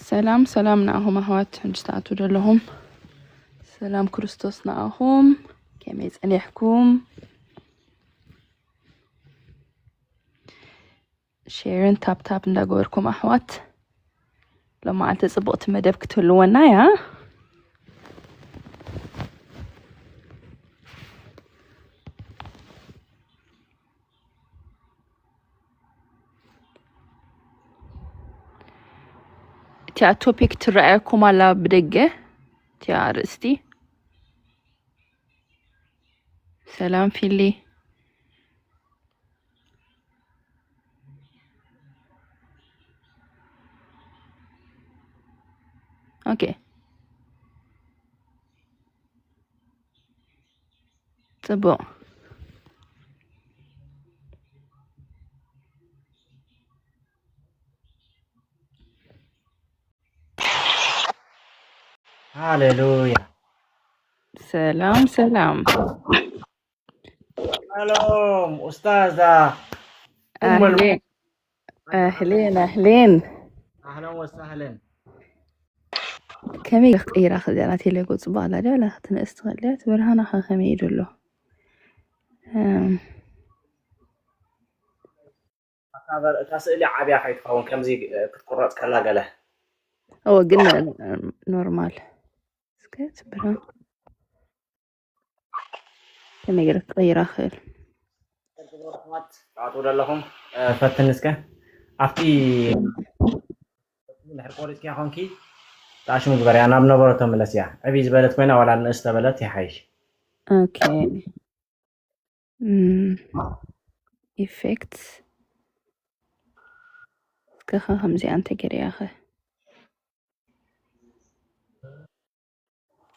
ሰላም ሰላም ንኣኹም ኣሕዋት፣ ሕጂ ትኣትዉ ዘለኹም ሰላም ክርስቶስ ንኣኹም። ከመይ ጸኒሕኩም? ሼርን ታፕታፕ እንዳገበርኩም ኣሕዋት፣ ሎማዓልቲ ጽቡቕቲ መደብ ክትህልወና እያ። እቲኣ ቶፒክ ትረኣየኩም ኣላ ብደገ፣ እቲኣ ኣርእስቲ። ሰላም ፊሊ። ኦኬ። ጽቡቕ። ሃሌሉያ። ሰላም ሰላም። ሻሎም ኡስታዝ። ኣህሌን ኣህሌን ኣህሌን። ኣህለን ወሳህለን። ከመይ ክቕይራ ክእልያ? ናተይ ሎጎ ጽቡቕ ኣላ ድያ? ወላ ክትንእስ ትኽእል ድያ? እቲ ብርሃና ኸ ከመይ እዩ ዘሎ? እም። ኣታ በር-፣ እታ ስእሊ ዓብያ ከይትኸውን ከምዚ ክትቁረጽ ከላ ገለ። እወ፣ ግን ኖርማል። እስከ እቲ ብርሃን ከመይ ገይረ ክቕይራ ክእል? ትኣትዉ ዘለኹም፣ እ፣ ፈትን እስከ ኣብቲ ድሕር ቆሪጽክያ ኾንኪ፣ ጣሽሙ ግበርያ፣ ናብ ነበረቶ ምለስያ። ዕብይ ዝበለት ኮይና ዋላ ንእስ ተበለት ይሓይሽ። ኦኬ። እም፣ ኢፌክት። እስከ ኸ ከምዚኣ እንተ ገይረያ ኸ?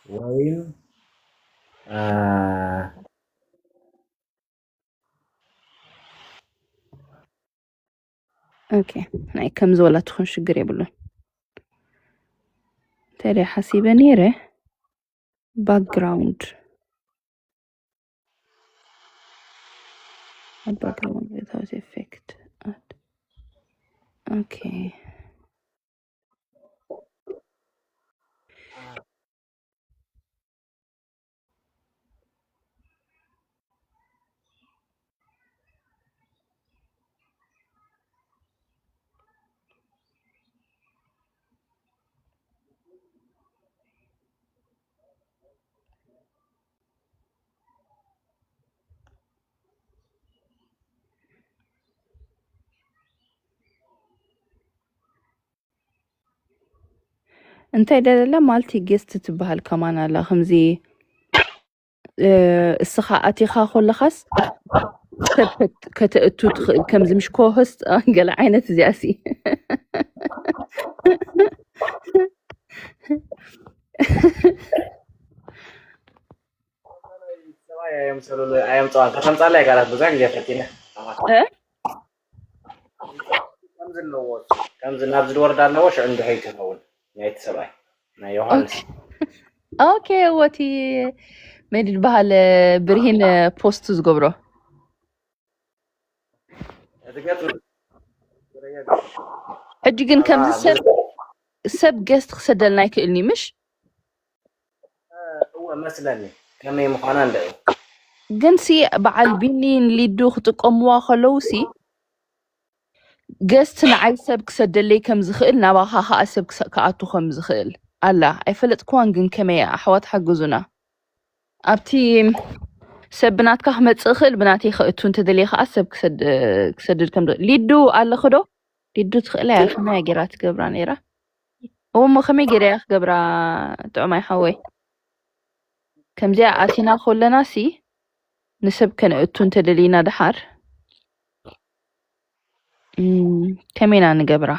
ወይም፣ እ፣ ኦኬ፣ ናይ ከም ዝበላ ትኹን ሽግር የብሉን። ተሪያ ሓሲበ ነይረ። ባክግራውንድ፣ ባክግራውንድ ዊዛውት ኢፌክት። ኦኬ። እንታይ ደለላ ማልቲ ጌስት ትበሃል ከማን ኣላ። ከምዚ፣ እ፣ እስኻ ኣቲኻ ከለኻስ ሰብ ከት-፣ ከተእቱ ትኽእል፣ ከምዚ ምሽ ኮሆስት፣ እ፣ ገለ ዓይነት እዚኣ ሲ። ሰብኣይ ኣየምሰሉሉ፣ ኣየምፅዋን። ከተምፃላ ይጋላት ብዙሕ ግዜ ፈቲነ። እ? ከምዚ ኣለዎ፣ ከምዚ ናብዚ ዝወርድ ኣለዎ፣ ሽዑ እንድሕር ትኸውን ናይቲ ሰብኣይ፣ ናይ ዮሃንስ። ኦኬ። ኦኬ፣ ወቲ መን ዝበሃል ብርሂን ፖስት ዝገብሮ? እቲ ገጽ ሕጂ ግን ከምዚ ኣብ ሰብ፣ ሰብ ገስት ክሰደልና ይክእልኒ ምሽ? እወ መስለኒ፣ ከመይ ምዃና እንድዒ። ግን ሲ በዓል ቢኒ ንሊዱ ክጥቀምዋ ከለዉ ሲ ገስት ንዓይ ሰብ ክሰደለይ ከም ዝኽእል ናባኻ ኸኣ ሰብ ክሰ-፣ ክኣቱ ከም ዝኽእል ኣላ። ኣይፈለጥክዋን ግን ከመይ ኣሕዋት ሓግዙና። ኣብቲ ሰብ ብናትካ ክመጽእ ይኽእል፣ ብናተይ ከእቱ እንተደልየ ኸኣ ሰብ ክሰድ-፣ ክሰድድ ከም ዝኽእል። ሊዱ ኣለኺ ዶ? ሊዱ ትኽእላ እያ፣ ከመይ እያ ጌራ ትገብራ ነይራ? እሞ ከመይ ጌራ እያ ክገብራ ጥዑማይ ሓወይ? ከምዚኣ ኣቲና ከለና ሲ ንሰብ ከነእቱ እንተደሊና ደሓር፣ እም፣ ከመይ ኢና ንገብራ?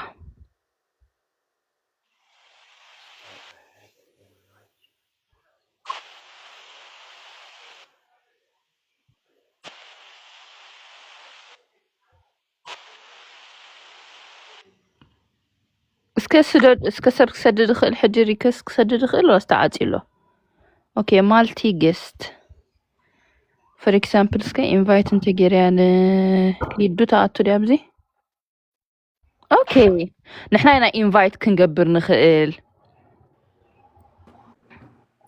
እስከ ስደድ፣ እስከ ሰብ ክሰድድ ይኽእል፣ ሕጂ ሪከስ ክሰድድ ይኽእል ወይስ ተዓጽዩ ኣሎ? ኦኬ፣ ማልቲ ጌስት። For example፣ እስከ ኢንቫይት እንተ ጌርያ ንሊዱ ተኣቱ ድያ ኣብዚ? Okay. ንሕና ኢና invite ክንገብር ንኽእል።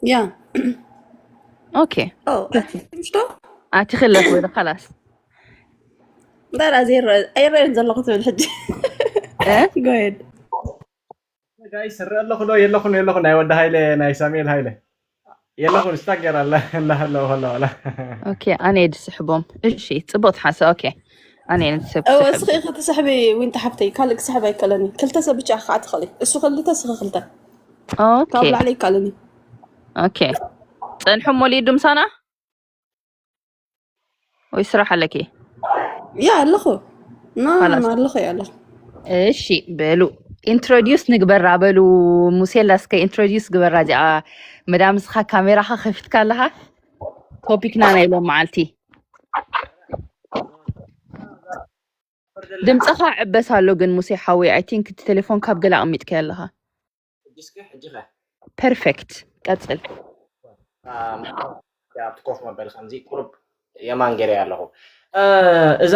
Yeah. Okay. Oh, I think so. ኣቲ ክለፍ ወደ خلاص. ዳራ ዘይረ ኣይረን ዘለኹ ትብል ሕጂ። እ? Go ahead. ጋይስ እረ ኣለኹ ዶ የለኹን? የለኹ። ናይ ወዲ ሃይለ፣ ናይ ሳሙኤል ሃይለ የለኹን። ስታክ ገይራ ኣላ እንዳሃለኹ ከለኹ ኣላ። Okay፣ ኣነ ድስሕቦም። እሺ፣ ጽቡቅ ሓሳብ። Okay፣ ኣነ ንስብ እወ እስኺ ክትስሕቢ ዊንታ ሓፍተይ፣ ካልእ ክስሕብ ኣይከለኒ። ክልተ ሰብ ብቻ ከዓ ትኽእሊ። እሱ ክልተ፣ እስኺ ክልተ። ካብ Okay። ላዕሊ ኣይከለኒ። Okay። ጸንሑ ሞሊዱ ምሳና ወይ ስራሕ ኣለኪ? ያ ኣለኹ። ና خلاص። ና ኣለኹ ያ ኣለኹ። እሺ፣ በሉ introduce ንግበራ። በሉ ሙሴላ እስከ introduce ግበራ። እዚኣ መዳም እስኻ ካሜራኻ ከፊትካ ኣለኻ። ቶፒክና ናይ ሎም መዓልቲ ድምፅኻ ዕበስ ኣሎ ግን ሙሴ ሓወይ፣ I think እቲ ቴሌፎን ካብ ገለ ኣቕሚጥካዮ ኣለኻ። ሕጂስከ ሕጂኸ ፐርፌክት፣ ቀፅል። ኣብቲ ኮፍ መበሊ ከምዚ ቁሩብ የማን ገይረ ኣለኹ። እ፣ እዛ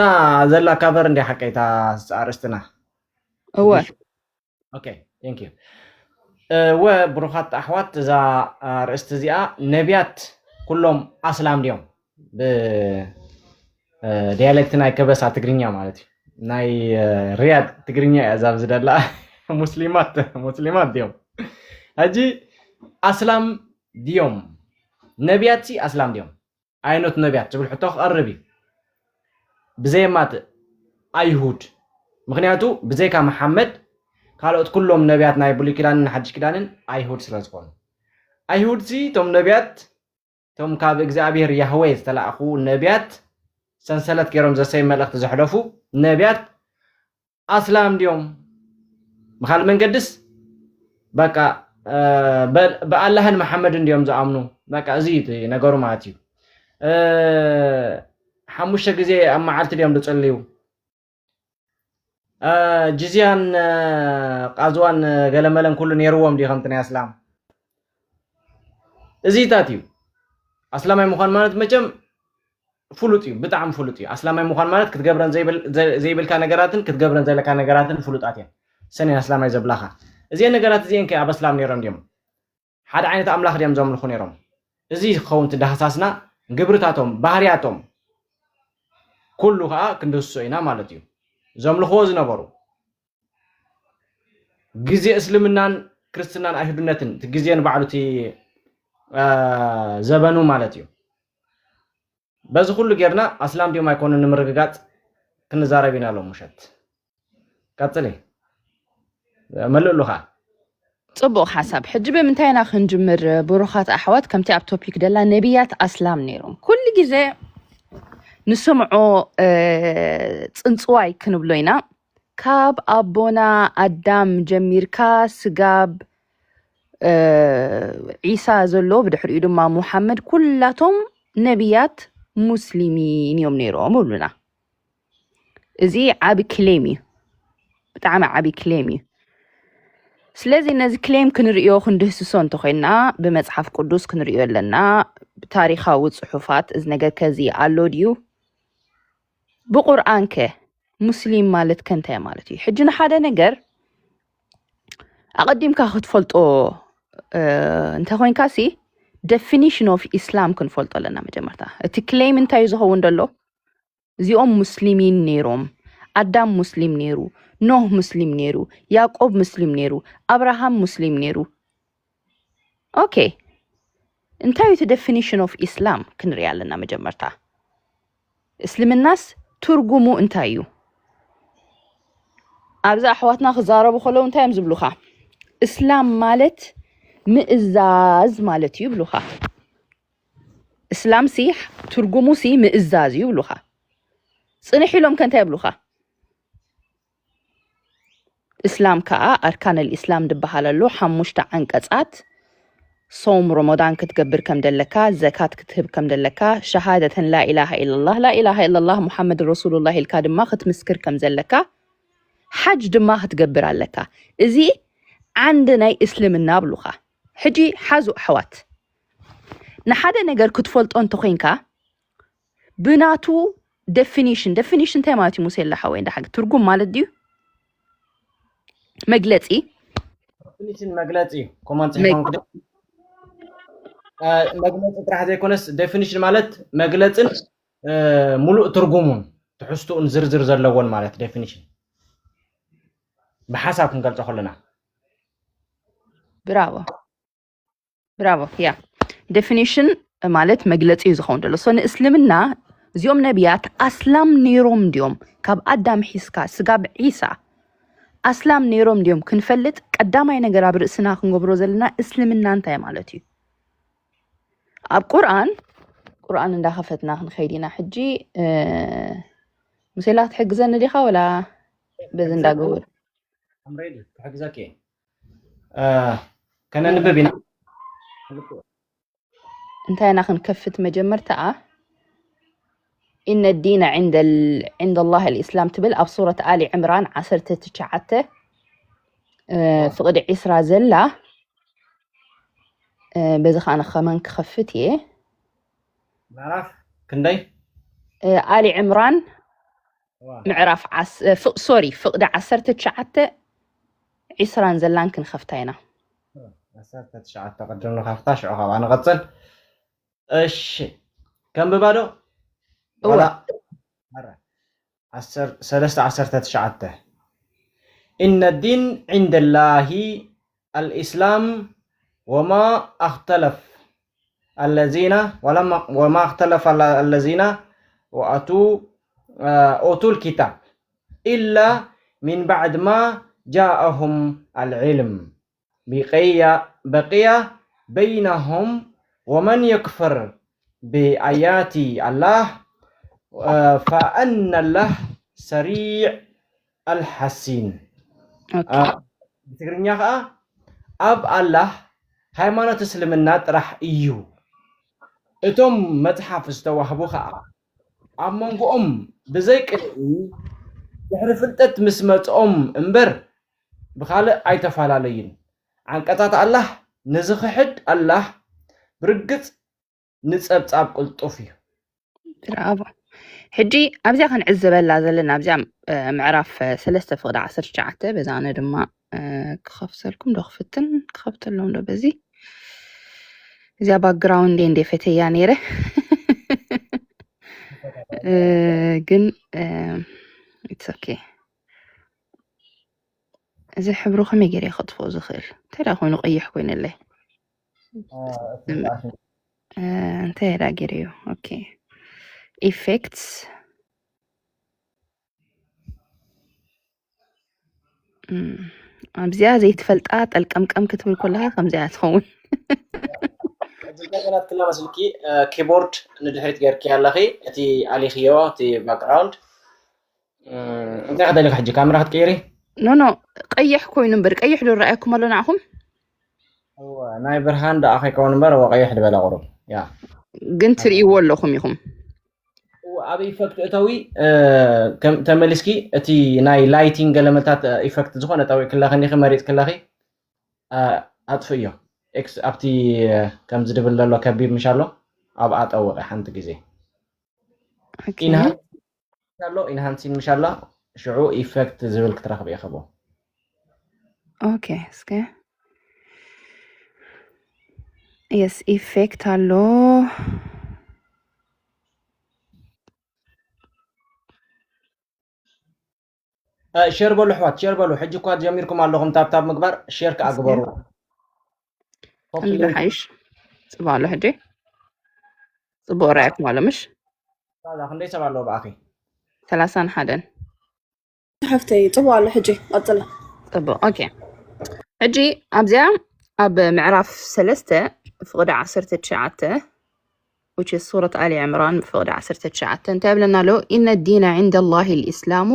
ዘላ ካቨር እንዲ ሓቀይታ ኣርእስትና። እወ ኦኬ፣ thank you። እወ፣ ብሩኻት ኣሕዋት፣ እዛ ኣርእስቲ እዚኣ ነቢያት ኩሎም ኣስላም ድዮም? ብ እ፣ ዲያሌክት ናይ ከበሳ ትግርኛ ማለት እዩ። ናይ እ፣ ሪያድ ትግርኛ እያ እዛ ኣብዚ ደላ። ሙስሊማት ሙስሊማት ድዮም? ሕጂ ኣስላም ድዮም? ነቢያት ሲ ኣስላም ድዮም? ኣይኖት ነቢያት ዝብል ሕቶ ክቐርብ እዩ። ብዘየማትእ ኣይሁድ። ምክንያቱ ብዘይካ መሓመድ ካልኦት ኩሎም ነቢያት ናይ ብሉይ ኪዳንን ሓድሽ ኪዳንን ኣይሁድ ስለ ዝኾኑ፣ ኣይሁድ ሲ እቶም ነቢያት፣ እቶም ካብ እግዚኣብሔር ያህዌ ዝተላእኹ ነቢያት፣ ሰንሰለት ገይሮም ዘሰይ መልእኽቲ ዘሕለፉ ነቢያት ኣስላም ድዮም? ብኻልእ መንገድስ በቃ እ፣ በ- ብኣላህን መሓመድን ድዮም ዝኣምኑ? በቃ እዚ እዩ እቲ ነገሩ ማለት እዩ። እ፣ ሓሙሽተ ግዜ ኣብ መዓልቲ ድዮም ዝፅልዩ? እ፣ ጅዝያን እ፣ ቃዝዋን እ፣ ገለመለን ኩሉ ነይርዎም ድዩ ከምቲ ናይ ኣስላም? እዚታት እዩ። ኣስላማይ ምዃን ማለት መቸም ፍሉጥ እዩ፣ ብጣዕሚ ፍሉጥ እዩ። ኣስላማይ ምዃን ማለት ክትገብረን ዘይብል- ዘ- ዘይብልካ ነገራትን ክትገብረን ዘለካ ነገራትን ፍሉጣት እየን። ሰን ኣስላማይ ዘብላኻ እዚአን ነገራት እዚአን ከ ኣብ ኣስላም ነይሮም ድዮም? ሓደ ዓይነት ኣምላኽ ድዮም ዘምልኹ ነይሮም? እዚ ክኸውን እቲ ዳህሳስና፣ ግብርታቶም፣ ባህርያቶም ኩሉ ከዓ ክንድህስሶ ኢና ማለት እዩ። ዘምልኽዎ ዝነበሩ ግዜ እስልምናን ክርስትናን ኣይሁድነትን እቲ ግዜ ንባዕሉ እቲ አ፣ ዘበኑ ማለት እዩ። በዚ ኩሉ ጌርና ኣስላም ድዮም ኣይኮኑን ንምርግጋፅ ክንዛረብ ኢና ሎም ውሸት። ቀፅሊ መልእሉ ከዓ ጽቡቕ ሓሳብ። ሕጂ ብምንታይ ኢና ክንጅምር? ብሩኻት ኣሕዋት፣ ከምቲ ኣብ ቶፒክ ደላ ነቢያት ኣስላም ነይሮም። ኩሉ ግዜ ንስምዖ እ፣ ጽንጽዋይ ክንብሎ ኢና። ካብ ኣቦና ኣዳም ጀሚርካ ስጋብ እ፣ ዒሳ ዘሎ፣ ብድሕሪኡ ድማ ሙሓመድ፣ ኩላቶም ነቢያት ሙስሊሚን እዮም ነይሮም ይብሉና። እዚ ዓቢ ክሌም እዩ፣ ብጣዕሚ ዓቢ ክሌም እዩ። ስለዚ ነዚ ክሌም ክንርእዮ ክንድህስሶ እንተኮይንና ብመጽሓፍ ቅዱስ ክንርእዮ ኣለና። ብታሪኻዊ ጽሑፋት እዚ ነገር ከዚ ኣሎ ድዩ? ብቁርኣን ከ ሙስሊም ማለት ከ እንታይ ማለት እዩ? ሕጂ ንሓደ ነገር ኣቐዲምካ ክትፈልጦ እ፣ እንተኮይንካ ሲ definition of Islam ክንፈልጦ ኣለና መጀመርታ። እቲ ክሌም እንታይ እዩ ዝኸውን ዘሎ? እዚኦም ሙስሊሚን ነይሮም። ኣዳም ሙስሊም ነይሩ፣ ኖህ ሙስሊም ነይሩ፣ ያዕቆብ ሙስሊም ነይሩ፣ ኣብርሃም ሙስሊም ነይሩ። ኦኬ፣ እንታይ እዩ እቲ definition of Islam ክንርኢ ኣለና መጀመርታ። እስልምናስ ትርጉሙ እንታይ እዩ? ኣብዚ ኣሕዋትና ክዛረቡ ከለዉ እንታይ እዮም ዝብሉኻ? እስላም ማለት ምእዛዝ ማለት እዩ ይብሉኻ። እስላም ሲ ትርጉሙ ሲ ምእዛዝ እዩ ይብሉኻ። ጽንሕ ኢሎም ከ እንታይ ይብሉኻ? እስላም ከዓ ኣርካን ልእስላም ዝበሃል ኣሎ። ሓሙሽተ ዓንቀጻት፣ ሶም ሮሞዳን ክትገብር ከም ደለካ፣ ዘካት ክትህብ ከም ደለካ፣ ሸሃደተን ላኢላሃ ኢለላህ ላኢላሃ ኢለላህ ሙሓመድ ረሱሉላህ ኢልካ ድማ ክትምስክር ከም ዘለካ፣ ሓጅ ድማ ክትገብር ኣለካ። እዚ ዓንዲ ናይ እስልምና ብሉኻ። ሕጂ ሓዙ ኣሕዋት፣ ንሓደ ነገር ክትፈልጦ እንተኮይንካ ብናቱ ደፊኒሽን፣ ደፊኒሽን እንታይ ማለት እዩ? ሙሴ ላሓወይ እንዳ ሓቂ ትርጉም ማለት ድዩ? መግለፂ ዴፊኒሽን መግለፂ እዩ። ኮማን ፅሒፎም ክደ መግለፂ ጥራሕ ዘይኮነስ ዴፊኒሽን ማለት መግለፅን ሙሉእ ትርጉሙን ትሕዝትኡን ዝርዝር ዘለዎን ማለት ዴፊኒሽን ብሓሳብ ክንገልፆ ከለና ብራቮ ብራቮ ያ ዴፊኒሽን ማለት መግለፂ እዩ ዝኸውን ዘሎ። ሶ ንእስልምና እዚኦም ነቢያት ኣስላም ነይሮም እንዲዮም ካብ ኣዳም ሒዝካ ስጋብ ዒሳ ኣስላም ነይሮም እንዲዮም ክንፈልጥ ቀዳማይ ነገር ኣብ ርእስና ክንገብሮ ዘለና እስልምና እንታይ ማለት እዩ? ኣብ ቁርኣን ቁርኣን እንዳኸፈትና ክንኸይድ ኢና። ሕጂ ሙሴላ ክትሕግዘኒ ዲኻ ወላ በዚ እንዳገበሩ ክሕግዘኪ ከነንብብ ኢና። እንታይ ኢና ክንከፍት መጀመርታኣ ኢነ ዲነ ዕንደ ላህ ልእስላም ትብል ኣብ ሱረት ኣሊ ዕምራን ዓሰርተ ትሽዓተ ፍቕዲ ዒስራ ዘላ በዚ ከዓ ንኸመን ክኸፍት እየ ምዕራፍ ክንደይ ኣሊ ዕምራን ምዕራፍ ሶሪ ፍቕዲ ዓሰርተ ትሽዓተ ዒስራን ዘላን ክንኸፍታ ኢና ዓሰርተ ትሽዓተ ቅድም ንኸፍታ ሽዑ ካብኣ ንቐፅል እሺ ከንብባ ዶ እወ ሰለስተ ዓሰርተ ትሽዓተ إن الدين عند الله الإسلام وما اختلف الذين ولما وما اختلف الذين وأتوا أوتوا الكتاب إلا من بعد ما جاءهم العلم بقي بقي بينهم ومن يكفر بآيات الله فأن الله سريع الحسين ብትግርኛ ከዓ ኣብ ኣላህ ሃይማኖት እስልምና ጥራሕ እዩ። እቶም መፅሓፍ ዝተዋህቡ ከዓ ኣብ መንጎኦም ብዘይ ቅድሚ ድሕሪ ፍልጠት ምስ መፅኦም እምበር ብኻልእ ኣይተፈላለዩን። ዓንቀፃት ኣላህ ንዝኽሕድ ኣላህ ብርግፅ ንፀብፃብ ቅልጡፍ እዩ። ብራቮ። ሕጂ ኣብዚኣ ክንዕዘበላ ዘለና ኣብዚኣ ምዕራፍ ሰለስተ ፍቕዲ ዓሰርተ ትሽዓተ በዛነ ድማ ክኸፍተልኩም ዶ ክፍትን ክኸፍተሎም ዶ በዚ እዚኣ ባክግራውንድ እንደ ፈተያ ነይረ ግን it's okay እዚ ሕብሩ ከመይ ገይረ ከጥፍኦ ዝኽእል እንታይ ዳ ኮይኑ ቀይሕ ኮይነለይ እንታይ ዳ ገይረዮ okay effects ኣብዚኣ ዘይትፈልጣ ጠልቀምቀም ክትብል ከለካ ከምዚኣ ትኸውን ናትክላ መስልኪ ኪቦርድ ንድሕሪት ገይርኪ ኣለኺ እቲ ኣሊኽዮ እቲ ባክግራውንድ እንታይ ክደሊካ ሕጂ ካሜራ ክትቀይሪ ኖ ኖ ቀይሕ ኮይኑ እምበር ቀይሕ ዶ ረኣየኩም ኣሎ ንዓኹም ናይ ብርሃን ደኣ ከይከውን እምበር ወቀይሕ ዝበለ ቁሩብ ያ ግን ትርእይዎ ኣለኹም ኢኹም ኣብ ኢፈክት እተዊ ተመሊስኪ እቲ ናይ ላይቲንግ ገለመታት ኢፈክት ዝኾነ ጠዊቅ ክለኺ እንዲኺ መሪፅ ክለኺ ኣጥፍእዮ ኣብቲ ከምዚ ድብል ዘሎ ከቢብ ምሽ ኣሎ ኣብኣ ጠውቂ ሓንቲ ግዜ ኣሎ ኢንሃንሲን ምሽ ኣሎ ሽዑ ኢፈክት ዝብል ክትረኽብ ኢኽቦ okay እስከ yes ኢፌክት ኣሎ ሸር በሉ ኣሕዋት ሸር በሉ ሕጂ እኳ ጀሚርኩም ኣለኹም ታብታብ ምግባር ሸር ከዓ ግበሩ ክንዶ ሓይሽ ፅቡቅ ኣሎ ሕጂ ፅቡቅ ራእየኩም ኣሎ ምሽ ክንደይ ሰብ ኣለዎ ብኣኺ ሰላሳን ሓደን ሓፍተይ ፅቡቅ ኣሎ ሕጂ ቀፅላ ፅቡቅ okay ሕጂ ኣብዚኣ ኣብ ምዕራፍ ሰለስተ ፍቕዲ ዓሰርተ ትሽዓተ which is ሱረት ኣሊ ዕምራን ፍቕዲ ዓሰርተ ትሽዓተ እንታይ ይብለና ኣሎ إن الدين عند الله الإسلام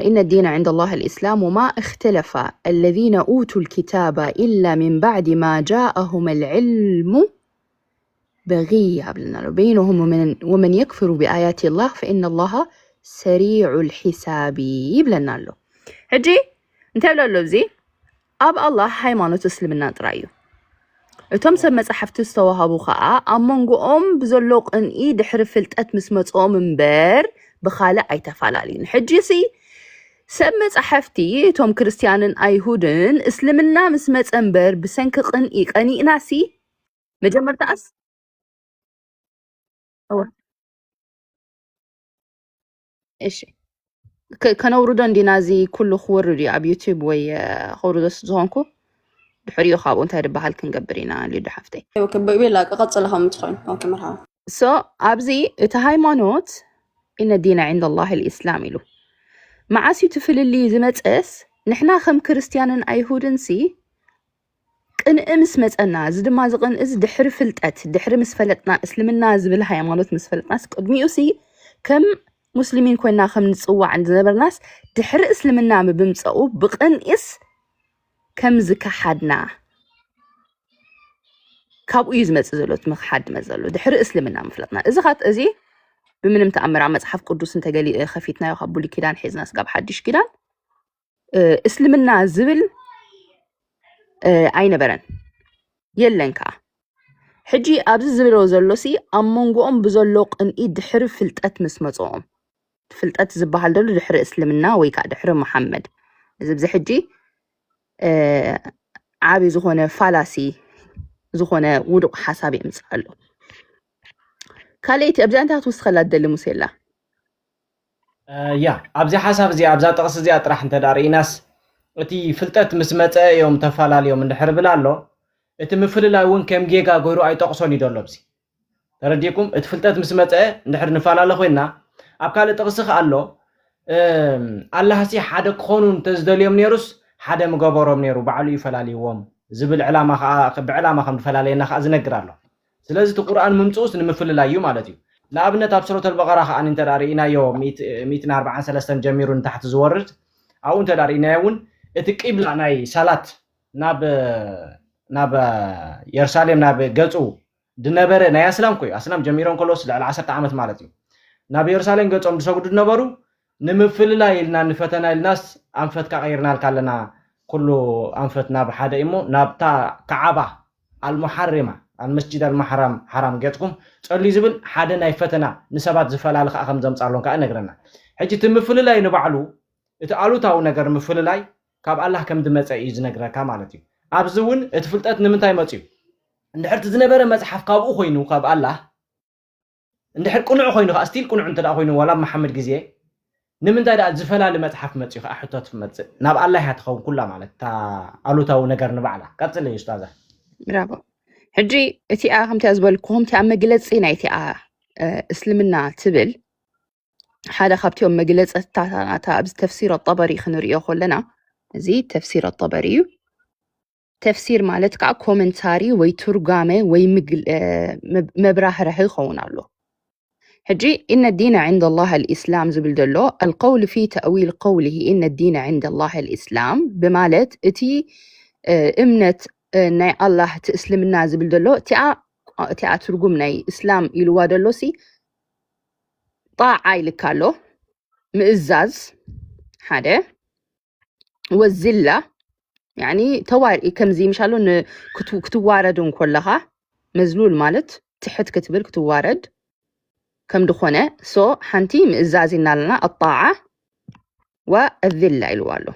إن الدين عند الله الإسلام وما اختلف الذين أوتوا الكتاب إلا من بعد ما جاءهم العلم بغيا ይብለና ኣሎ بينهم ومن يكفر بآيات الله فإن الله سريع الحساب ይብለና ኣሎ ሕጂ እንታይ ይብለ ኣሎ እዚ ኣብ ኣላህ ሃይማኖት እስልምና ጥራይ እዩ እቶም ሰብ መፅሓፍቲ ዝተዋሃቡ ከዓ ኣብ መንጎኦም ብዘሎ ቅንኢ ድሕሪ ፍልጠት ምስ መፅኦም እምበር ብካልእ ኣይተፈላለዩን ሕጂ ሲ ሰብ መጻሕፍቲ እቶም ክርስትያንን ኣይሁድን እስልምና ምስ መጸ እምበር ብሰንኪ ቅንኢ ቀኒእናሲ መጀመርታኣስ እወ። እሺ ከ- ከነውርዶ እንዲና እዚ ኩሉ ክወርድ እዩ ኣብ ዩቲዩብ ወይ እ፣ ከውርዶ ስ- ዝኾንኩ ድሕሪኡ ካብኡ እንታይ ዝበሃል ክንገብር ኢና ሊዱ ሓፍተይ። ቤላ ቀጽለ ከም ትኾይኑ። ኦኬ፣ መርሓባ። ሶ ኣብዚ እቲ ሃይማኖት ኢነ ዲነ ዕንደ ላህ ልኢስላም ኢሉ መዓስ እዩ እቲ ፍልልይ ዝመፀስ? ንሕና ከም ክርስትያንን ኣይሁድን ሲ ቅንኢ ምስ መፀና፣ እዚ ድማ እዚ ቅንኢ እዚ ድሕሪ ፍልጠት፣ ድሕሪ ምስ ፈለጥና፣ እስልምና ዝብል ሃይማኖት ምስ ፈለጥናስ፣ ቅድሚኡ ሲ ከም ሙስሊሚን ኮይና ከም ንፅዋዕ ዝነበርናስ፣ ድሕሪ እስልምና ብምፀኡ ብቅንኢስ ከም ዝከሓድና ካብኡ እዩ ዝመፅእ ዘሎ እቲ ምክሓድ መ ዘሎ ድሕሪ እስልምና ምፍለጥና። እዚ ኻት እዚ ብምንም ተኣምር ኣብ መፅሓፍ ቅዱስ እንተገሊ ከፊትናዮ ካብ ብሉይ ኪዳን ሒዝና ስጋብ ሓድሽ ኪዳን እ፣ እስልምና ዝብል እ፣ ኣይነበረን የለን ከዓ። ሕጂ ኣብዚ ዝብሎ ዘሎ ሲ ኣብ መንጎኦም ብዘሎ ቅንኢ ድሕሪ ፍልጠት ምስ መፅኦም፣ ፍልጠት ዝበሃል ዘሎ ድሕሪ እስልምና ወይ ከዓ ድሕሪ መሓመድ፣ እዚ ብዚ ሕጂ እ፣ ዓብዪ ዝኾነ ፋላሲ ዝኾነ ውዱቕ ሓሳብ የምፅእ ኣሎ። ካልኣይቲ ኣብዚኣ እንታይ ክትውስኸላ ትደሊ ሙሴላ? ያ ኣብዚ ሓሳብ እዚ ኣብዛ ጥቕሲ እዚኣ ጥራሕ እንተ ደኣ ርኢናስ እቲ ፍልጠት ምስ መፀ እዮም ተፈላለዮም እንድሕር ብል ኣሎ። እቲ ምፍልላይ እውን ከም ጌጋ ገይሩ ኣይጠቕሶን እዩ ዘሎ ኣብዚ። ተረዲእኩም? እቲ ፍልጠት ምስ መፀ እንድሕር ንፈላለ ኮይና ኣብ ካልእ ጥቕሲ ከኣ ኣሎ። ኣላህሲ ሓደ ክኾኑ እንተዝደልዮም ነይሩስ ሓደ ምገበሮም ነይሩ፣ ባዕሉ እዩ ፈላልይዎም ዝብል ዕላማ ከኣ ብዕላማ ከም ዝፈላለየና ከኣ ዝነግር ኣሎ። ስለዚ እቲ ቁርኣን ምምፅኡስ ንምፍልላይ እዩ ማለት እዩ። ንኣብነት ኣብ ሱረት ኣልበቐራ ከኣ እንተ ደኣ ርኢናዮ ሚእትን ኣርባዓን ሰለስተን ጀሚሩ ንታሕቲ ዝወርድ ኣብኡ እንተ ደኣ ርኢናዮ እውን እቲ ቂብላ ናይ ሳላት ናብ ናብ የሩሳሌም ናብ ገፁ ዝነበረ ናይ ኣስላም ኮዩ ኣስላም ጀሚሮም ከለዎስ ልዕሊ ዓሰርተ ዓመት ማለት እዩ ናብ የሩሳሌም ገፆም ዝሰግዱ ዝነበሩ ንምፍልላይ ኢልና ንፈተና ኢልናስ ኣንፈትካ ቀይርናልካ ኣለና ኩሉ ኣንፈት ናብ ሓደ እሞ ናብታ ከዓባ ኣልሙሓሪማ ኣልመስጂድ ኣልማሓራም ሓራም ገፅኩም ፀልዩ ዝብል ሓደ ናይ ፈተና ንሰባት ዝፈላሊ ከዓ ከም ዘምፃሎም ከዓ ነግረና ሕጂ እቲ ምፍልላይ ንባዕሉ እቲ ኣሉታዊ ነገር ምፍልላይ ካብ ኣላህ ከም ዝመፀ እዩ ዝነግረካ ማለት እዩ ኣብዚ እውን እቲ ፍልጠት ንምንታይ መፅዩ እንድሕርቲ ዝነበረ መፅሓፍ ካብኡ ኮይኑ ካብ ኣላህ እንድሕር ቅኑዕ ኮይኑ ከዓ ስቲል ቅኑዕ እንተ ኮይኑ ዋላ መሓመድ ግዜ ንምንታይ ደኣ ዝፈላሊ መፅሓፍ መፅዩ ከዓ ሕቶ ትመፅእ ናብ ኣላህ እያ ትኸውን ኩላ ማለት እታ ኣሉታዊ ነገር ንባዕላ ቀፅል እዩ ስታዛ ብራቮ ሕጂ እቲኣ ከምቲኣ ዝበልኩኹም እቲኣ መግለፂ ናይ እቲኣ እስልምና ትብል ሓደ ካብቲኦም መግለፅታታ ናታ ኣብዚ ተፍሲር ኣጠበሪ ክንሪኦ ከለና እዚ ተፍሲር ኣጠበሪ እዩ ተፍሲር ማለት ከዓ ኮመንታሪ ወይ ትርጓመ ወይ መብራህርህ ይኸውን ኣሎ ሕጂ إن الدين عند الله الإسلام ዝብል ዘሎ القول في تأويل قوله إن الدين عند الله الإسلام ብማለት እቲ እምነት ናይ ኣላህ እቲ እስልምና ዝብል ዘሎ እቲኣ ትርጉም ናይ እስላም ኢልዋ ዘሎ ሲ ጣዓ ኢልካ ኣሎ ምእዛዝ ሓደ ወዝላ ያኒ ተዋሪ ከምዚ ምሻሎ ክትዋረድ እንኮለኻ መዝሉል ማለት ትሕት ክትብል ክትዋረድ ከም ድኾነ ሶ ሓንቲ ምእዛዝ ኢልና ኣለና ኣጣዓ ወኣዝላ ኢልዋ ኣሎ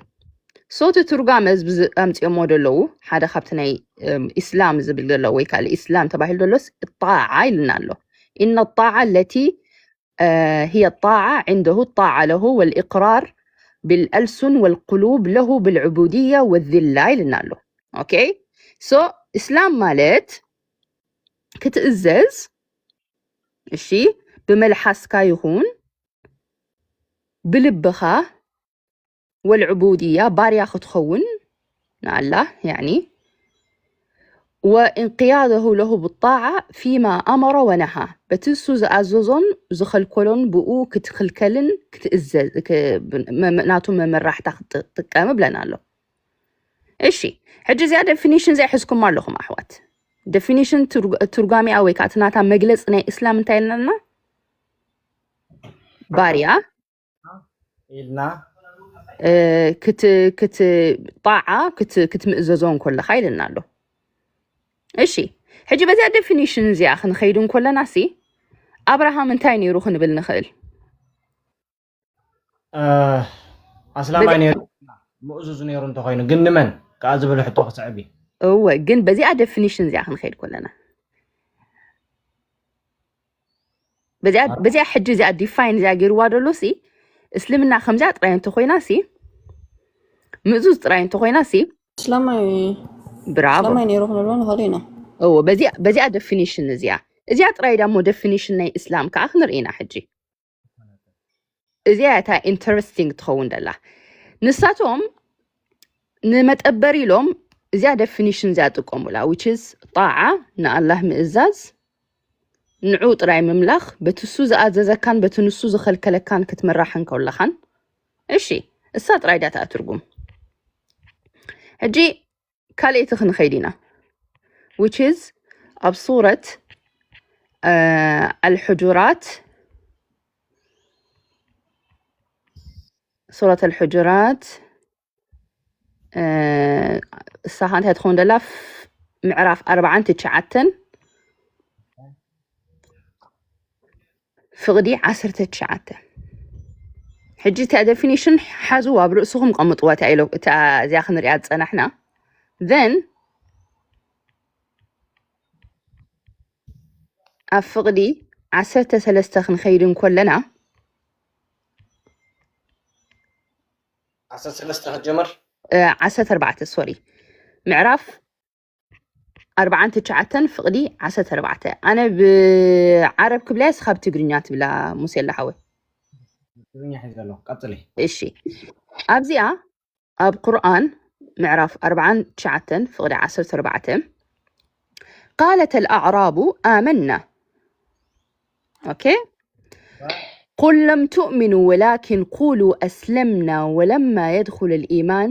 ሶ እቲ ትርጓመ ህዝቢ ኣምፅኦሞ ደለዉ ሓደ ካብቲ ናይ ኢስላም ዝብል ዘሎ ወይ ካልእ ኢስላም ተባሂሉ ደሎስ ጣዓ ኢልና ኣሎ إن الطاعة التي هي الطاعة عنده الطاعة له والإقرار بالألسن والقلوب له بالعبودية والذلة ኢልና ኣሎ okay so إسلام ማለት ክትእዘዝ እሺ ብመልሓስካ ይኹን ብልብኻ والعبودية ባርያ ክትኸውን ንኣላህ يعني وانقياده له بالطاعة فيما أمر ونهى በቲ እሱ ዝኣዘዞን ዝኸልከሎን ብኡ ክትኽልከልን ክትእዘዝ ናቱ መመራሕታ ክትጥቀም ብለና ኣሎ እሺ ሕጂ እዚኣ ደፊኒሽን እዚኣ ሒዝኩም ኣለኹም ኣሕዋት ደፊኒሽን ትርጓሚኣ ወይ ከዓ ትናታ መግለፂ ናይ እስላም እንታይ ኢልናልና ባርያ ኢልና ክት ክት ጣዓ ክት ክትምእዘዞ እንኮለኻ ኢልና ኣሎ እሺ ሕጂ በዚኣ ደፊኒሽን እዚኣ ክንኸይድ እንኮለና ሲ ኣብርሃም እንታይ ነይሩ ክንብል ንኽእል ኣስላማይ ነይሩ፣ ምእዙዝ ነይሩ እንተኾይኑ ግን ንመን ከኣ ዝብል ሕቶ ክስዕብ እዩ። እወ፣ ግን በዚኣ ደፊኒሽን እዚኣ ክንኸይድ ከለና፣ በዚኣ በዚኣ ሕጂ እዚኣ ዲፋይን እዚኣ ገይርዋ ዘሎ ሲ፣ እስልምና ከምዚኣ ጥራይ እንተኾይና ሲ፣ ምእዙዝ ጥራይ እንተኾይና ሲ፣ እስላማይ ብራቮ። እስላማይ ነይሩ ክንብሎ ንኽእል ኢና። እዎ፣ በዚኣ በዚኣ ደፊኒሽን እዚኣ እዚኣ ጥራይ ዳሞ ደፊኒሽን ናይ እስላም ከዓ ክንርኢ ኢና ሕጂ። እዚኣ እታ ኢንተረስቲንግ ትኸውን ደላ። ንሳቶም ንመጠበሪ ኢሎም እዚኣ ደፊኒሽን እዚኣ ጥቀሙላ፣ which is ጣዓ፣ ንኣላህ ምእዛዝ፣ ንዑ ጥራይ ምምላኽ፣ በቲ እሱ ዝኣዘዘካን በቲ ንሱ ዝኸልከለካን ክትምራሕ እንከለኻን። እሺ፣ እሳ ጥራይ ዳታ ትርጉም። ሕጂ ካልእቲ ክንኸይድ ኢና፣ which is ኣብ ሱረት ኣልሕጁራት፣ ሱረት ኣልሕጁራት እሳኻ እንታይ ትኸውን ደላ? ምዕራፍ ኣርባዓን ትሽዓተን ፍቕዲ ዓሰርተ ትሽዓተ። ሕጂ እቲኣ ደፊኒሽን ሓዙ ኣብ ርእስኹም ቀምጥዋ። እቲኣ ኢሎ እቲኣ እዚኣ ክንሪኣ ዝጸናሕና፣ then ኣብ ፍቕዲ ዓሰርተ ሰለስተ ክንኸይድ እንኮለና፣ ዓሰርተ ሰለስተ ክትጀምር ዓሰርተ ኣርባዕተ፣ ሶሪ፣ ምዕራፍ ኣርባዓን ትሽዓተን ፍቕዲ ዓሰርተ ኣርባዕተ። ኣነ ብዓረብ ክብላ፣ ስኻ ብትግርኛ ትብላ። ሙሴ ኣለሓወ ትግርኛ ሒዘ ኣለኹ። ቀጽሊ። እሺ፣ ኣብዚኣ ኣብ ቁርኣን ምዕራፍ ኣርባዓን ትሽዓተን ፍቕዲ ዓሰርተ ኣርባዕተ፣ قالت الأعراب آمنا. ኦኬ፣ قل لم تؤمنوا ولكن قولوا أسلمنا ولما يدخل الإيمان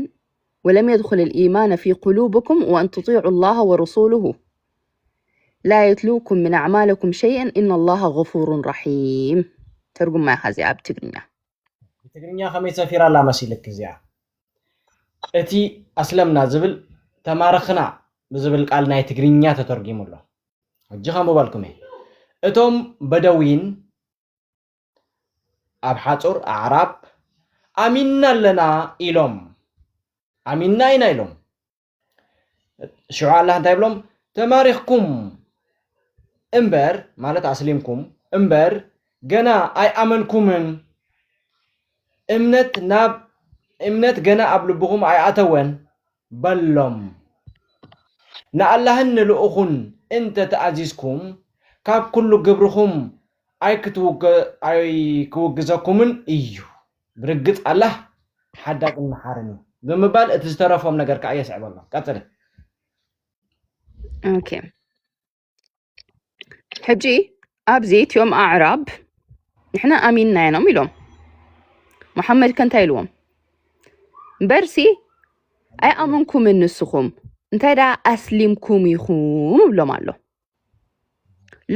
ولم يدخل الإيمان في قلوبكم وأن تطيعوا الله ورسوله لا يلتكم من أعمالكم شيئا إن الله غفور رحيم. ትርጉማ ኢኻ እዚኣ ኣብ ትግርኛ። ብትግርኛ ከመይ ሰፊራ ኣላ መሲልክ እዚኣ? እቲ ኣስለምና ዝብል ተማረኽና ብዝብል ቃል ናይ ትግርኛ ተተርጊሙ ኣሎ። ሕጂ ከንብበልኩም እየ። እቶም በደዊን ኣብ ሓጹር ኣዕራብ ኣሚንና ኣለና ኢሎም። ኣሚንና ኢና ኢሎም። ሽዑ ኣላህ እንታይ ይብሎም? ተማሪኽኩም እምበር፣ ማለት ኣስሊምኩም እምበር፣ ገና ኣይኣመንኩምን። እምነት ናብ እምነት ገና ኣብ ልብኹም ኣይኣተወን በሎም። ንኣላህን ንልኡኹን እንተ ተኣዚዝኩም ካብ ኩሉ ግብርኹም ኣይክትውገ ኣይክውግዘኩምን እዩ። ብርግጽ ኣላህ ሓዳግን መሓርን እዩ ብምባል እቲ ዝተረፎም ነገር ከዓ የስዕበሎም። ቀጽሊ። ኦኬ፣ ሕጂ ኣብዚ እቲኦም ኣዕራብ ንሕና ኣሚንና ኢና ኢሎም። መሓመድ ከ እንታይ ኢልዎም? እምበርሲ ኣይኣመንኩምን ንስኹም፣ እንታይ ደኣ ኣስሊምኩም ኢኹም እብሎም ኣሎ።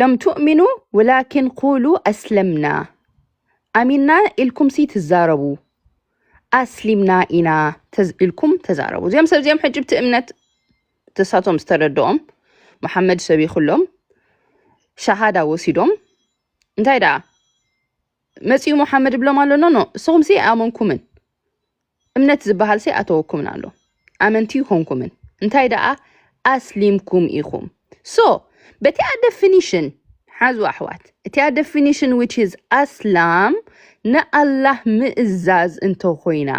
ለም ቱእሚኑ ወላኪን ቁሉ ኣስለምና፣ ኣሚንና ኢልኩምሲ ትዛረቡ፣ ኣስሊምና ኢና ተዝ- ኢልኩም ተዛረቡ። እዚኦም ሰብ እዚኦም ሕጂ ብቲ እምነት ተሳቶም ዝተረድኦም መሓመድ ሰቢኹሎም ሸሃዳ ወሲዶም እንታይ ደኣ መፂኡ መሓመድ ብሎም ኣሎ። ኖ ኖ፣ እስኹምሲ ኣመንኩምን እምነት ዝበሃል ሲ ኣተወኩምን ኣሎ። ኣመንቲ ይኮንኩምን እንታይ ደኣ ኣስሊምኩም ኢኹም። ሶ በቲኣ ደፊኒሽን ሓዙ ኣሕዋት፣ እቲኣ ደፊኒሽን which is ኣስላም ንኣላህ ምእዛዝ እንተኮይና፣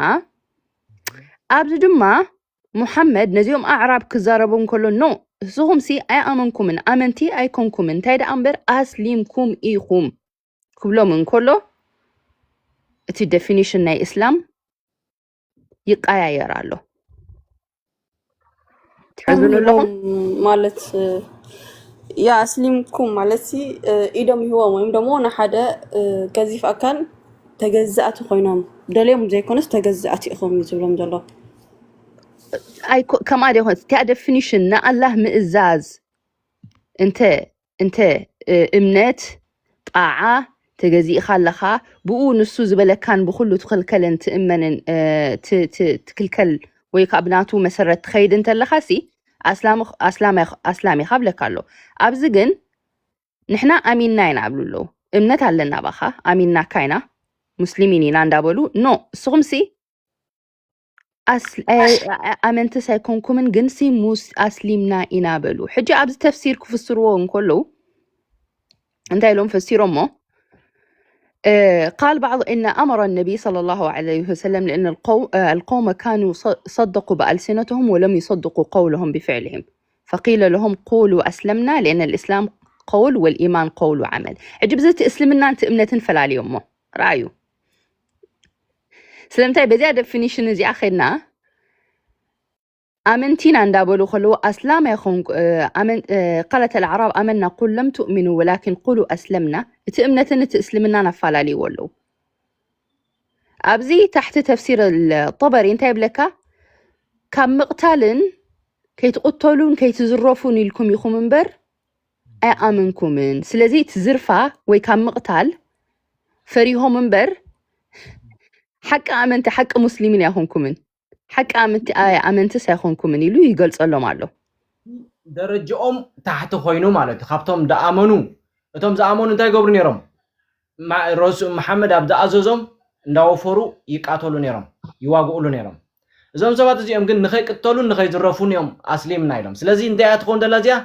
ኣብዚ ድማ ሙሓመድ ነዚኦም ኣዕራብ ክዛረቦም ከሎ ኖ እስኹምሲ ኣይኣመንኩምን ኣመንቲ ኣይኮንኩምን እንታይ ደኣ እምበር ኣስሊምኩም ኢኹም ክብሎም እንከሎ እቲ ደፊኒሽን ናይ እስላም ይቀያየር ኣሎ። ትሕዝኑ ኣለኹም? ማለት ያ ኣስሊምኩም ማለት ሲ ኢዶም ይህቦም ወይም ደግሞ ንሓደ ገዚፍ ኣካል ተገዛእቲ ኮይኖም ደልዮም ዘይኮነስ ተገዛእቲ ኢኹም እዩ ዝብሎም ዘሎ። ኣይኮ- ከምኣ ዶ ይኾን? እቲኣ ደፊኒሽን ንኣላህ ምእዛዝ እንተ እንተ እምነት ጣዓ ተገዚእኻ ኣለኻ፣ ብኡ ንሱ ዝበለካን ብኹሉ ትኽልከልን ትእመንን እ፣ ት- ት- ትክልከል ወይ ከዓ ብናቱ መሰረት ትኸይድ እንተለኻ ሲ ኣስላም ኣስላም ኢኻ ብለካ ኣሎ። ኣብዚ ግን ንሕና ኣሚንና ኢና ኣብሉ ኣለዉ። እምነት ኣለና ባኻ ኣሚንናካ ኢና ሙስሊሚን ኢና እንዳበሉ ኖ እስኹም ሲ ኣስ- እ- እ- ኣመንትስ ኣይኮንኩምን፣ ግንሲ ሙስ ኣስሊምና ኢና በሉ። ሕጂ ኣብዚ ተፍሲር ክፍስርዎ እንከለዉ እንታይ ኢሎም ፈሲሮሞ? آه، قال بعض إن أمر النبي صلى الله عليه وسلم لأن القو- آه، القوم كانوا ص- صدقوا بألسنتهم ولم يصدقوا قولهم بفعلهم، فقيل لهم: قولوا أسلمنا، لأن الإسلام قول والإيمان قول وعمل. ሕጂ ብዚ እቲ እስልምናን እቲ እምነትን ፈላልዮሞ። ረኣዩ። ስለምንታይ በዚኣ ደፊኒሽን እዚኣ ኸድና ኣመንቲና እንዳበሉ ከለዉ ኣስላም ኣይኾንኩ- እ፣ ኣመን- እ፣ قالت الأعراب: آمنا، قل لم تؤمنوا ولكن قولوا أسلمنا። እቲ እምነትን እቲ እስልምናን ኣፋላልይዎ ኣለዉ። ኣብዚ ታሕቲ ተፍሲር ጠበሪ እንታይ ይብለካ? ካብ ምቕታልን ከይትቕተሉን ከይትዝረፉን ኢልኩም ኢኹም እምበር ኣይኣመንኩምን። ስለዚ እቲ ዝርፋ ወይ ካብ ምቕታል ፈሪሆም እምበር ሓቂ ኣመንቲ ሓቂ ሙስሊምን ኣይኮንኩምን፣ ሓቂ ኣመንቲ ኣመንትስ ኣይኮንኩምን ኢሉ ይገልጸሎም ኣሎ። ደረጃኦም ታሕቲ ኮይኑ ማለት እዩ። ካብቶም ዝኣመኑ እቶም ዝኣመኑ እንታይ ይገብሩ ነይሮም? ማ- ረሱ መሓመድ ኣብ ዝኣዘዞም እንዳወፈሩ ይቃተሉ ነይሮም፣ ይዋግኡሉ ነይሮም። እዞም ሰባት እዚኦም ግን ንኸይቅተሉን ንኸይዝረፉን እዮም ኣስሊምና ኢሎም። ስለዚ እንታይ እያ ትኸውን ዘላ እዚኣ?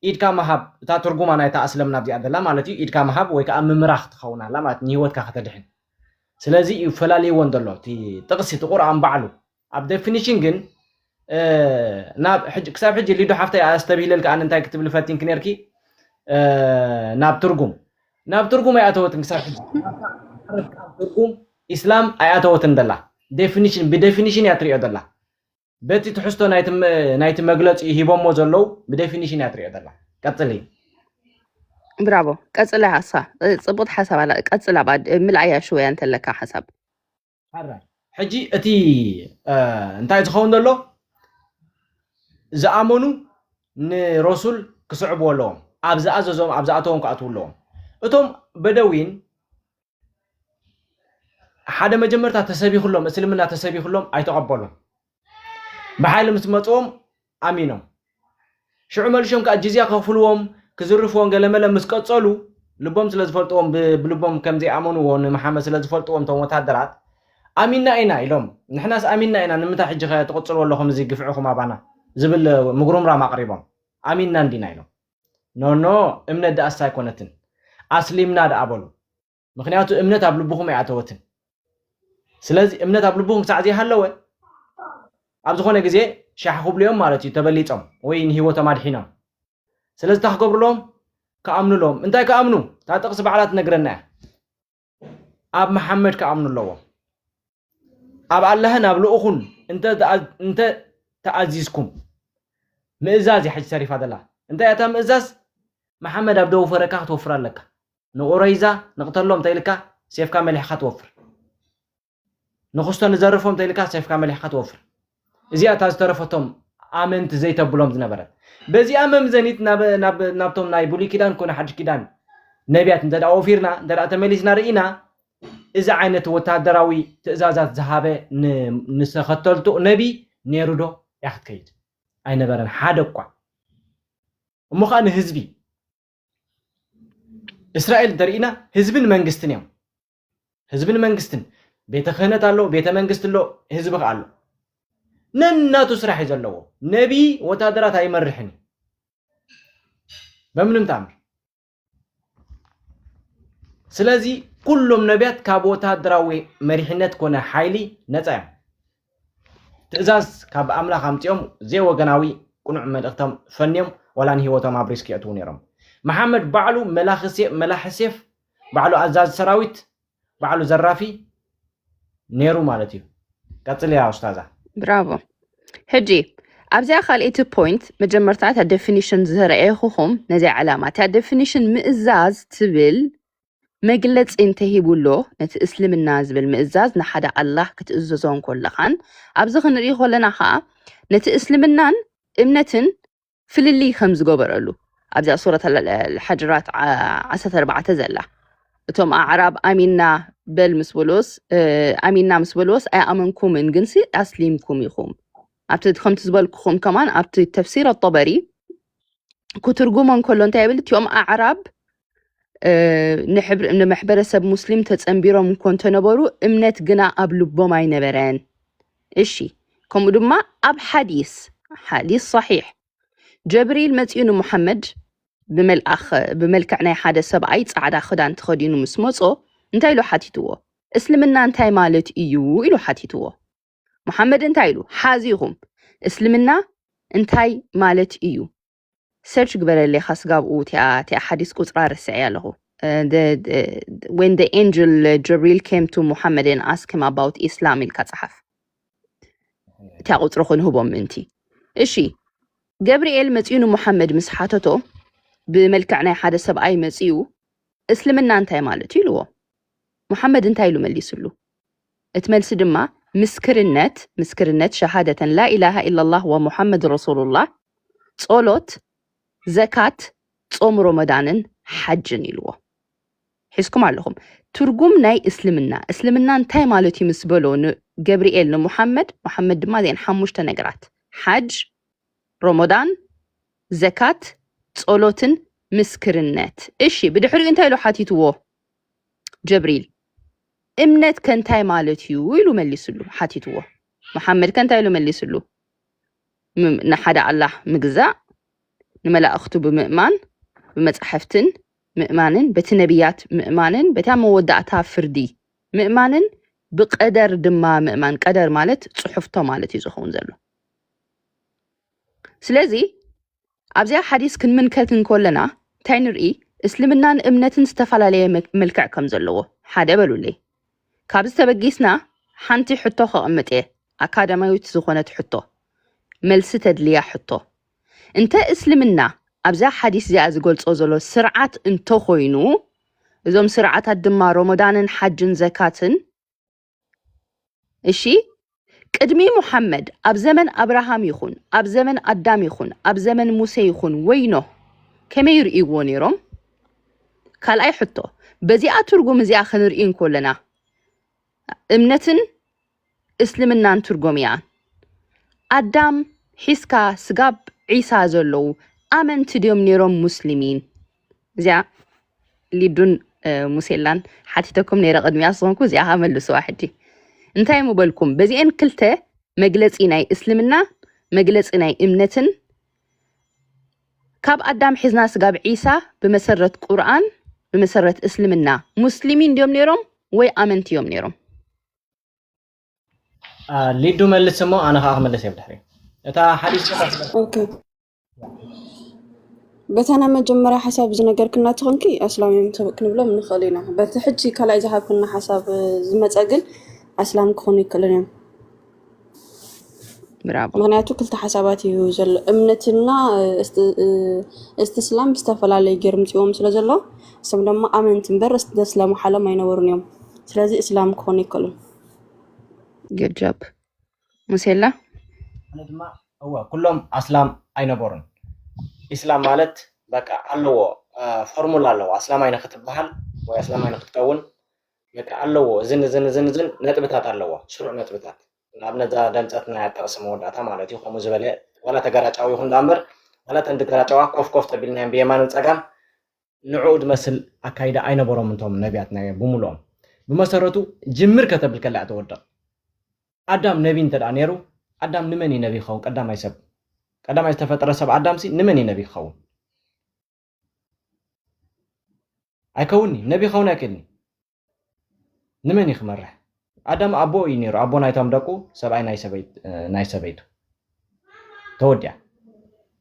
ኢድካ መሃብ፣ እታ ትርጉማ ናይታ ኣስለምና እዚኣ ዘላ ማለት እዩ። ኢድካ መሃብ ወይ ከዓ ምምራኽ ትኸውን ኣላ ማለት ንህይወትካ ከተድሕን። ስለዚ እዩ ፈላልይዎን ዘሎ እቲ ጥቕሲ፣ እቲ ቁርኣን ባዕሉ ኣብ ዴፊኒሽን ግን እ፣ ናብ ሕጂ ክሳብ ሕጂ ሊዱ ሓፍተይ ኣስተብሂለልካ ኣነ እንታይ ክትብል ፈቲንክ ነርኪ እ፣ ናብ ትርጉም ናብ ትርጉም ኣይኣተወትን ክሳብ ሕጂ ትርጉም ኢስላም ኣይኣተወትን ዘላ ዴፊኒሽን ብዴፊኒሽን እያ ትሪኦ ዘላ በቲ ትሕዝቶ ናይቲ መ- ናይቲ መግለፂ ሂቦሞ ዘለዉ ብዴፊኒሽን እያ ትሪኦ ዘላ ቀፅሊ ብራቮ። ቀጽላ ሓሳ ጽቡቅ ሓሳብ ኣላ። ቀጽላ ባድ ምልኣያ ሽወያ እንተለካ ሓሳብ ሕጂ እቲ እንታይ ዝኸውን ዘሎ ዝኣመኑ ንረሱል ክስዕብዎ ኣለዎም ኣብ ዝኣዘዞም ኣብ ዝኣተዎም ክኣትዉ ኣለዎም እቶም በደዊን ሓደ መጀመርታ ተሰቢኹሎም እስልምና ተሰቢኹሎም ኣይተቐበሉን ብሓይሊ ምስ መፅዎም ኣሚኖም ሽዑ መልሾም ከዓ ጅዝያ ከኽፍልዎም ክዝርፍዎም ገለመለ ምስ ቀፀሉ ልቦም ስለ ዝፈልጥዎም ብልቦም ከም ዘይኣመንዎ ንመሓመድ ስለ ዝፈልጥዎም እቶም ወታደራት ኣሚንና ኢና ኢሎም ንሕናስ ኣሚንና ኢና ንምንታይ ሕጂ ከ ትቕፅልዎ ኣለኹም እዚ ግፍዕኹም ኣባና ዝብል ምጉርምራም ኣቕሪቦም ኣሚንና እንዲና ኢሎም ኖኖ እምነት ደኣስ ኣይኮነትን ኣስሊምና ደኣ በሉ ምኽንያቱ እምነት ኣብ ልብኹም ኣይኣተወትን ስለዚ እምነት ኣብ ልብኹም ክሳዕ ዘይሃለወ ኣብ ዝኾነ ግዜ ሻሕ ክብሉ እዮም ማለት እዩ ተበሊፆም ወይ ንህይወቶም ኣድሒኖም ስለዚ እንታይ ክገብሩ ኣለዎም ክኣምኑ ኣለዎም እንታይ ክኣምኑ እታ ጥቕሲ ባዕላ ትነግረና እያ ኣብ መሓመድ ክኣምኑ ኣለዎም ኣብ ኣላህን ኣብ ልኡኹን እንተ ተኣዚዝኩም ምእዛዝ እያ ሕጂ ተሪፋ ዘላ እንታይ እታ ምእዛዝ መሓመድ ኣብ ደወፈረካ ክትወፍር ኣለካ ንቑረይዛ ንቕተሎም እንተኢልካ ሴፍካ መሊሕካ ትወፍር ንኽስቶ ንዘርፎም እንተኢልካ ሴፍካ መሊሕካ ትወፍር እዚኣ እታ ዝተረፈቶም ኣመንቲ ዘይተብሎም ዝነበረት በዚኣ መምዘኒት ናብቶም ናይ ብሉይ ኪዳን ኮነ ሓድሽ ኪዳን ነቢያት እንተ ወፊርና እንተ ተመሊስና ርኢና እዚ ዓይነት ወታደራዊ ትእዛዛት ዝሃበ ንሰኸተልቱ ነቢ ነይሩ ዶ እያ ክትከይድ ኣይነበረን ሓደ እኳ እሞ ከዓ ንህዝቢ እስራኤል እንተርኢና ህዝብን መንግስትን እዮም ህዝብን መንግስትን ቤተ ክህነት ኣሎ ቤተ መንግስት ኣሎ ህዝቢ ከዓ ኣሎ ነናቱ ስራሕ እዩ ዘለዎ ነቢ ወታደራት ኣይመርሕን በምንም ተኣምር ስለዚ ኩሎም ነቢያት ካብ ወታደራዊ መሪሕነት ኮነ ሓይሊ ነፃ እዮም ትእዛዝ ካብ ኣምላኽ ኣምፅኦም ዘይወገናዊ ቅኑዕ መልእኽቶም ፈንዮም ዋላ ንህይወቶም ኣብ ሪስክ የእትዉ ነይሮም መሓመድ ባዕሉ መላኺ ሴፍ መላሒ ሴፍ ባዕሉ ኣዛዚ ሰራዊት ባዕሉ ዘራፊ ነይሩ ማለት እዩ ቀፅልያ ኡስታዛ ብራቮ ሕጂ ኣብዚኣ ካልኣይቲ ፖይንት መጀመርታ እታ ዴፊኒሽን ዝረኣየኹኹም ነዚ ዓላማ እታ ዴፊኒሽን ምእዛዝ ትብል መግለፂ እንተሂቡ ኣሎ ነቲ እስልምና ዝብል ምእዛዝ ንሓደ ኣላህ ክትእዘዞ እንኮለኻን ኣብዚ ክንርኢ ከለና ከዓ ነቲ እስልምናን እምነትን ፍልልይ ከም ዝገበረሉ ኣብዚኣ ሱረት ሓጅራት ዓሰርተ ኣርባዕተ ዘላ እቶም ኣዕራብ ኣሚና በል ምስ በልዎስ ኣሚና ምስ በልዎስ ኣይኣመንኩምን ግንሲ ኣስሊምኩም ኢኹም ኣብቲ ከምቲ ዝበልኩኹም ከማን ኣብቲ ተፍሲር ኣጠበሪ ክትርጉሞ እንከሎ እንታይ ይብል እቲኦም ኣዕራብ ንመሕበረሰብ ሙስሊም ተፀንቢሮም እኮ እንተነበሩ እምነት ግና ኣብ ልቦም ኣይነበረን እሺ ከምኡ ድማ ኣብ ሓዲስ ሓዲስ ሰሒሕ ጀብሪል መፂኡ ንሙሓመድ ብመልኣኽ ብመልክዕ ናይ ሓደ ሰብኣይ ፃዕዳ ክዳን ተኸዲኑ ምስ መፆ እንታይ ኢሉ ሓቲትዎ? እስልምና እንታይ ማለት እዩ ኢሉ ሓቲትዎ። ሙሓመድ እንታይ ኢሉ ሓዚኹም? እስልምና እንታይ ማለት እዩ? ሰርች ግበረለይ ካስጋብኡ እቲኣ ሓዲስ ቁፅራ ረስዐ ኣለኹ። When the angel Jibril came to Muhammad and asked him about Islam ኢልካ ፀሓፍ። እቲኣ ቁፅሪ ክንህቦም ምእንቲ። እሺ፣ ገብርኤል መፂኡ ንሙሓመድ ምስ ሓተቶ ብመልክዕ ናይ ሓደ ሰብኣይ መፂኡ እስልምና እንታይ ማለት እዩ ኢልዎ። ሙሓመድ እንታይ ኢሉ መሊስሉ? እቲ መልሲ ድማ ምስክርነት ምስክርነት ሸሃደተን ላኢላሃ ኢላላህ ወሙሓመድ ረሱሉላህ፣ ፆሎት፣ ዘካት፣ ፆም ሮመዳንን ሓጅን ኢልዎ። ሒዝኩም ኣለኹም። ትርጉም ናይ እስልምና እስልምና እንታይ ማለት እዩ ምስ በሎ ገብርኤል ንሙሓመድ፣ ሙሓመድ ድማ እዚአን ሓሙሽተ ነገራት፣ ሓጅ፣ ሮሞዳን፣ ዘካት፣ ጸሎትን ምስክርነት። እሺ፣ ብድሕሪኡ እንታይ ኢሉ ሓቲትዎ ጀብሪል? እምነት ከ እንታይ ማለት እዩ ኢሉ መሊስሉ ሓቲትዎ። መሓመድ ከ እንታይ ኢሉ መሊስሉ? ንሓደ ኣላህ ምግዛእ፣ ንመላእኽቱ ብምእማን፣ ብመጻሕፍትን ምእማንን፣ በቲ ነቢያት ምእማንን፣ በታ መወዳእታ ፍርዲ ምእማንን፣ ብቀደር ድማ ምእማን። ቀደር ማለት ጽሑፍቶ ማለት እዩ ዝኸውን ዘሎ። ስለዚ ኣብዚኣ ሓዲስ ክንምልከት እንከለና እንታይ ንርኢ? እስልምናን እምነትን ዝተፈላለየ መልክዕ ከም ዘለዎ ሓደ በሉለይ። ካብዚ ተበጊስና ሓንቲ ሕቶ ከቐምጥ እየ፣ ኣካዳማዊት ዝኾነት ሕቶ፣ መልሲ ተድልያ ሕቶ። እንተ እስልምና ኣብዛ ሓዲስ እዚኣ ዝገልጾ ዘሎ ስርዓት እንተኾይኑ፣ እዞም ስርዓታት ድማ ሮሞዳንን ሓጅን ዘካትን፣ እሺ፣ ቅድሚ ሙሓመድ ኣብ ዘመን ኣብርሃም ይኹን ኣብ ዘመን ኣዳም ይኹን ኣብ ዘመን ሙሴ ይኹን ወይ ኖህ ከመይ ይርእይዎ ነይሮም? ካልኣይ ሕቶ፣ በዚኣ ትርጉም እዚኣ ክንርኢ እንኮለና እምነትን እስልምናን ትርጎም እያ። ኣዳም ሒዝካ ስጋብ ዒሳ ዘለዉ ኣመንቲ ድዮም ነይሮም ሙስሊሚን? እዚኣ ሊዱን ሙሴላን ሓቲተኩም ነይረ ቅድሚያ ዝኾንኩ እዚኣ መልስዋ ሕጂ። እንታይ ምበልኩም? በዚአን ክልተ መግለፂ ናይ እስልምና መግለፂ ናይ እምነትን ካብ ኣዳም ሒዝና ስጋብ ዒሳ ብመሰረት ቁርኣን ብመሰረት እስልምና ሙስሊሚን ድዮም ነይሮም ወይ ኣመንቲ እዮም ነይሮም? ሊዱ መልስ እሞ ኣነ ከዓ ክመልስ እየ ብድሕሪ እታ ሓዲስ ኦኬ። በታ ናይ መጀመርያ ሓሳብ ዝነገርክና ትኾንኪ ኣስላም እዮም ሰብ ክንብሎም ንኽእል ኢና። በቲ ሕጂ ካልኣይ ዝሃብክና ሓሳብ ዝመፀ ግን ኣስላም ክኾኑ ይክእልን እዮም። ብራቮ። ምክንያቱ ክልተ ሓሳባት እዩ ዘሎ። እምነትና እስትስላም ዝተፈላለየ ገይሩ ምፅዎም ስለ ዘሎ እሶም ድማ ኣመንቲ እምበር ዘስለሙ ሓሎም ኣይነበሩን እዮም። ስለዚ እስላም ክኾኑ ይክእሉ። Good job ሙሴላ። ኣነ ድማ እወ ኩሎም ኣስላም ኣይነበሩን። ኢስላም ማለት በቃ ኣለዎ ፎርሙላ ኣለዎ። ኣስላማይ ንክትበሃል ወይ ኣስላማይ ንክትከውን በቃ ኣለዎ። እዝን እዝን እዝን እዝን ነጥብታት ኣለዎ። ስሩዕ ነጥብታት ንኣብነት እዛ ደምፀትና እያ ትጠቕሲ መወዳእታ ማለት እዩ። ከምኡ ዝበለ ዋላ ተገራጫዊ ይኹን ዳ እምበር ዋላ እተን ድገራጫዋ ኮፍ ኮፍ ተቢልናዮም ብየማንን ፀጋም ንዕኡ ዝመስል ኣካይዳ ኣይነበሮም እንቶም ነቢያት ናይ ብምሉኦም። ብመሰረቱ ጅምር ከተብል ከላ እያ ተወድቕ። ኣዳም ነቢ እንተ ደኣ ነይሩ ኣዳም ንመን እዩ ነቢ ክኸውን? ቀዳማይ ሰብ ቀዳማይ ዝተፈጠረ ሰብ ኣዳም ሲ ንመን እዩ ነቢ ክኸውን? ኣይከውንኒ ነቢ ክኸውን ኣይክእልኒ። ንመን እዩ ክመርሕ? ኣዳም ኣቦ እዩ ነይሩ ኣቦ ናይቶም ደቁ ሰብኣይ ናይ ሰበይቱ ተወዲያ።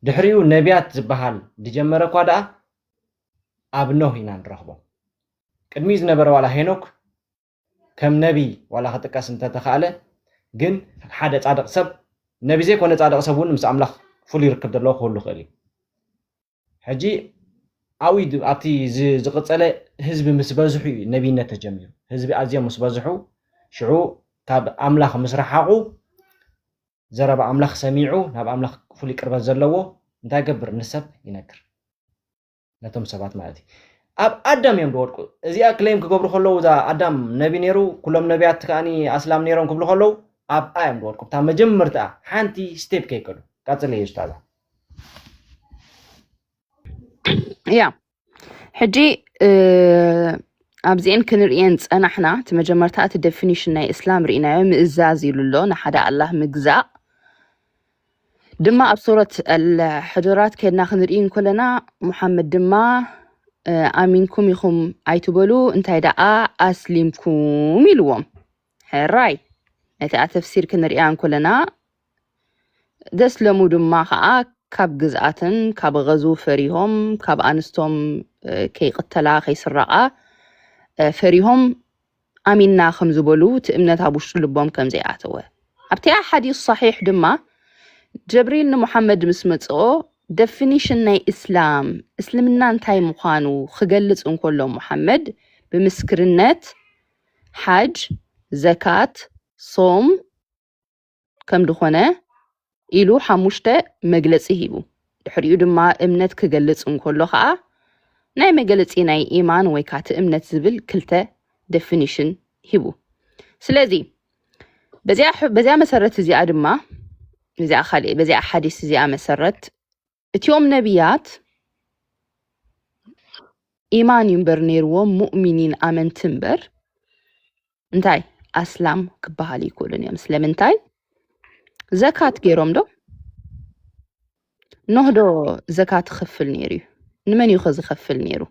ድሕሪኡ ነቢያት ዝበሃል ዝጀመረ እኳ ደኣ ኣብ ኖህ ኢና ንረኽቦ። ቅድሚኡ ዝነበረ ዋላ ሄኖክ ከም ነቢ ዋላ ክጥቀስ እንተተኻእለ ግን ሓደ ፃድቕ ሰብ ነቢ ዘይኮነ ፃድቕ ሰብ እውን ምስ ኣምላኽ ፍሉይ ርክብ ዘለዎ ክህሉ ይኽእል እዩ። ሕጂ ኣብኡ ኣብቲ ዝቕፀለ ህዝቢ ምስ በዝሑ እዩ ነቢይነት ተጀሚሩ። ህዝቢ ኣዝዮም ምስ በዝሑ ሽዑ ካብ ኣምላኽ ምስ ረሓቑ ዘረባ ኣምላኽ ሰሚዑ ናብ ኣምላኽ ፍሉይ ቅርበት ዘለዎ እንታይ ገብር ንሰብ ይነግር ነቶም ሰባት ማለት እዩ። ኣብ ኣዳም እዮም ዝወድቁ። እዚኣ ክሌም ክገብሩ ከለዉ እዛ ኣዳም ነቢ ነይሩ ኩሎም ነቢያት ከኣ ኣስላም ነይሮም ክብሉ ከለዉ ኣብኣ እዮም ዝወድቁ። እታ መጀመርታ ሓንቲ ስቴፕ ከይከዱ ቀፅል እዩ ስታዛ። ያ ሕጂ ኣብዚአን ክንርእየን ፀናሕና እቲ መጀመርታ እቲ ደፊኒሽን ናይ እስላም ርኢናዮ ምእዛዝ ኢሉ ኣሎ ንሓደ ኣላህ ምግዛእ ድማ ኣብ ሱረት ኣልሕዱራት ከድና ክንርኢ እንኮለና፣ ሙሓመድ ድማ ኣሚንኩም ኢኹም ኣይትበሉ፣ እንታይ ደኣ ኣስሊምኩም ኢልዎም። ሕራይ ነቲኣ ተፍሲር ክንሪኣ እንኮለና፣ ደስለሙ ድማ ከዓ ካብ ግዝኣትን ካብ ቐዙ ፈሪሆም፣ ካብ ኣንስቶም ከይቕተላ ከይስረቓ ፈሪሆም ኣሚንና ከም ዝበሉ፣ እቲ እምነት ኣብ ውሽጢ ልቦም ከም ዘይኣተወ። ኣብቲኣ ሓዲስ ሰሒሕ ድማ ጀብሪል ንሙሓመድ ምስ መጽኦ፣ ደፊኒሽን ናይ እስላም፣ እስልምና እንታይ ምዃኑ ክገልጽ እንከሎ፣ ሙሓመድ ብምስክርነት ሓጅ፣ ዘካት፣ ሶም ከም ዝኾነ ኢሉ ሓሙሽተ መግለጺ ሂቡ። ድሕሪኡ ድማ እምነት ክገልጽ እንከሎ ኸኣ ናይ መግለጺ ናይ ኢማን ወይ ካቲ እምነት ዝብል ክልተ ደፊኒሽን ሂቡ። ስለዚ በዚኣ መሰረት እዚኣ ድማ በዚኣ ካልእ በዚኣ ሓዲስ እዚኣ መሰረት እቲኦም ነቢያት ኢማን እዩ እምበር ነይርዎም፣ ሙእሚኒን ኣመንቲ እምበር እንታይ ኣስላም ክበሃል ይክእሉን እዮም። ስለምንታይ? ዘካት ገይሮም ዶ? ኖህ ዶ ዘካት ክፍል ነይሩ እዩ? ንመን እዩ ከ ዝኸፍል ነይሩ?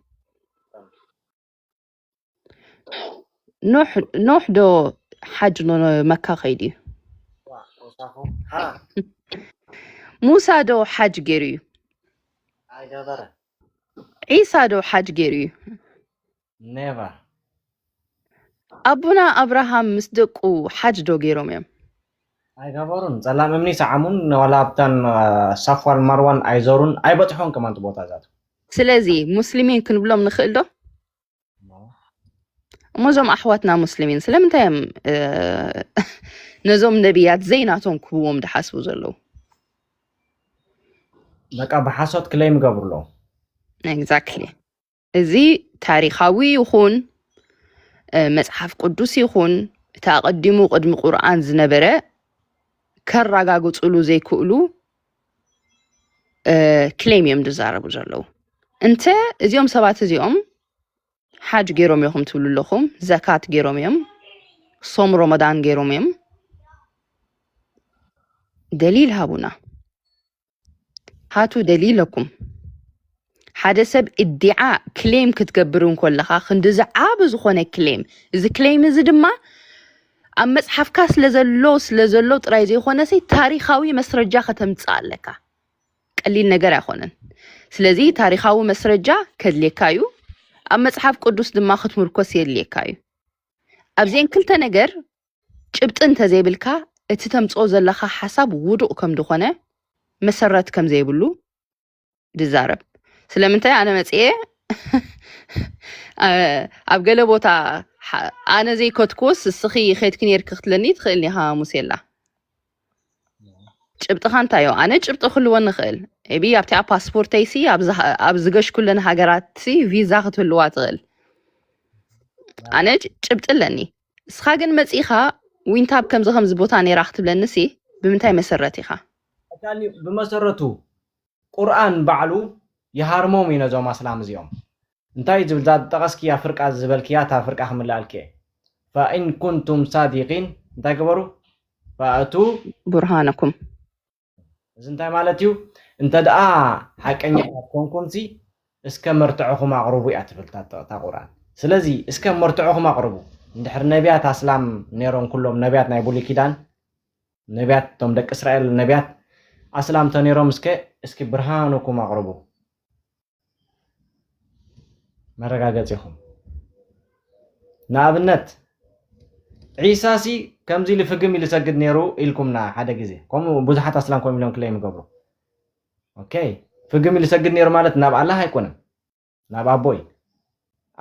ኖሕ ኖሕ ዶ ሓጅ ኖ መካ ከይዱ እዩ? ሙሳ ዶ ሓጅ ገይሩ እዩ? ዒሳ ዶ ሓጅ ገይሩ እዩ? ኔቨር። ኣቦና ኣብርሃም ምስ ደቁ ሓጅ ዶ ገይሮም እዮም? ኣይገበሩን። ጸላም እምኒ ሰዓሙን ዋላ ኣብታን ሳፋን ማርዋን ኣይዞሩን፣ ኣይበጽሖን ከማን እቲ ቦታ ዛቱ። ስለዚ ሙስሊሚን ክንብሎም ንኽእል ዶ? እሞ እዞም ኣሕዋትና ሙስሊሚን ስለምንታይ እዮም ነዞም ነቢያት ዘይናቶም ክብዎም ድሓስቡ ዘለዉ? በቃ ብሓሶት ክለይም ይገብሩ ኣለዉ። ኤግዛክትሊ። እዚ ታሪኻዊ ይኹን መጽሓፍ ቅዱስ ይኹን እቲ ኣቐዲሙ ቅድሚ ቁርኣን ዝነበረ ከራጋግጽሉ ዘይክእሉ ክሌም እዮም ዝዛረቡ ዘለዉ። እንተ እዚኦም ሰባት እዚኦም ሓጅ ገይሮም ኢኹም ትብሉ ኣለኹም፣ ዘካት ገይሮም እዮም፣ ሶም ሮመዳን ገይሮም እዮም፣ ደሊል ሃቡና። ሃቱ ደሊለኩም። ሓደ ሰብ እዲዓ ክሌም ክትገብር እንኮለኻ ክንዲ ዝዓብ ዝኾነ ክሌም፣ እዚ ክሌም እዚ ድማ ኣብ መጽሓፍካ ስለ ዘሎ ስለ ዘሎ ጥራይ ዘይኮነሲ ታሪኻዊ መስረጃ ከተምጽእ ኣለካ። ቀሊል ነገር ኣይኮነን። ስለዚ ታሪኻዊ መስረጃ ከድልየካ እዩ። ኣብ መጽሓፍ ቅዱስ ድማ ክትምርኮስ የድልየካ እዩ። ኣብዚአን ክልተ ነገር ጭብጢ እንተዘይብልካ እቲ ተምጽኦ ዘለኻ ሓሳብ ውዱቕ ከም ዝኾነ መሰረት ከም ዘይብሉ ድዛረብ። ስለምንታይ ኣነ መጽኤ ኣብ ገለ ቦታ ኣነ ዘይከትኩስ እስኺ ኸድኪ ነርኪ ክትለኒ ትኽእል ኢኻ ሙሴላ። ጭብጥኻ እንታይ ዮ? ኣነ ጭብጢ ክልወኒ ይኽእል ቢ ኣብቲኣ ፓስፖርተይሲ ኣብ ዝገሽኩለን ሃገራትሲ ቪዛ ክትህልዋ ትኽእል። ኣነ ጭብጢ ኣለኒ። እስኻ ግን መጺኻ ዊንታብ ከምዚ ከምዚ ቦታ ነይራ ክትብለኒ ሲ ብምንታይ መሰረት ኢኻ? ብመሰረቱ ቁርኣን ባዕሉ ይሃርሞም እዩ ነዞም ኣስላም እዚኦም። እንታይ ዝብል እዛ ዝጠቐስክያ ፍርቃ ዝበልክያ እታ ፍርቃ ክምልኣልኪ እየ። ፈኢን ኩንቱም ሳዲቂን እንታይ ግበሩ? ፈእቱ ቡርሃነኩም። እዚ እንታይ ማለት እዩ? እንተ ደኣ ሓቀኛታት ኮንኩም ሲ እስከ መርትዕኹም ኣቕርቡ እያ ትብል እታ ቁርኣን። ስለዚ እስከ መርትዕኹም ኣቕርቡ። እንድሕር ነቢያት ኣስላም ነይሮም ኩሎም ነቢያት ናይ ብሉይ ኪዳን ነቢያት እቶም ደቂ እስራኤል ነቢያት ኣስላም ተነይሮም እስከ እስኪ ብርሃንኩም ኣቕርቡ መረጋገጺኹም። ንኣብነት ዒሳ ሲ ከምዚ ኢሉ ፍግም ኢሉ ሰግድ ነይሩ ኢልኩምና ሓደ ግዜ። ከምኡ ብዙሓት ኣስላም ከምኡ ኢሎም ክለይም ይገብሩ። ኦኬ ፍግም ኢሉ ሰግድ ነይሩ ማለት ናብ ኣላህ ኣይኮነን። ናብ ኣቦይ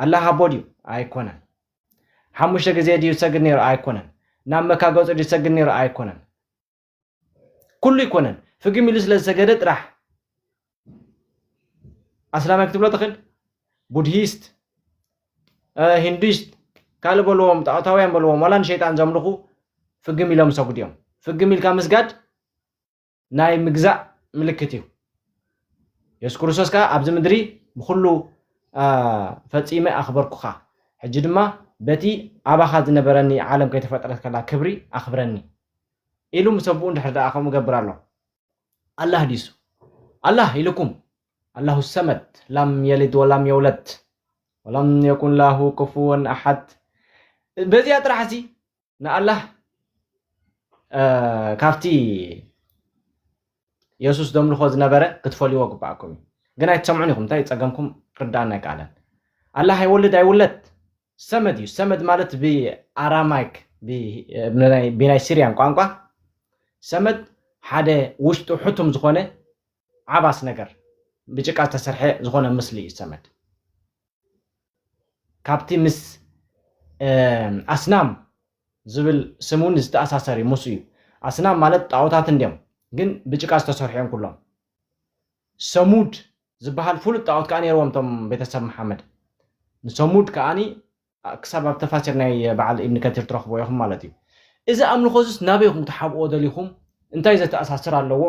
ኣላህ ኣቦ ድዩ? ኣይኮነን። ሓሙሽተ ግዜ ድዩ ዝሰግድ ነይሩ? ኣይኮነን። ናብ መካ ገጹ ድዩ ዝሰግድ ነይሩ? ኣይኮነን። ኩሉ ኣይኮነን። ፍግም ኢሉ ስለ ዝሰገደ ጥራሕ ኣስላማይ ክትብሎ ትኽእል? ቡድሂስት፣ ሂንዱስት፣ ካልእ በልዎም፣ ጣዖታውያን በልዎም፣ ዋላ ንሸይጣን ዘምልኹ ፍግም ኢሎም ዝሰግዱ እዮም። ፍግም ኢልካ ምስጋድ ናይ ምግዛእ ምልክት እዩ። የሱስ ክርስቶስ ከኣ ኣብዚ ምድሪ ብኹሉ ፈጺመ ኣኽበርኩኻ፣ ሕጂ ድማ በቲ ኣባኻ ዝነበረኒ ዓለም ከይተፈጥረት ከላ ክብሪ ኣኽብረኒ ኢሉ ምስ ኣቦኡ እንድሕር ደኣ ከምኡ እገብር ኣሎ። ኣላህ ድዩ እሱ? ኣላህ ኢልኩም፣ ኣላሁ ሰመድ፣ ለም የሊድ ወለም የውለድ ወለም የኩን ላሁ ኩፉወን ኣሓድ። በዚኣ ጥራሕ ሲ ንኣላህ፣ እ፣ ካብቲ የሱስ ዘምልኾ ዝነበረ ክትፈልይዎ ግባኣኩም እዩ። ግን ኣይትሰምዑን ኢኹም። እንታይ ጸገምኩም ክርዳኣና ኣይከኣለን። ኣላህ ኣይወልድ ኣይውለድ፣ ሰመድ እዩ። ሰመድ ማለት ብኣራማይክ፣ ብ-፣ ብናይ፣ ብናይ ሲርያን ቋንቋ ሰመድ ሓደ ውሽጡ ሕቱም ዝኾነ ዓባስ ነገር፣ ብጭቃ ዝተሰርሐ ዝኾነ ምስሊ እዩ ሰመድ። ካብቲ ምስ፣ እ፣ ኣስናም ዝብል ስም እውን ዝተኣሳሰር እዩ፣ ምስ እዩ። ኣስናም ማለት ጣዖታት እንድዮም፣ ግን ብጭቃ ዝተሰርሑ እዮም ኩሎም። ሰሙድ ዝበሃል ፍሉጥ ጣዖት ከኣ ነይርዎም እቶም ቤተሰብ መሓመድ። ንሰሙድ ከኣኒ ክሳብ ኣብ ተፋሲር ናይ በዓል ኢብን ከቲር ትረኽቦ ኢኹም ማለት እዩ። እዚ ኣምልኾ እዚስ ናበይ ኢኹም ክትሓብኦ ደሊኹም? እንታይ ዘተኣሳስር ኣለዎ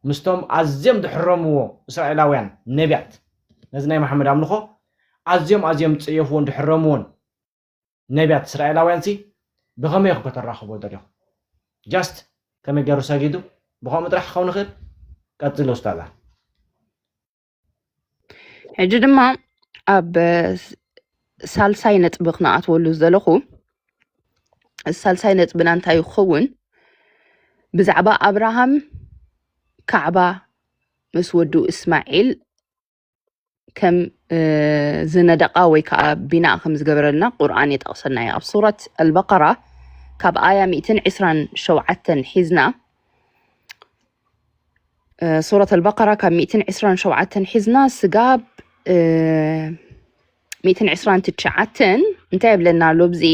ምስቶም ኣዝዮም ድሕረምዎ እስራኤላውያን ነቢያት? ነዚ ናይ መሓመድ ኣምልኾ ኣዝዮም፣ ኣዝዮም ዝጸየፍዎን ድሕረምዎን ነቢያት እስራኤላውያን ሲ ብኸመይ ኢኹም ከተራኽቦ ደሊኹም? ጃስት ከመይ ገይሩ ሰጊዱ? ብኸምኡ ጥራሕ ክኸውን ይኽእል? ቀጽል ኡስታዛ። ሕጂ ድማ ኣብ ሳልሳይ ነጥቢ ክነኣትወሉ ዝደለኹ፣ ሳልሳይ ነጥብና እንታይ ክኸውን? ብዛዕባ ኣብርሃም ካዕባ ምስ ወዱ እስማዒል ከም፣ እ፣ ዝነደቓ ወይ ከዓ ቢናእ ከም ዝገበረልና ቁርኣን የጠቕሰና እዩ። ኣብ ሱረት ኣልበቀራ ካብ ኣያ ሚእትን ዕስራን ሸውዓተን ሒዝና፣ እ፣ ሱረት ኣልበቀራ ካብ ሚእትን ዕስራን ሸውዓተን ሒዝና ስጋብ፣ እ፣ ሚእትን ዕስራን ትሽዓተን እንታይ ይብለና ኣሎ ኣብዚ?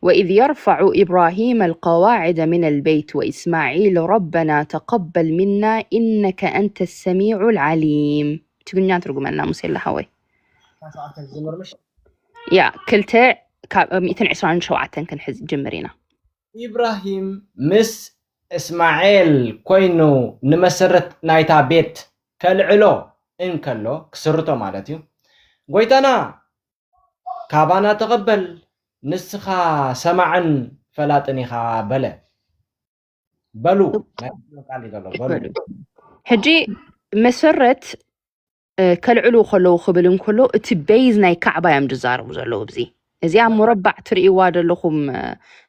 وإذ يرفع إبراهيم القواعد من البيت وإسماعيل ربنا تقبل منا إنك أنت السميع العليم. ትግርኛ ትርጉመልና ሙሴ ኣለሓወይ። ያ ክልተ ካብ ሚእትን ዕስራን ሸውዓተን ክንሕዝ ጅምር ኢና። ኢብራሂም ምስ እስማኤል ኮይኑ ንመሰረት ናይታ ቤት ከልዕሎ እንከሎ፣ ክስርቶ ማለት እዩ። ጎይታና ካባና ተቐበል፣ ንስኻ ሰማዕን ፈላጥን ኢኻ በለ። በሉ፣ ናይ ቃል እዩ ዘሎ፣ በሉ። በሉ። ሕጂ መሰረት፣ እ፣ ከልዕሉ ከለዉ ክብል እንከሎ፣ እቲ ቤዝ ናይ ካዕባ እዮም ዝዛረቡ ዘለዉ። ኣብዚ እዚኣ ሙረባዕ ትርእይዋ ዘለኹም፣ እ፣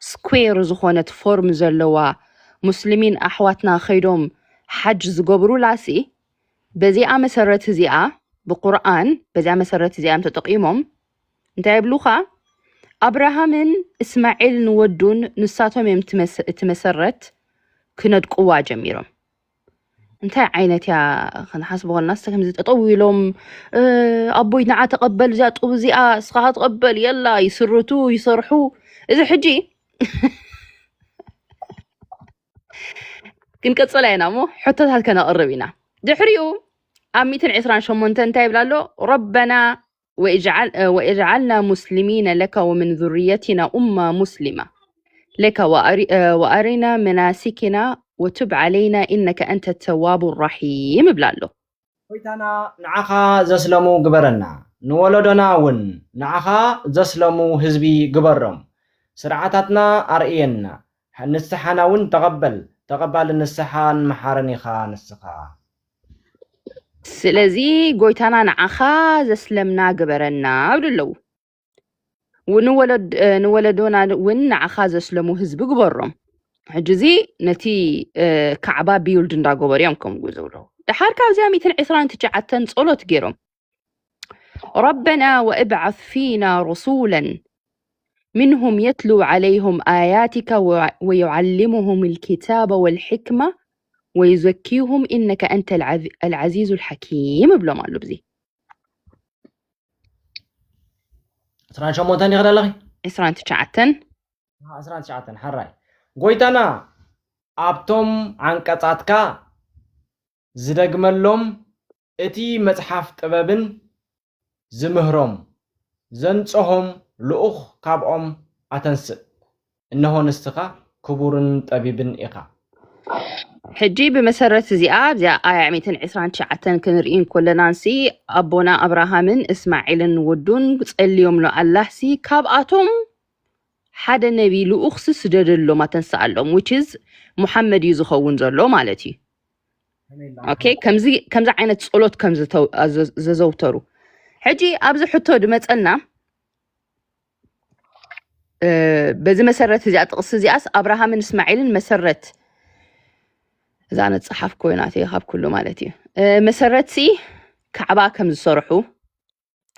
ስኩዌር ዝኾነት ፎርም ዘለዋ፣ ሙስሊሚን ኣሕዋትና ከይዶም ሓጅ ዝገብሩላ ሲ፣ በዚኣ መሰረት እዚኣ፣ ብቁርኣን በዚኣ መሰረት እዚኣ እዮም ተጠቒሞም። እንታይ ይብሉኻ? ኣብርሃምን እስማኤል ንወዱን ንሳቶም እዮም እቲ መሰ-፣ እቲ መሰረት ክነድቅዋ ጀሚሮም። እንታይ ዓይነት እያ ክንሓስቦ ከለና፣ እስተ ከምዚ ጠጠው ኢሎም፣ እ፣ ኣቦይ ንዓ ተቐበል እዚኣ ጡብ እዚኣ፣ እስኻ ተቐበል፣ የላ፣ ይስርቱ፣ ይሰርሑ። እዚ ሕጂ ክንቀጽላ ኢና እሞ፣ ሕቶታት ከነቕርብ ኢና። ድሕሪኡ ኣብ ሚእትን ዕስራን ሸሞንተን እንታይ ይብላ ኣሎ? ረበና ወእጅዓል-፣ እ፣ ወእጅዓልና ሙስሊሚነ ለካ ወምን ዙርየቲና ኡማ ሙስሊማ ለካ ወኣሪ-፣ እ፣ ወኣሪና መናሲኪና ወቱብ ዓለይና ኢነከ ኣንተ ተዋቡ ራሒም እብላ ኣሎ። ጎይታና ንዓኻ ዘስለሙ ግበረና፣ ንወለዶና እውን ንዓኻ ዘስለሙ ህዝቢ ግበሮም። ስርዓታትና ኣርእየና፣ ንስሓና እውን ተቐበል፣ ተቐባሊ ንስሓን መሓርን ኢኻ ንስኻ። ስለዚ ጎይታና ንዓኻ ዘስለምና ግበረና ይብሉ ኣለዉ። ው-፣ ንወለድ-፣ እ፣ ንወለዶና እውን ንዓኻ ዘስለሙ ህዝቢ ግበሮም። ሕጂ እዚ ነቲ፣ እ፣ ካዕባ ቢውልድ እንዳገበሩ እዮም ከምኡ ዝብሉ። ደሓር ካብዚኣ ሚእትን ዕስራን ትሽዓተን ጸሎት ገይሮም። ረበና ወእብዓስ ፊና ረሱላን ሚንሁም የትሉ ዓለይሁም ኣያቲካ ወ-፣ ወዩዓሊሙሁም ልኪታበ ወልሕክማ ወዩዘኪሁም ኢነከ ኣንተ ልዓዚ-፣ ኣልዓዚዙ ልሓኪም እብሎም ኣሎ። ብዚ ዕስራን ሸሞንተን ይኽእል ኣለኺ? ዕስራን ትሽዓተን። ዕስራን ትሽዓተን፣ ሓራይ። ጎይታና ኣብቶም ዓንቀጻትካ ዝደግመሎም፣ እቲ መጽሓፍ ጥበብን ዝምህሮም፣ ዘንጸሆም ልኡኽ ካብኦም ኣተንስእ። እንሆ ንስኻ ክቡርን ጠቢብን ኢኻ። ሕጂ ብመሰረት እዚኣ፣ ኣብዚኣ ኣያ ሚእትን ዕስራን ትሽዓተን ክንርኢ እንኮለናንሲ፣ ኣቦና ኣብርሃምን እስማዒልን ወዱን ጸልዮምሉ ኣላህሲ፣ ካብኣቶም ሓደ ነቢ ልኡኽሲ ስደደሎም ኣተንስኣሎም፣ which is ሙሓመድ እዩ ዝኸውን ዘሎ ማለት እዩ። ኦኬ፣ ከምዚ ከምዚ ዓይነት ጸሎት ከም ዝተው- ኣዘ- ዘዘውተሩ። ሕጂ ኣብዚ ሕቶ ድመጸና። እ፣ በዚ መሰረት እዚኣ ጥቕሲ እዚኣስ ኣብርሃምን እስማዒልን መሰረት እዛ ነጸሓፍ ኮይናት እየ ካብ ኩሉ ማለት እዩ። እ፣ መሰረት ሲ ካዕባ ከም ዝሰርሑ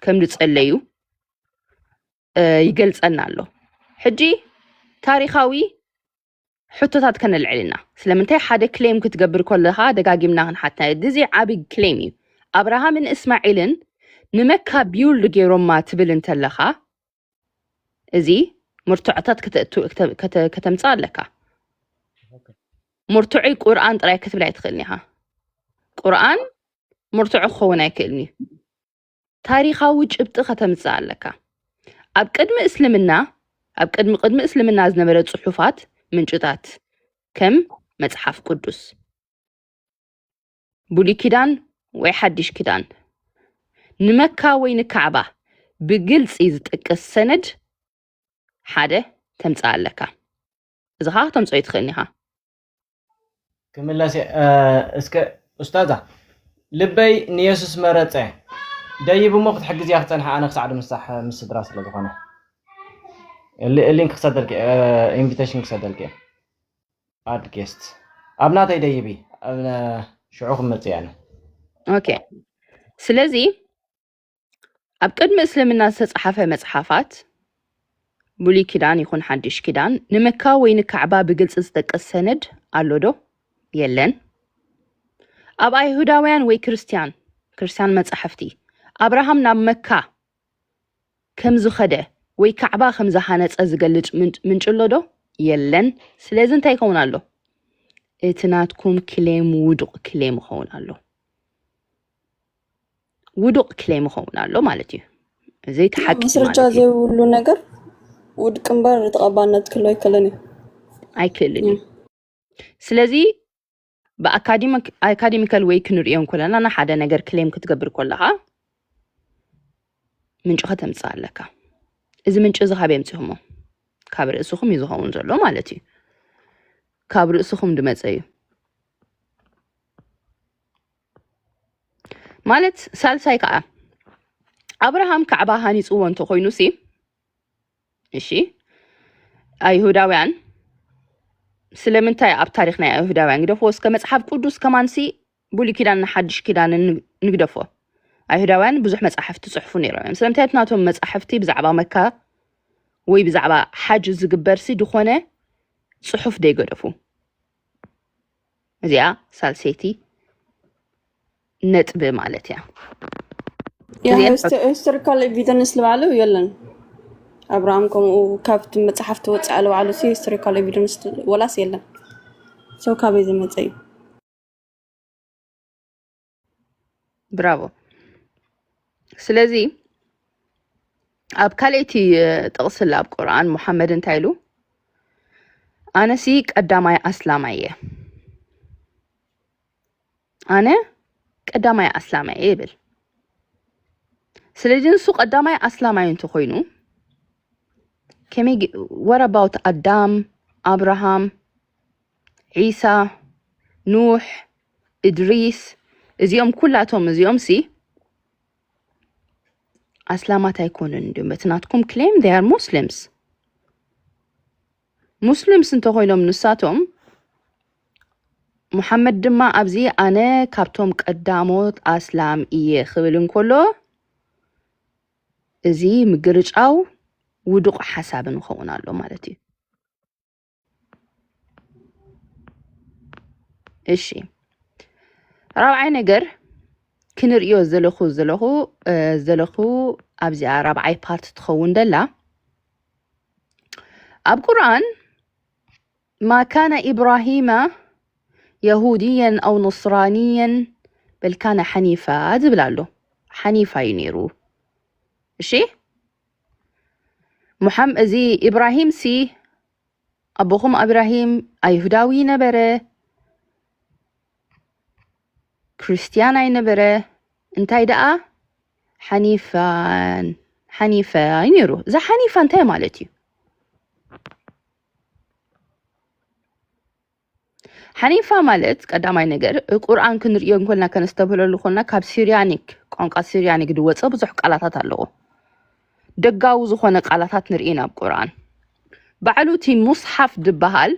ከም ዝጸለዩ እ፣ ይገልጸና ኣሎ። ሕጂ ታሪኻዊ ሕቶታት ከነልዕል ኢና። ስለምንታይ ሓደ ክሌም ክትገብር ከለኻ ደጋጊምና ክንሓትና እዚ ዓቢ ክሌም እዩ። ኣብርሃምን እስማዒልን ንመካ ቢውልድ ገይሮማ ትብል እንተለኻ እዚ ምርትዖታት ከተእቱ- ከተ- ከተ- ከተምጽእ ኣለካ። ምርትዑይ ቁርኣን ጥራይ ክትብል ኣይትኽእልን ኢኻ። ቁርኣን ምርትዑ ክኸውን ኣይክእልን እዩ። ታሪኻዊ ጭብጢ ከተምጽእ ኣለካ። ኣብ ቅድሚ እስልምና ኣብ ቅድሚ ቅድሚ እስልምና ዝነበረ ጽሑፋት ምንጭታት ከም መጽሓፍ ቅዱስ ብሉይ ኪዳን ወይ ሓድሽ ኪዳን ንመካ ወይ ንካዕባ ብግልጺ ዝጠቅስ ሰነድ ሓደ ተምጽእ ኣለካ። እዚ ኸዓ ክተምጽኦ ይትኽእልን ኢኻ። ክምለስ እየ። እ፣ እስከ ኡስታዛ ልበይ ንየሱስ መረጸ ደይብ እሞ ክትሕግዝያ ክጸንሐ ኣነ ክሳዕ ድምሳሕ ምስ ስድራ ስለ ዝኾነ ሊ- ሊንክ ክሰደልክ ኢንቪቴሽን ክሰደልክ እየ። ኣድ ጌስት ኣብ ናተይ ደይቢ ኣብ ሽዑ ክመጽእ እየ ኣነ። ኦኬ። ስለዚ ኣብ ቅድሚ እስልምና ዝተጻሓፈ መጽሓፋት ብሉይ ኪዳን ይኹን ሓድሽ ኪዳን ንመካ ወይ ንካዕባ ብግልጺ ዝጠቅስ ሰነድ ኣሎ ዶ? የለን። ኣብ ኣይሁዳውያን ወይ ክርስትያን ክርስትያን መጻሕፍቲ ኣብርሃም ናብ መካ ከም ዝኸደ ወይ ካዕባ ከም ዝሃነጸ ዝገልጽ ምንጭ ኣሎ ዶ? የለን። ስለዚ እንታይ ይኸውን ኣሎ? እቲ ናትኩም ክሌም ውዱቕ ክሌም ይኸውን ኣሎ። ውዱቕ ክሌም ይኸውን ኣሎ ማለት እዩ። እዚ እቲ ሓቂ ማስረጃ ማለት እዩ። ዘይብሉ ነገር ውድቅ እምበር ተቐባልነት ክህልዎ ኣይክእልን እዩ። ኣይክእልን እዩ። ስለዚ ብኣካዲሚክ- ኣካዲሚካል ወይ ክንሪኦ እንኮለና ንሓደ ነገር ክሌም ክትገብር ከለኻ ምንጪ ከተምፅእ ኣለካ። እዚ ምንጪ እዚ ካበይ ኣምፂኹሞ? ካብ ርእስኹም እዩ ዝኸውን ዘሎ ማለት እዩ። ካብ ርእስኹም ዝመፀ እዩ። ማለት ሳልሳይ ከዓ ኣብርሃም ካዕባ ሃኒፅዎ እንተኮይኑ ሲ እሺ ኣይሁዳውያን ስለምንታይ ኣብ ታሪክ ናይ ኣይሁዳውያን ግደፍዎ እስከ መፅሓፍ ቅዱስ ከማንሲ ብሉይ ኪዳን ንሓድሽ ኪዳን ንግደፎ። ኣይሁዳውያን ብዙሕ መፃሕፍቲ ፅሕፉ ነይሮም እዮም። ስለምንታይ ናቶም መፃሕፍቲ ብዛዕባ መካ ወይ ብዛዕባ ሓጅ ዝግበር ሲ ዝኾነ ፅሑፍ ደይገደፉ። እዚኣ ሳልሰይቲ ነጥቢ ማለት እያ። ያ ሂስቶሪካል ኤቪደንስ ልባዕሉ የለን። ኣብርሃም ከምኡ ካብቲ መፅሓፍቲ ወፅኣ ልባዕሉ ሲ ሂስቶሪካል ኤቪደንስ ወላስ የለን። ሰው ካበይ ዝመፀ እዩ? ብራቮ። ስለዚ ኣብ ካልኣይቲ ጥቕስላ ኣብ ቁርኣን ሙሓመድ እንታይ ኢሉ? ኣነሲ ቀዳማይ ኣስላማይ እየ። ኣነ ቀዳማይ ኣስላማይ እየ ይብል። ስለዚ ንሱ ቀዳማይ ኣስላማይ እንተኮይኑ ከመይ what about ኣዳም፣ ኣብርሃም፣ ዒሳ፣ ኑሕ፣ እድሪስ እዚኦም ኩላቶም እዚኦም ሲ ኣስላማት ኣይኮኑን እንዲም በቲ ናትኩም ክሌም they are Muslims። ሙስሊምስ እንተኮይኖም ንሳቶም ሙሓመድ ድማ ኣብዚ ኣነ ካብቶም ቀዳሞት ኣስላም እየ ክብል እንከሎ እዚ ምግርጫው ውዱቕ ሓሳብ ንኸውን ኣሎ ማለት እዩ። እሺ ራብዓይ ነገር ክንርእዮ ዘለኹ ዘለኹ ዘለኹ ኣብዚኣ ራብዓይ ፓርት ትኸውን ደላ ኣብ ቁርኣን ما كان إبراهيم يهوديا أو نصرانيا بل كان حنيفا ዝብል ኣሎ ሓኒፋ እዩ ነይሩ። እሺ ሙሓም እዚ ኢብራሂም ሲ ኣቦኹም ኣብራሂም ኣይሁዳዊ ነበረ፣ ክርስትያን ኣይነበረ። እንታይ ደኣ ሓኒፋን ሓኒፋ እዩ ነይሩ። እዛ ሓኒፋ እንታይ ማለት እዩ? ሓኒፋ ማለት ቀዳማይ ነገር ቁርኣን ክንርእዮ እንኮልና ከነስተብህለሉ ኮና ካብ ሲሪያኒክ ቋንቋ ሲሪያኒክ ድወፀ ብዙሕ ቃላታት ኣለዎ። ደጋዊ ዝኾነ ቃላታት ንርኢ ናብ ቁርኣን። ባዕሉ እቲ ሙስሓፍ ዝበሃል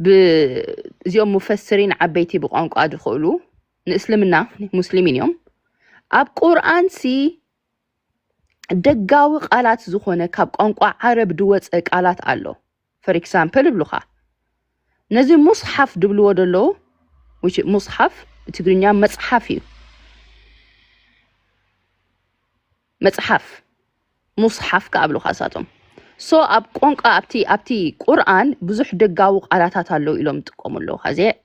ብእዚኦም ሙፈስሪን ዓበይቲ ብቋንቋ ዝኽእሉ ንእስልምና ሙስሊሚን እዮም። ኣብ ቁርኣን ሲ ደጋዊ ቃላት ዝኾነ ካብ ቋንቋ ዓረብ ድወፀ ቃላት ኣሎ። For example ይብሉኻ ነዚ ሙስሓፍ ድብልዎ ደለዉ። Which ሙስሓፍ ብትግርኛ መፅሓፍ እዩ። መፅሓፍ ሙስሓፍ ከኣብሉኻ እሳቶም። So ኣብ ቋንቋ ኣብቲ ኣብቲ ቁርኣን ብዙሕ ደጋዊ ቃላታት ኣለዉ ኢሎም ይጥቀሙ ኣለዉ።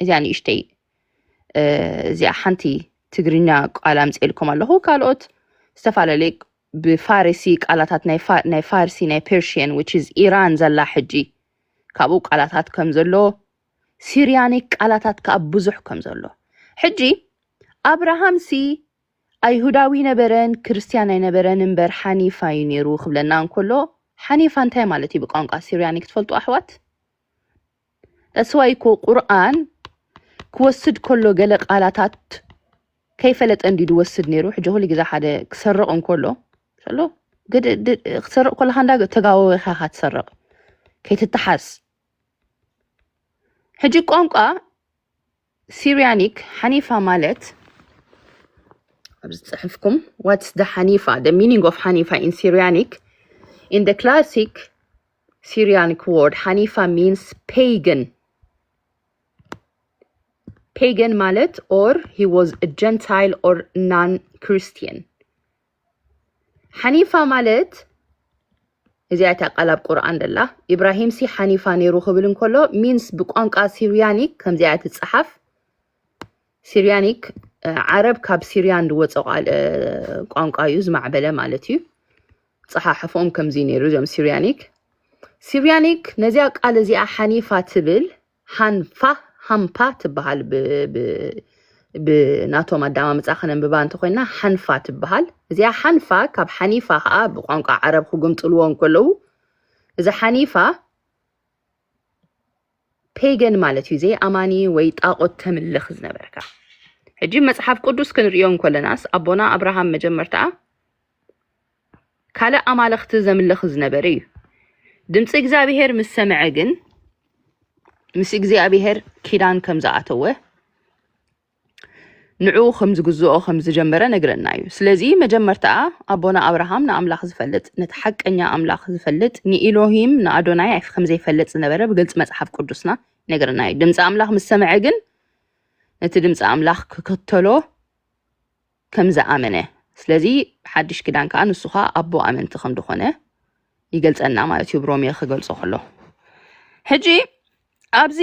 እዚኣ ንእሽተይ እዚኣ ሓንቲ ትግርኛ ቃል ኣምፅኤልኩም ኣለኹ። ካልኦት ዝተፈላለየ ብፋርሲ ቃላታት ናይ ፋርሲ ናይ ፐርሽን which is ኢራን ዘላ ሕጂ ካብኡ ቃላታት ከም ዘሎ ሲሪያኒክ ቃላታት ከዓ ብዙሕ ከም ዘሎ ሕጂ ኣብርሃም ሲ ኣይሁዳዊ ነበረን ክርስትያን ኣይነበረን እምበር ሓኒፋ እዩ ነይሩ ክብለና እንከሎ ሓኒፋ እንታይ ማለት እዩ ብቋንቋ ሲሪያኒክ ትፈልጡ ኣሕዋት? That's why እኮ ቁርኣን ክወስድ ከሎ ገለ ቃላታት ከይፈለጠ እንዲ ድወስድ ነይሩ። ሕጂ ኩሉ ግዜ ሓደ ክሰርቕ እንከሎ ሎ ክትሰርቕ ከለካ እንዳ ተጋወበካ ኢካ ትሰርቕ ከይትተሓዝ። ሕጂ ቋንቋ ሲሪያኒክ ሓኒፋ ማለት ኣብዚ ፅሕፍኩም what's the ሓኒፋ the meaning of ሓኒፋ in Syrianic in the classic Syrianic word ሓኒፋ means pagan. Pagan ማለት or he was a Gentile or non-Christian። ሓኒፋ ማለት እዚኣ እታ ቃል ኣብ ቁርኣን ደላ ኢብራሂም ሲ ሓኒፋ ነይሩ ክብል እንከሎ means ብቋንቋ ሲሪያኒክ ከምዚኣ ትፀሓፍ። ሲሪያኒክ ዓረብ ካብ ሲሪያን ዝወፀ ቋንቋ እዩ ዝማዕበለ ማለት እዩ። ፀሓሕፎም ከምዚ ነይሩ እዚኦም ሲሪያኒክ ሲሪያኒክ ነዚኣ ቃል እዚኣ ሓኒፋ ትብል ሓንፋ ሃምፓ ትበሃል ብናቶም ኣዳማምፃ ከነንብባ እንተኮይና ሓንፋ ትበሃል። እዚኣ ሓንፋ ካብ ሓኒፋ ከዓ ብቋንቋ ዓረብ ክግምጥልዎ እንከለዉ እዚ ሓኒፋ ፔገን ማለት እዩ፣ ዘይኣማኒ ወይ ጣዖት ተምልኽ ዝነበርካ። ሕጂ መጽሓፍ ቅዱስ ክንርእዮ እንኮለናስ ኣቦና ኣብርሃም መጀመርታ ካልእ ኣማልኽቲ ዘምልኽ ዝነበረ እዩ። ድምፂ እግዚኣብሄር ምስ ሰምዐ ግን ምስ እግዚኣብሄር ኪዳን ከም ዝኣተወ ንዕኡ ከም ዝግዝኦ ከም ዝጀመረ ነግረና እዩ። ስለዚ መጀመርታ ኣቦና ኣብርሃም ንኣምላኽ ዝፈልጥ ነቲ ሓቀኛ ኣምላኽ ዝፈልጥ ንኢሎሂም ንኣዶናይ ከም ዘይፈልጥ ዝነበረ ብግልፂ መፅሓፍ ቅዱስና ነግረና እዩ። ድምፂ ኣምላኽ ምስ ሰምዐ ግን ነቲ ድምፂ ኣምላኽ ክክተሎ ከም ዝኣመነ ስለዚ ሓድሽ ኪዳን ከዓ ንሱ ከዓ ኣቦ ኣመንቲ ከም ዝኾነ ይገልፀና ማለት እዩ ብሮሜ ክገልፆ ከሎ ሕጂ ኣብዚ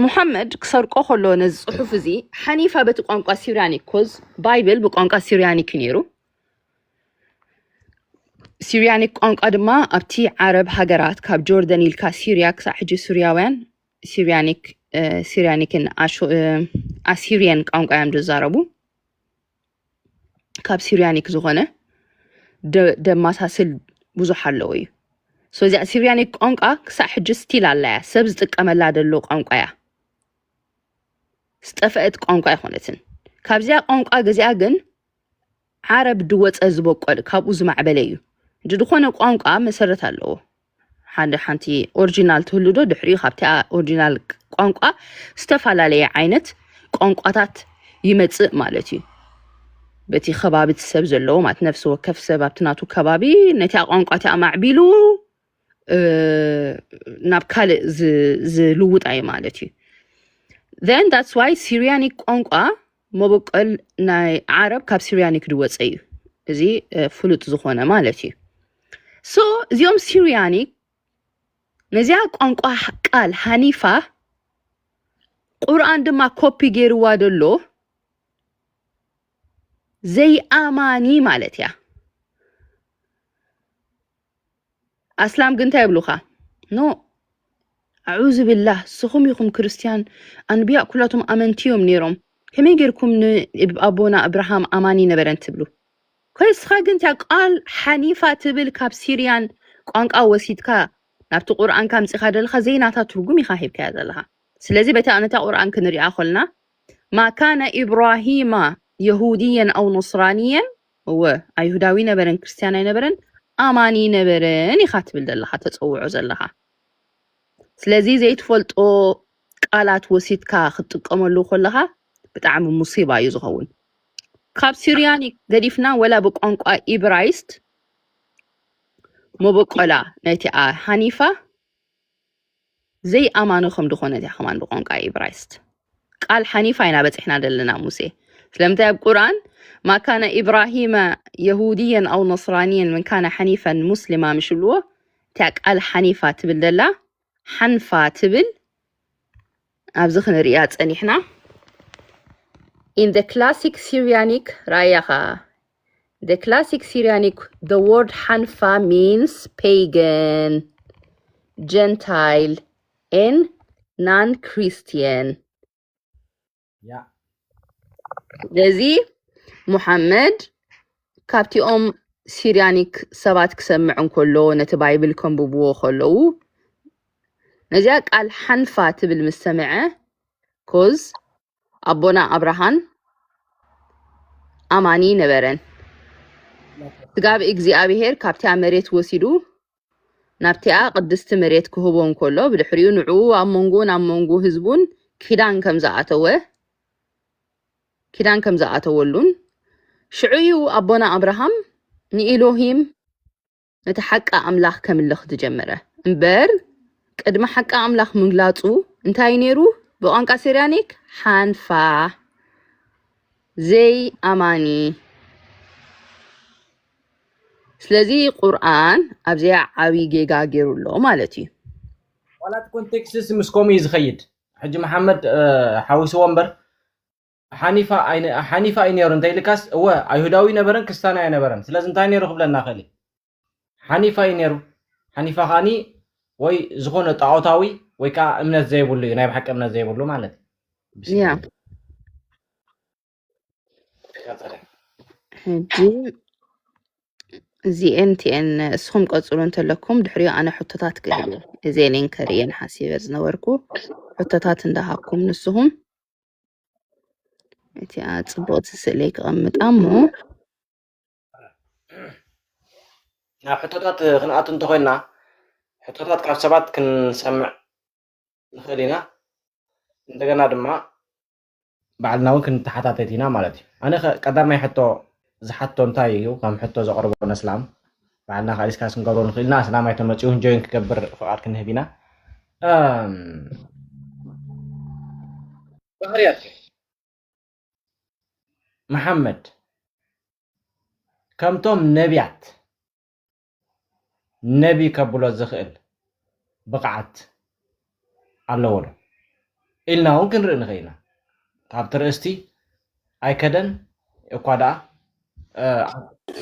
ሙሓመድ ክሰርቆ ከሎ ነዚ ፅሑፍ እዚ ሓኒፋ በቲ ቋንቋ ሲሪያኒክ ኮዝ ባይብል ብቋንቋ ሲሪያኒክ እዩ ነይሩ። ሲሪያኒክ ቋንቋ ድማ ኣብቲ ዓረብ ሃገራት ካብ ጆርደን ኢልካ ሲሪያ ክሳዕ ሕጂ ሱሪያውያን ሲሪያኒክ ሲሪያኒክን ኣሲሪየን ቋንቋ እዮም ዝዛረቡ። ካብ ሲሪያኒክ ዝኾነ ደማሳስል ብዙሕ ኣለዎ እዩ። እዚኣ ሲሪያኒክ ቋንቋ ክሳዕ ሕጂ ስቲል ኣላያ ሰብ ዝጥቀመላ ደሎ ቋንቋ እያ። ዝጠፈአት ቋንቋ ኣይኮነትን። ካብዚኣ ቋንቋ ገዚኣ ግን ዓረብ ድወፀ ዝበቆል ካብኡ ዝማዕበለ እዩ። እንጂ ዝኾነ ቋንቋ መሰረት ኣለዎ። ሓደ ሓንቲ ኦሪጂናል ትህሉ ዶ ድሕሪኡ ካብቲኣ ኦሪጂናል ቋንቋ ዝተፈላለየ ዓይነት ቋንቋታት ይመፅእ ማለት እዩ። በቲ ከባቢ እቲ ሰብ ዘለዎ ማለት ነፍሲ ወከፍ ሰብ ኣብቲ ናቱ ከባቢ ነቲኣ ቋንቋ እቲኣ ማዕቢሉ ናብ ካልእ ዝልውጣ እዩ ማለት እዩ። Then that's why ሲሪያኒክ ቋንቋ መበቆል ናይ ዓረብ ካብ ሲሪያኒክ ዝወፀ እዩ። እዚ ፍሉጥ ዝኾነ ማለት እዩ። So እዚኦም ሲሪያኒክ ነዚኣ ቋንቋ ቃል ሃኒፋ ቁርኣን ድማ ኮፒ ገይርዋ ደሎ ዘይኣማኒ ማለት እያ። ኣስላም ግን እንታይ ይብሉኻ? ኖ ኣዑዝ ብላህ ስኹም ኢኹም ክርስትያን ኣንብያ ኩላቶም ኣመንቲ እዮም ነይሮም። ከመይ ጌርኩም ንኣቦና እብርሃም ኣማኒ ነበረን ትብሉ? ከስኻ ግን እታ ቃል ሓኒፋ ትብል ካብ ሲርያን ቋንቋ ወሲድካ ናብቲ ቁርኣንካ ኣምፂኻ ዘለኻ ዘይናታ ትርጉም ኢኻ ሂብካያ ዘለኻ። ስለዚ በታ ነታ ቁርኣን ክንሪኣ ኮልና ما كان إبراهيم يهوديا أو نصرانيا እወ ኣይሁዳዊ ነበረን ክርስትያን ኣይነበረን ኣማኒ ነበረን ኢኻ ትብል ዘለኻ ተፀውዖ ዘለኻ። ስለዚ ዘይትፈልጦ ቃላት ወሲድካ ክትጥቀመሉ ከለኻ ብጣዕሚ ሙሲባ እዩ ዝኸውን። ካብ ሲሪያኒክ ገዲፍና ወላ ብቋንቋ ኢብራይስት መበቆላ ናይቲኣ ሓኒፋ ዘይኣማኒ ከም ዝኾነት እያ ከማን ብቋንቋ ኢብራይስት ቃል ሓኒፋ ኢና በፂሕና ዘለና ሙሴ። ስለምንታይ ኣብ ቁርኣን ما كان إبراهيم يهوديا أو نصرانيا من كان حنيفا مسلما ምሽ ብልዎ እቲያ ቃል ሓኒፋ ትብል ዘላ ሓንፋ ትብል ኣብዚ ክንሪኣ ፀኒሕና in the classic Syrianic ራያኻ the classic Syrianic the word ሓንፋ means pagan gentile and non-Christian ያ ስለዚ ሙሓመድ ካብቲኦም ሲሪያኒክ ሰባት ክሰምዕ እንከሎ ነቲ ባይብል ከንብብዎ ከለዉ ነዚኣ ቃል ሓንፋ ትብል ምስ ሰምዐ ኮዝ ኣቦና ኣብርሃን ኣማኒ ነበረን ስጋብ እግዚኣብሄር ካብቲያ መሬት ወሲዱ ናብቲኣ ቅድስቲ መሬት ክህቦ እንከሎ ብድሕሪኡ ንዕኡ ኣብ መንጎ ናብ መንጎ ህዝቡን ኪዳን ከም ዝኣተወ ኪዳን ከም ዝኣተወሉን ሽዑ እዩ ኣቦና ኣብርሃም ንኢሎሂም ነቲ ሓቂ ኣምላኽ ከምልኽ ዝጀመረ እምበር ቅድሚ ሓቂ ኣምላኽ ምግላፁ እንታይ ነይሩ ብቋንቋ ሲርያኒክ ሓንፋ ዘይኣማኒ ስለዚ ቁርኣን ኣብዚኣ ዓብዪ ጌጋ ገይሩ ኣሎ ማለት እዩ ዋላት ኮንቴክስትስ ምስ ከምኡ እዩ ዝኸይድ ሕጂ መሓመድ ሓዊስዎ እምበር ሓኒፋ እዩ ነይሩ እንተ ኢልካስ እወ ኣይሁዳዊ ነበረን ክስታን ኣይነበረን ስለዚ እንታይ ነይሩ ክብለና ክእል ሓኒፋ እዩ ነይሩ ሓኒፋ ከዓኒ ወይ ዝኾነ ጣዖታዊ ወይ ከዓ እምነት ዘይብሉ እዩ ናይ ብሓቂ እምነት ዘይብሉ ማለት እዩ ያ ሕጂ እዚኤን ቲኤን እስኹም ቀፅሉ እንተለኩም ድሕሪኡ ኣነ ሕቶታት ክህሉ እዚኤን ከርእየን ሓሲበ ዝነበርኩ ሕቶታት እንዳሃብኩም ንስኹም እቲኣ ፅቡቕቲ ስእለይ ክቐምጣ እሞ ናብ ሕቶታት ክንኣቱ እንተኮይና ሕቶታት ካብ ሰባት ክንሰምዕ ንኽእል ኢና እንደገና ድማ ባዕልና እውን ክንተሓታተት ኢና ማለት እዩ ኣነ ቀዳማይ ሕቶ ዝሓቶ እንታይ እዩ ከም ሕቶ ዘቕርቦ ነስላም ባዕልና ካሊስካ ክንገብሮ ንኽእል ኢና ኣስላማይ ተመፂኡ እንጆይን ክገብር ፍቓድ ክንህብ ኢና ባህርያት መሓመድ ከምቶም ነቢያት ነቢ ከብሎ ዝኽእል ብቕዓት ኣለዎ ዶ ኢልና እውን ክንርኢ ንኽእል ኢና ካብ ትርእስቲ ኣይከደን እኳ ደኣ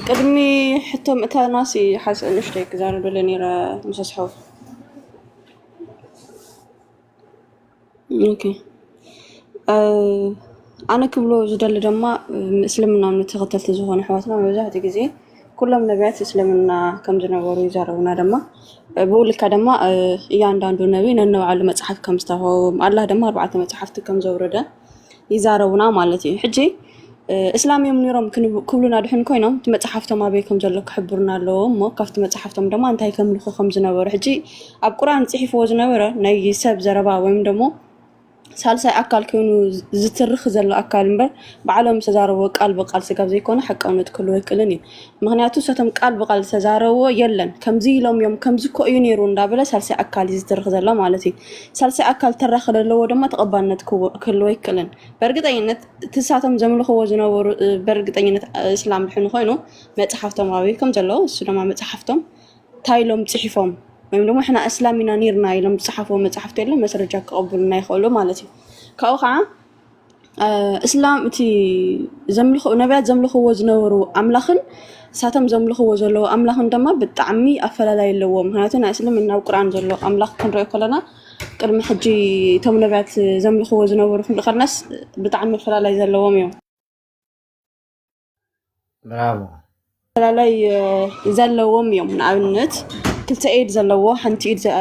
ቅድሚ ሕቶ ምእታናሲ ሓስእ ንሽተይ ክዛረበለ ነረ ምስ ኣስሓቡ ኣነ ክብሎ ዝደሊ ድማ እስልምና እምነት ተኸተልቲ ዝኾኑ ኣሕዋትና መብዛሕትኡ ግዜ ኩሎም ነቢያት እስልምና ከም ዝነበሩ ይዛረቡና ድማ ብኡ ልካ ድማ እያንዳንዱ ነቢ ነንባዕሉ መፅሓፍ ከም ዝተውሃቦም ኣላህ ድማ ኣርባዕተ መፅሓፍቲ ከም ዘውረደ ይዛረቡና ማለት እዩ ሕጂ እስላም እዮም ነይሮም ክብሉና ድሕን ኮይኖም እቲ መፅሓፍቶም ኣበይ ከም ዘሎ ክሕብሩና ኣለዎ እሞ ካብቲ መፅሓፍቶም ድማ እንታይ ከምልኹ ከም ዝነበሩ ሕጂ ኣብ ቁርኣን ፅሒፍዎ ዝነበረ ናይ ሰብ ዘረባ ወይም ደሞ ሳልሳይ ኣካል ኮይኑ ዝትርኽ ዘሎ ኣካል እምበር ባዕሎም ዝተዛረብዎ ቃል ብቃል ስጋብ ዘይኮነ ሓቃውነት ክህልዎ ይክእልን እዩ ምክንያቱ ሰቶም ቃል ብቃል ዝተዛረብዎ የለን ከምዚ ኢሎም እዮም ከምዚ ኮ እዩ ነይሩ እንዳበለ ሳልሳይ ኣካል እዩ ዝትርኽ ዘሎ ማለት እዩ ሳልሳይ ኣካል ተራኽ ዘለዎ ድማ ተቐባልነት ክህልዎ ይክእልን በእርግጠኝነት እቲ ሳቶም ዘምልኽዎ ዝነበሩ በእርግጠኝነት እስላም ድሕን ኮይኑ መፅሓፍቶም ኣበይ ከም ዘለዉ እሱ ድማ መፅሓፍቶም እንታይ ኢሎም ፅሒፎም ወይም ደግሞ ሕና እስላም ኢና ኒርና ኢሎም ዝፅሓፍዎ መፅሓፍቲ የለን መስረጃ ክቐብሉና ይኽእሉ ማለት እዩ ካብኡ ከዓ እስላም እቲ ነቢያት ዘምልኽዎ ዝነበሩ ኣምላኽን ሳቶም ዘምልኽዎ ዘለዉ ኣምላኽን ድማ ብጣዕሚ ኣፈላላይ ኣለዎ ምክንያቱ ናይ እስልምና ኣብ ቁርኣን ዘሎ ኣምላኽ ክንሪኦ ከለና ቅድሚ ሕጂ እቶም ነቢያት ዘምልኽዎ ዝነበሩ ክንርኢ ከለናስ ብጣዕሚ ኣፈላላይ ዘለዎም እዮም ብራቮ ኣፈላላይ ዘለዎም እዮም ንኣብነት ክልተ ኢድ ዘለዎ፣ ሓንቲ ኢድ ዘ-፣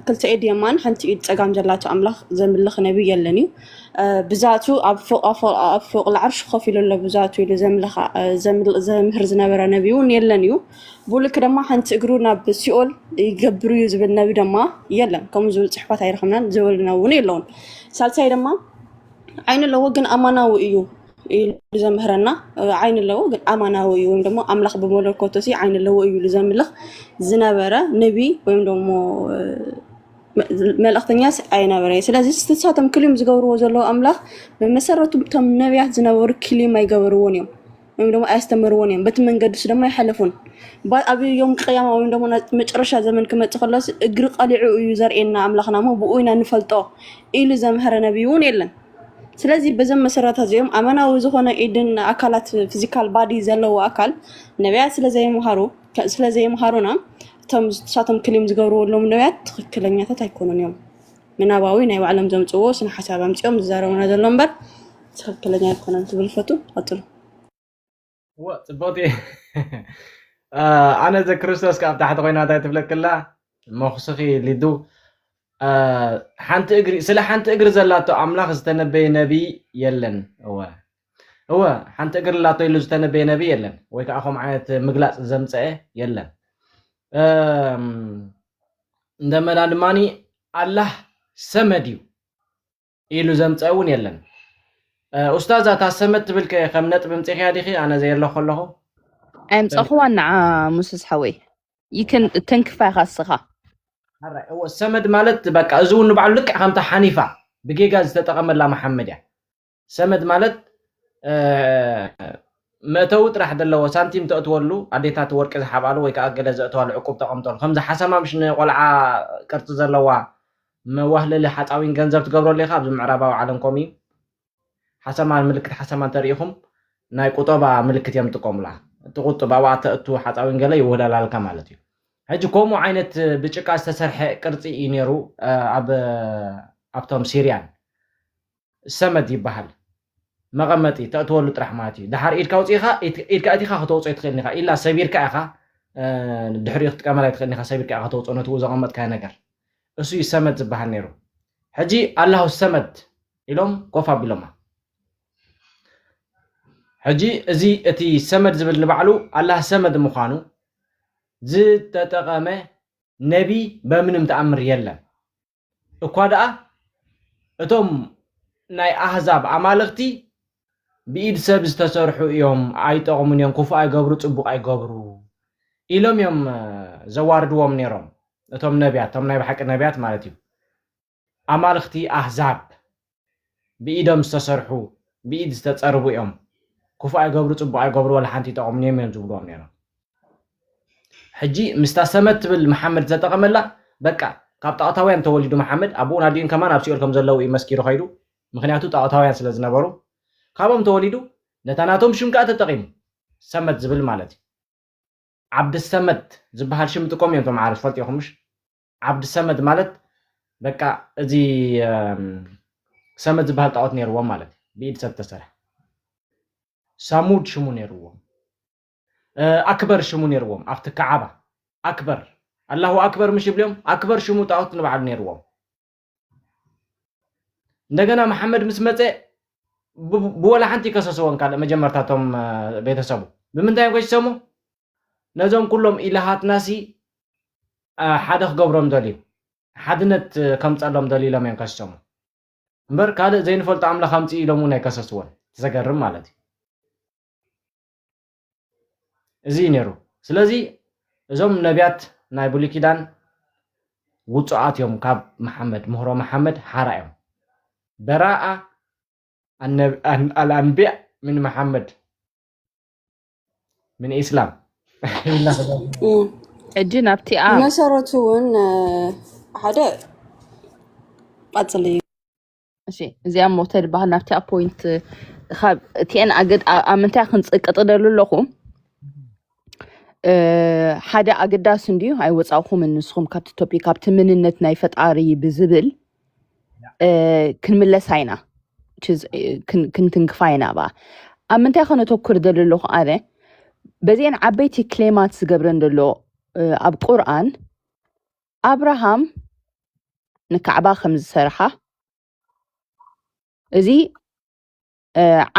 ክልተ ኢድ የማን፣ ሓንቲ ኢድ ጸጋም ዘላቶ ኣምላኽ ዘምልኽ ነቢይ የለን እዩ። እ፣ ብዛቱ ኣብ ፎቕ፣ ኣብ ፎቕ፣ ኣብ ፎቕ ልዓርሽ ኮፍ ኢሉ ኣሎ፣ ብዛቱ ኢሉ ዘምልኻ፣ እ፣ ዘምል-፣ ዘምህር ዝነበረ ነቢይ እውን የለን እዩ። ብልክ ድማ ሓንቲ እግሩ ናብ ሲኦል ይገብር እዩ ዝብል ነቢ ድማ የለን። ከምኡ ዝብል ጽሑፋት ኣይረኸብናን፣ ዝብልና እውን የለውን። ሳልሳይ ድማ ዓይኒ ኣለዎ ግን ኣማናዊ እዩ ኢሉ ዘምህረና፣ እ፣ ዓይኒ ኣለዎ ግን ኣማናዊ እዩ፣ ወይም ደግሞ ኣምላኽ ብመለኮቱ ሲ ዓይኒ ኣለዎ እዩ ኢሉ ዘምልኽ ዝነበረ ነቢ ወይም ደግሞ፣ እ፣ መ-፣ መልእኽተኛስ ኣይነበረ። ስለዚ ንሳቶም ክሊም ዝገብርዎ ዘለዉ ኣምላኽ ብመሰረቱ እቶም ነቢያት ዝነበሩ ክሊም ኣይገበርዎን እዮም፣ ወይም ደግሞ ኣየስተምርዎን እዮም። በቲ መንገዲ ሱ ድማ ኣይሓለፉን። ባ-፣ ኣብ ዮም ቅያማ ወይም ደግሞ ናይ መጨረሻ ዘመን ክመጽእ ከሎስ እግሪ ቀሊዑ እዩ ዘርእየና ኣምላኽና እሞ ብኡ ኢና ንፈልጦ ኢሉ ዘምሀረ ነቢይ እውን የለን። ስለዚ በዞም መሰረታት እዚኦም ኣማናዊ ዝኾነ ኢድን ኣካላት ፊዚካል ባዲ ዘለዎ ኣካል ነቢያት ስለ ዘይምሃሩ፣ ከ-፣ ስለ ዘይምሃሩና እቶም ንሳቶም ክሊም ዝገብርዎ ዘለዉ ነቢያት ትኽክለኛታት ኣይኮኑን እዮም። ምናባዊ ናይ ባዕሎም ዘምጽእዎ ስነ ሓሳብ ኣምጺኦም ዝዛረቡና ዘሎ እምበር ትኽክለኛ ኣይኮነን ክብል ይፈቱ። ቀጽሉ። እወ፣ ጽቡቕቲ። እ፣ ኣነ ዘክርስቶስ ካብ ታሕቲ ኮይና እንታይ ትብለክላ? መኹስኺ ሊዱ። እ፣ ሓንቲ እግሪ፣ ስለ ሓንቲ እግሪ ዘላቶ ኣምላኽ ዝተነበየ ነቢይ የለን። እወ። እወ፣ ሓንቲ እግሪ ኣላቶ ኢሉ ዝተነበየ ነቢይ የለን። ወይ ከዓ ከምኡ ዓይነት ምግላጽ ዘምጸአ የለን። እም፣ እንደመና ድማኒ ኣላህ ሰመድ እዩ ኢሉ ዘምጸአ እውን የለን። እ፣ ኡስታዝ፣ እታ ሰመድ ትብል ከ ከም ነጥቢ ምጺእኽያ ዲኺ? ኣነ ዘየለኹ ኣለኹ። ኣይምጻኹዋን ንዓ ሙስስ ሓወይ። ይክን ተንክፋ ኢኻ እስኻ። ሓራይ፣ እወ፣ ሰመድ ማለት በቃ እዚ እውን ንባዕሉ ልክዕ ከምታ ሓኒፋ ብጌጋ ዝተጠቐመላ መሓመድ እያ። ሰመድ ማለት፣ እ፣ መእተዊ ጥራሕ ዘለዎ ሳንቲም ተእትወሉ፣ ኣዴታት ወርቂ ዝሓብኣሉ ወይ ከዓ ገለ ዘእተዋሉ ዕቁብ ተቐምጠሉ። ከምዚ ሓሰማ ምሽ ንቆልዓ ቅርጺ ዘለዋ መዋህለሊ ሓፃዊን ገንዘብ ትገብረሉ ኢኻ። ኣብዚ ምዕራባዊ ዓለም ከምኡ እዩ። ሓሰማ፣ ምልክት ሓሰማ እንተሪኢኹም ናይ ቁጠባ ምልክት እዮም ዝጥቀሙላ። ትቁጥብ፣ ኣብኣ ተእቱ ሓፃዊን ገለ ይውህለላልካ ማለት እዩ። ሕጂ ከምኡ ዓይነት ብጭቃ ዝተሰርሐ ቅርፂ እዩ ነይሩ፣ እ፣ ኣብ፣ ኣብቶም ሲርያን ሰመድ ይበሃል። መቐመጢ ተእትወሉ ጥራሕ ማለት እዩ። ድሓር ኢድካ ኣውፂእኻ፣ ኢድ-፣ ኢድካ ኣእቲኻ ከተውፅኦ ኣይትኽእልን ኢኻ። ኢላ ሰቢርካ ኢኻ፣ እ፣ ድሕሪኡ ክትጥቀመላ ኣይትኽእልን ኢኻ፣ ሰቢርካ ኢኻ ከተውፅኦ ነቲ ዘቐመጥካዮ ነገር። እሱ እዩ ሰመድ ዝበሃል ነይሩ። ሕጂ ኣላሁ ሰመድ ኢሎም ኮፍ ኣቢሎማ። ሕጂ እዚ እቲ ሰመድ ዝብል ንባዕሉ ኣላህ ሰመድ ምዃኑ ዝተጠቐመ ነቢ በምንም ተኣምር የለን። እኳ ደኣ እቶም ናይ ኣህዛብ ኣማልኽቲ ብኢድ ሰብ ዝተሰርሑ እዮም፣ ኣይጠቕሙን እዮም፣ ክፉእ ኣይገብሩ፣ ጽቡቕ ኣይገብሩ ኢሎም እዮም፣ እ፣ ዘዋርድዎም ነይሮም። እቶም ነቢያት፣ እቶም ናይ ብሓቂ ነቢያት ማለት እዩ። ኣማልኽቲ ኣህዛብ ብኢዶም ዝተሰርሑ፣ ብኢድ ዝተጸርቡ እዮም። ክፉእ ኣይገብሩ፣ ጽቡቕ ኣይገብሩ፣ ወላ ሓንቲ ይጠቕሙን እዮም እዮም ዝብልዎም ነይሮም። ሕጂ ምስታ ሰመድ ትብል መሓመድ ዝተጠቐመላ፣ በቃ ካብ ጣዖታውያን ተወሊዱ መሓመድ፣ ኣቦኡን ኣዲኡን ከማን ኣብ ሲኦል ከም ዘለዉ እዩ መስኪሩ ከይዱ። ምኽንያቱ ጣዖታውያን ስለ ዝነበሩ፣ ካብኦም ተወሊዱ ነታ ናቶም ሽም ከኣ ተጠቒሙ። ሰመድ ዝብል ማለት እዩ። ዓብዲ ሰመድ ዝበሃል ሽም ይጥቀሙ እዮም እቶም ዓረብ፣ ትፈልጡ ኢኹም ምሽ? ዓብዲ ሰመድ ማለት በቃ እዚ፣ እም፣ ሰመድ ዝበሃል ጣዖት ነይርዎም ማለት እዩ። ብኢድ ሰብ ተሰርሐ። ሳሙድ ሽሙ ነይርዎም። እ፣ ኣክበር ሽሙ ነይርዎም። ኣብቲ ከዓባ ኣክበር፣ ኣላሁ ኣክበር ምሽ ይብልዮም፣ ኣክበር ሽሙ ጣዖት ንባዕሉ ነይርዎም። እንደገና መሓመድ ምስ መፀ ብ-፣ ብወላ ሓንቲ ይከሰስዎን ካልእ መጀመርታ እቶም፣ እ፣ ቤተሰቡ። ብምንታይ እዮም ከሲሶሙ? ነዞም ኩሎም ኢላሃትናሲ፣ እ፣ ሓደ ክገብሮም ደልዩ፣ ሓድነት፣ እ፣ ከምፀሎም ደልዩ ኢሎም እዮም ከሲሶሙ። እምበር ካልእ ዘይንፈልጦ ኣምላኽ ኣምፅኡ ኢሎም እውን ኣይከሰስዎን። እቲ ዘገርም ማለት እዩ። እዚ እዩ ነይሩ። ስለዚ እዞም ነቢያት ናይ ብሉይ ኪዳን ውፁኣት እዮም ካብ መሓመድ፣ ምህሮ መሓመድ ሓራ እዮም። በራኣ ኣነ-፣ ኣን-፣ ኣልኣንቢያ ምን መሓመድ ምን ኢስላም። እም። ሕጂ ናብቲኣ መሰረቱ እውን፣ እ፣ ሓደ ቀጽሊ እዩ። እሺ፣ እዚኣ ሞተ ዝበሃል ናብቲኣ ፖይንት ካብ እቲአን ኣገድ-፣ ኣ-፣ ኣብ ምንታይ ክንጽቅጥደሉ ኣለኹ? እ፣ ሓደ ኣገዳሲ እንድዩ፣ ኣይወጻእኹምን ንስኹም ካብቲ ቶፒክ፣ ካብቲ ምንነት ናይ ፈጣሪ ብዝብል፣ እ፣ ክንምለሳ ኢና። Which is፣ እ፣ ክን-፣ ክንትንክፋ ኢና ብኣ። ኣብ ምንታይ ከነተኩር ደሊ ኣለኹ ኣነ? በዚአን ዓበይቲ ክሌማት ዝገብረን ዘሎ፣ እ፣ ኣብ ቁርኣን ኣብርሃም ንካዕባ ከም ዝሰርሓ፣ እዚ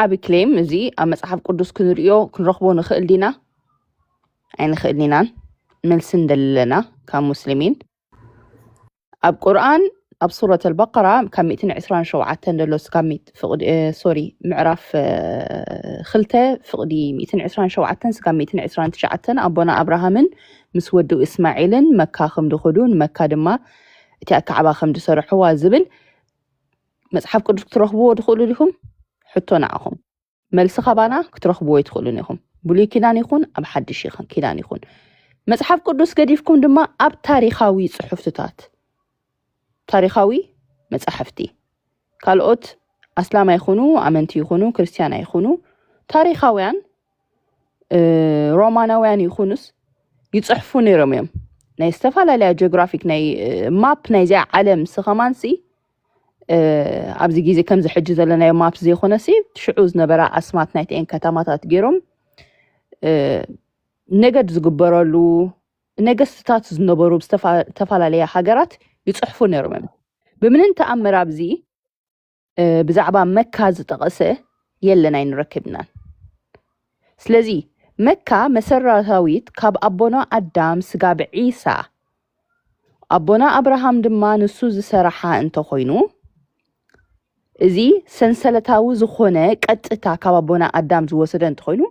ዓቢ ክሌም እዚ ኣብ መጽሓፍ ቅዱስ ክንርእዮ ክንረኽቦ ንኽእል ዲና? ኣይንኽእል ዲናን? መልሲ እንደለና ካብ ሙስሊሚን ኣብ ቁርኣን ኣብ ሱረት ኣልበቀራ ካብ ሚእትን ዕስራን ሸውዓተን ዘሎ ስጋብ ሚእት ፍቕዲ ሶሪ ምዕራፍ ክልተ ፍቕዲ ሚእትን ዕስራን ሸውዓተን ስጋብ ሚእትን ዕስራን ትሽዓተን ኣቦና ኣብርሃምን ምስ ወዱ እስማዒልን መካ ከም ድኹዱ ንመካ ድማ እቲኣ ካዕባ ከም ድሰርሕዋ ዝብል መጽሓፍ ቅዱስ ክትረኽብዎ ድኽእሉ ዲኹም? ሕቶ ንዓኹም። መልሲ ካባና ክትረኽብዎ ኣይትኽእሉን ኢኹም። ብሉይ ኪዳን ይኹን ኣብ ሓድሽ ይኹን ኪዳን ይኹን መጽሓፍ ቅዱስ ገዲፍኩም ድማ ኣብ ታሪኻዊ ጽሑፍትታት ታሪኻዊ መጻሕፍቲ ካልኦት ኣስላማ ይኹኑ ኣመንቲ ይኹኑ ክርስቲያና ይኹኑ ታሪኻውያን እ፣ ሮማናውያን ይኹኑስ ይጽሕፉ ነይሮም እዮም። ናይ ዝተፈላለያ ጂኦግራፊክ ናይ እ፣ ማፕ ናይዚኣ ዓለም ስኸማንሲ እ፣ ኣብዚ ግዜ ከምዚ ሕጂ ዘለናዮ ማፕ ዘይኮነሲ ሽዑ ዝነበራ ኣስማት ናይተን ከተማታት ገይሮም እ፣ ነገድ ዝግበረሉ ነገስትታት ዝነበሩ ዝተፈላለያ ሃገራት ይጽሕፉ ነይሮም እዮም። ብምንም ተኣምር ኣብዚ ብዛዕባ መካ ዝጠቐሰ የለን ኣይንረክብናን። ስለዚ መካ መሰረታዊት ካብ ኣቦና ኣዳም ስጋብ ዒሳ ኣቦና ኣብርሃም ድማ ንሱ ዝሰራሓ እንተኾይኑ እዚ ሰንሰለታዊ ዝኾነ ቀጥታ ካብ ኣቦና ኣዳም ዝወሰደ እንተኾይኑ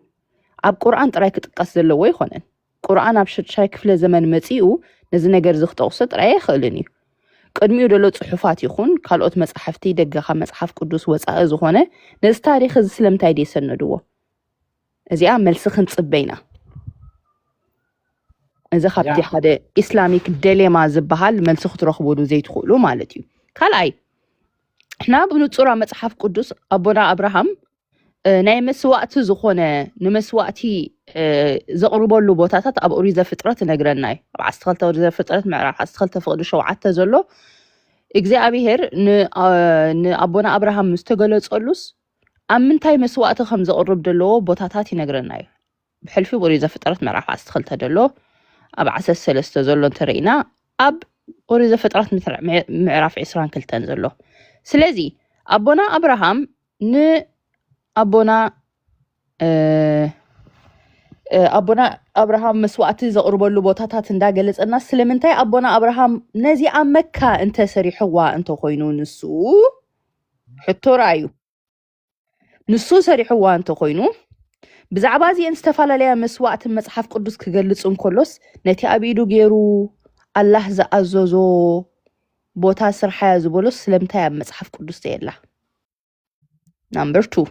ኣብ ቁርኣን ጥራይ ክጥቀስ ዘለዎ ኣይኮነን። ቁርኣን ኣብ ሽሻይ ክፍለ ዘመን መጺኡ ነዚ ነገር እዚ ክጠቕሶ ጥራይ ኣይኽእልን እዩ። ቅድሚኡ ዘሎ ጽሑፋት ይኹን ካልኦት መጻሕፍቲ ደገ ካብ መጽሓፍ ቅዱስ ወጻኢ ዝኾነ ነዚ ታሪኽ እዚ ስለምንታይ ድዩ የሰነድዎ? እዚኣ መልሲ ክንጽበ ኢና። እዚ ካብቲ ሓደ ኢስላሚክ ደሌማ ዝበሃል መልሲ ክትረኽቡሉ ዘይትኽእሉ ማለት እዩ። ካልኣይ ሕና ብንጹራ መጽሓፍ ቅዱስ ኣቦና ኣብርሃም ናይ መስዋእቲ ዝኾነ ንመስዋእቲ ዘቕርበሉ ቦታታት ኣብ ኦሪት ዘፍጥረት ይነግረና እዩ። ኣብ ዓሰርተ ክልተ ኦሪት ዘፍጥረት ምዕራፍ ዓሰርተ ክልተ ፍቕዲ ሸውዓተ ዘሎ እግዚኣብሔር ንኣቦና ኣብርሃም ምስ ተገለጸሉስ ኣብ ምንታይ መስዋእቲ ከም ዘቕርብ ዘለዎ ቦታታት ይነግረና እዩ። ብሕልፊ ኦሪት ዘፍጥረት ምዕራፍ ዓሰርተ ክልተ ዘሎ ኣብ ዓሰርተ ሰለስተ ዘሎ እንተረኢና ኣብ ኦሪት ዘፍጥረት ምዕራፍ ዕስራን ክልተን ዘሎ ስለዚ ኣቦና ኣብርሃም ንኣቦና ኣቦና ኣብርሃም መስዋእቲ ዘቕርበሉ ቦታታት እንዳገለጸና ስለምንታይ ኣቦና ኣብርሃም ነዚኣ መካ እንተሰሪሕዋ እንተኮይኑ ንሱ ሕቶ ረኣዩ ንሱ ሰሪሕዋ እንተኮይኑ ብዛዕባ እዚአን ዝተፈላለያ መስዋእትን መጽሓፍ ቅዱስ ክገልጽ እንከሎስ ነቲ ኣብ ኢዱ ገይሩ ኣላህ ዝኣዘዞ ቦታ ስርሓያ ዝበሎስ ስለምንታይ ኣብ መጽሓፍ ቅዱስ ዘየላ number two